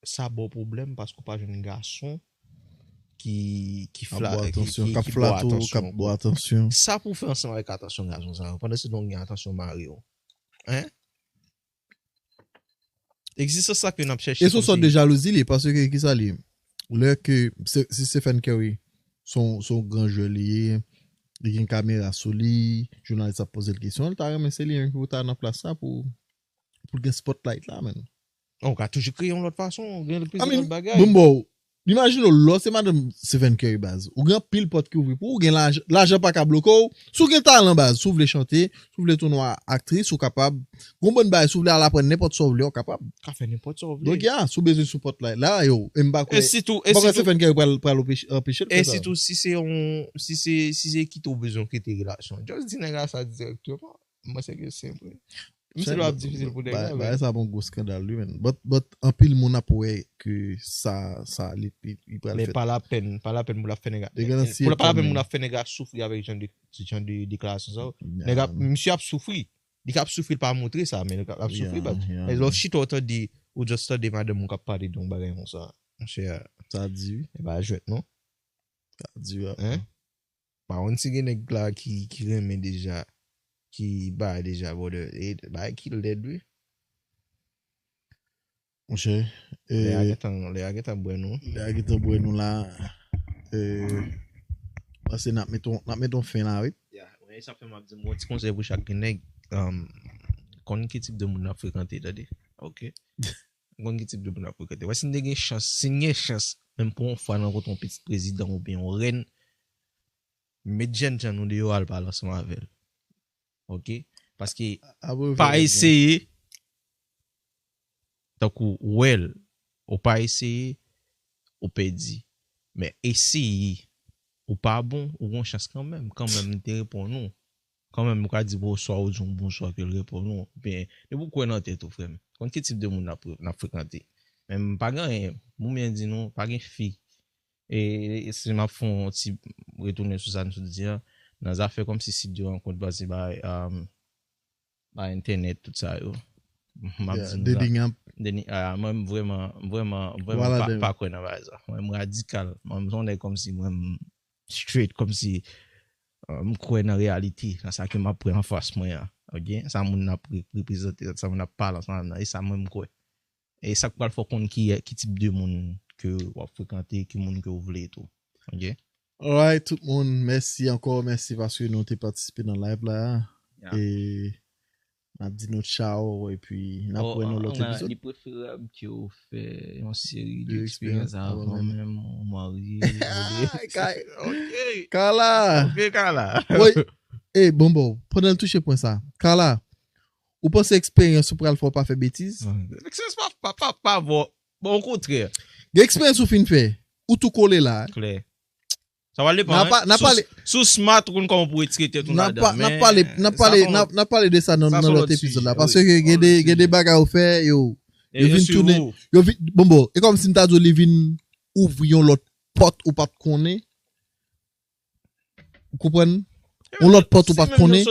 sa ba w pwoblèm paske w pa jwenn gason ki, ki fla-, ki, ki, ki ba w atansyon, k ap flato, k ap ba w atansyon. Sa pou w fè ansanm avèk atansyon gason sa yo, pandan se tan w gen atansyon mari w? Hein? Egzistans sa ke n ap chèche. E se yon sòt de jalouzi li ye, paske kisa li ye? Lè ke se, si Stephen Curry, se yon, se yon gran jwè li ye, li gen kamera sou li, jounalis ap poze l kesyon, li ta renmen se li menm ki pou ta nan plas la pou, pou l gen spotlight la, menn. Ou ka toujou kreye yon lòt fason, gen plizyè lòt bagay. Bon, bon, imajine w, lè w se madanm Stephen Curry, baz. Ou gen anpil pòt ki ouvri pou ou, ou gen laj-, lajan pa ka bloke w. Si w gen talan, baz, si w vle chante, si w vle tounen aktris, ou kapab. Gon bann bagay, si w vle al aprann nenpòt sa w vle, ou kapab. Ka fè nenpòt sa w vle. Donk, ya, si w bezwen spotlight la, yo, e m pa kwè, e sitou, e m pa kwè sitou, Stephen Curry pral, pral anpeche, anpeche l fè sa. E sitou, si se yon, si se, si se kite w bezwen kite relasyon, just di nèg la sa dirèkteman. M panse ke se vre. M se lwa ap difisil pou nèg la, men. Bagay sa bon gwo skandal, wi, men. But, but, anpil moun ap wè ke sa, sa, li, li, li pral fèt. Men pa lapèn, pa lapèn pou l ap fè nèg la, pou l pa lapèn pou l ap fè nèg la soufri avèk jan de, jan de deklarasyon sa yo. Nèg la, misye ap soufri. Li ka ap soufri, l pa montre sa, men l ap soufri, but, men lè w chita, w tande, ou just tande madanm ou k ap pale de yon bagay konsa, monchè. Sa di, wi. E pa jwèt, non. Sa di, wi. Hein? Pa konn si gen nèg la ki, ki renmen deja, ki bay deja, brother. E bagay ki lèd, wi. Monchè, lè a gentan, lè a gentan bwè nou. Lè a gentan bwè nou la. E, panse n ap met on, n ap met on fen la, wi. Ya, men sa fè m ap di m, yon ti konsèy pou chak nèg. Um, konn ki tip de moun n ap frekante, tande. Ok? Konn ki tip de moun n ap frekante. Wè, si n te gen chans, si n gen chans, menm pou yon fwa n rankontre yon pitit prezidan oubyen yon rèn, met jènjan nou deyò, al pale ansanm avè l. Ok? Paske pa eseye, tankou w wè l, ou pa eseye, ou pèdi. Men eseye, ou pa bon, ou gon chans kanmenm. Kanmenm, m te reponn ou. Kanmenm, ou ka di bonswa, ou di yon bonswa ke l reponn ou. Oubyen, depi w kwè nan tèt ou, frè m. Konn ki tip de moun n ap, n ap frekante. Men m pa gen anyen, m byen di nou, pa gen fi. E, e si m ap fè yon ti retounen sou sa n sot di a, nan zafè kòmsi sit de rankont, pase bay, um, bay entènèt, tout sa yo. M ap di nou la. Dating app. Dating, ah, mwen, m vrèman, m vrèman, m vrèman pa, pa kwè nan bagay sa. Mwen, m radikal. Mwen, m se yon nèg kòmsi, mwen, m straight, kòmsi, uh, m kwè nan reyalite, nan sa ke m ap wè anfas mwen an. Ok? Sa moun nan ap re-, reprezante, sa moun nan ap pale ansanm nan, e sa mwen, m kwè. E sa k pral fè w konn ki, ki tip de moun ke w ap frekante, ki moun ke w vle tou. Ok? Alright, tout moun, mèsi ankò, mèsi paske nou te patisipe nan live la. E n ap di nou tchaw, epi n ap wè nan lòt epizòd. Li preferab ke w fè yon seri de eksperyans avan menm ou marye. Ok. Carla! Ok, Carla. Ey, bon, bon, pandan l touche pwen sa. Carla, ou panse eksperyans ou pral fè w pa fè betiz? Eksperyans pa, pa, pa, pa bon. Bon, okontrè. Gen eksperyans ou fin fè, ou tou kole la. Klè. Sa va depann, wi. Si w smart, ou konn kòman pou retire tèt ou ladan. N ap pale, n ap pale, n ap, n ap pale de sa nan, nan lòt epizòd la. Paske gen de, gen de bagay ou fè, yo, yo vin tounen, yo vin, bon, bon, e kòmsi m ta di w li vin ouvri yon lòt pòt ou pa t konnen. Ou konprann? Yon lòt pòt ou pa t konnen.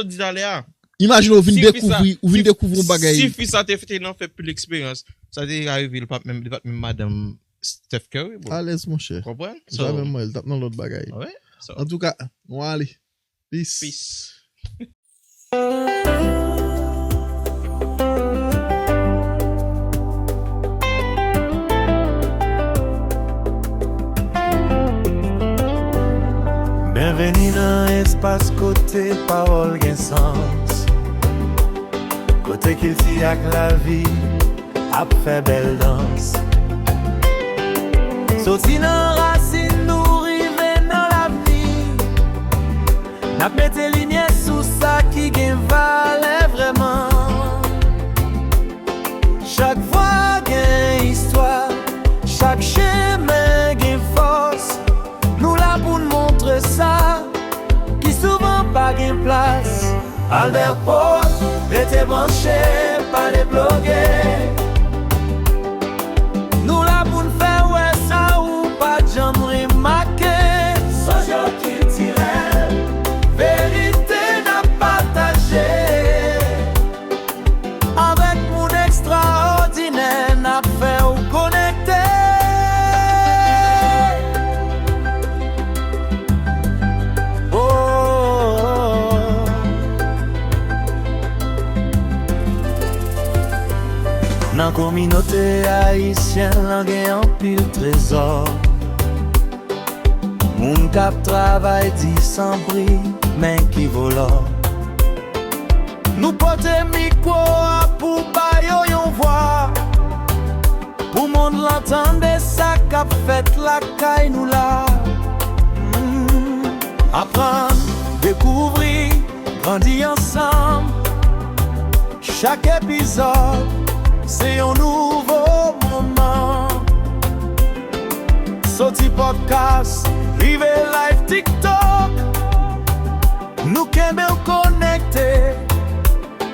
Imajine ou vin dekouvri, ou vin dekouvri yon bagay. Si fi sa te, te nan fè pil eksperyans, sa te ka rive, li pa t menm, li pa t menm madanm Steph Curry, bro. Alèz, monchè. Konprann? Li pa menm mwen, li t ap nan lòt bagay. Antouka, nou ale. Peace. Peace. Byenveni nan espas kote pawòl gen sans, kote kilti ak lavi ap fè bèl dans. Soti nan rasin nou rive nan lavni, n ap mete limyè sou sa ki gen valè vrèman. Chak vwa gen istwa, chak chemen gen fòs. Nou la pou n montre sa ki souvan pa gen plas. Albert Pod, rete branche, pa deploge. Nou la pou n fè w wè sa ou pa t janm remake. Sosyokiltirèl, verite n ap pataje. Avèk moun ekstraòdinè, n ap fè w konekte. Oh. Nan kominote ayisyèn lan gen anpil trezò. Moun k ap travay di san pri, men ki vo lò. Nou pote mikwo a pou ba yo yon vwa, pou mond lan tande sa k ap fèt lakay nou la. Mm. Aprann, dekouvri, grandi ansanm. Chak epizòd, se yon nouvo moman. Soti podcast, rive live TikTok. Nou kenbe w konekte,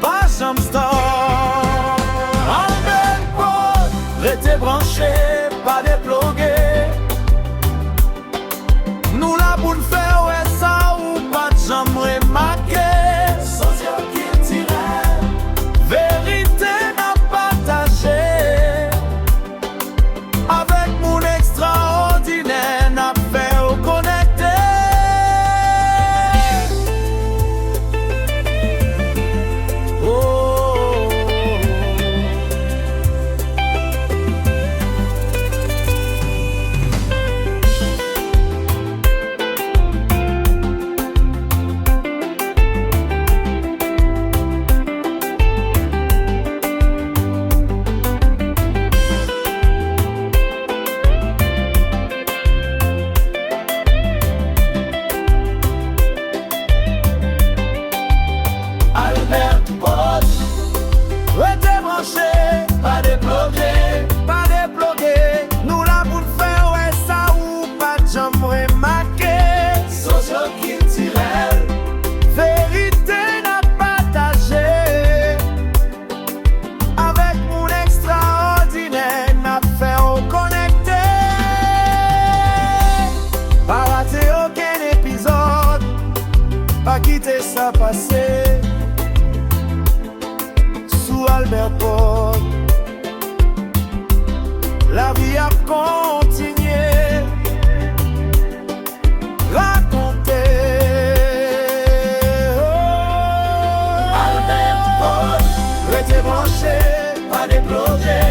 pa janm stop. Albert Pod, rete branche, pa deploge. Nou la pou n fè w wè sa ou pa t janm remake. Sosyokiltirèl, verite n ap pataje. Avèk moun ekstraòdinè, n ap fè w konekte. Oh. Albert Pod. Rete branche, pa deploge, pa deploge. Nou la pou n fè w wè sa ou pa t janm remake. Sosyokiltirèl, verite n ap pataje. Avèk moun ekstraòdinè, n ap fè w konekte. Pa rate okenn epizòd, pa kite sa pase. Sou Albert Pod, lavi ap kontinye. Rakonte. Albert Pod, rete branche, pa deploge.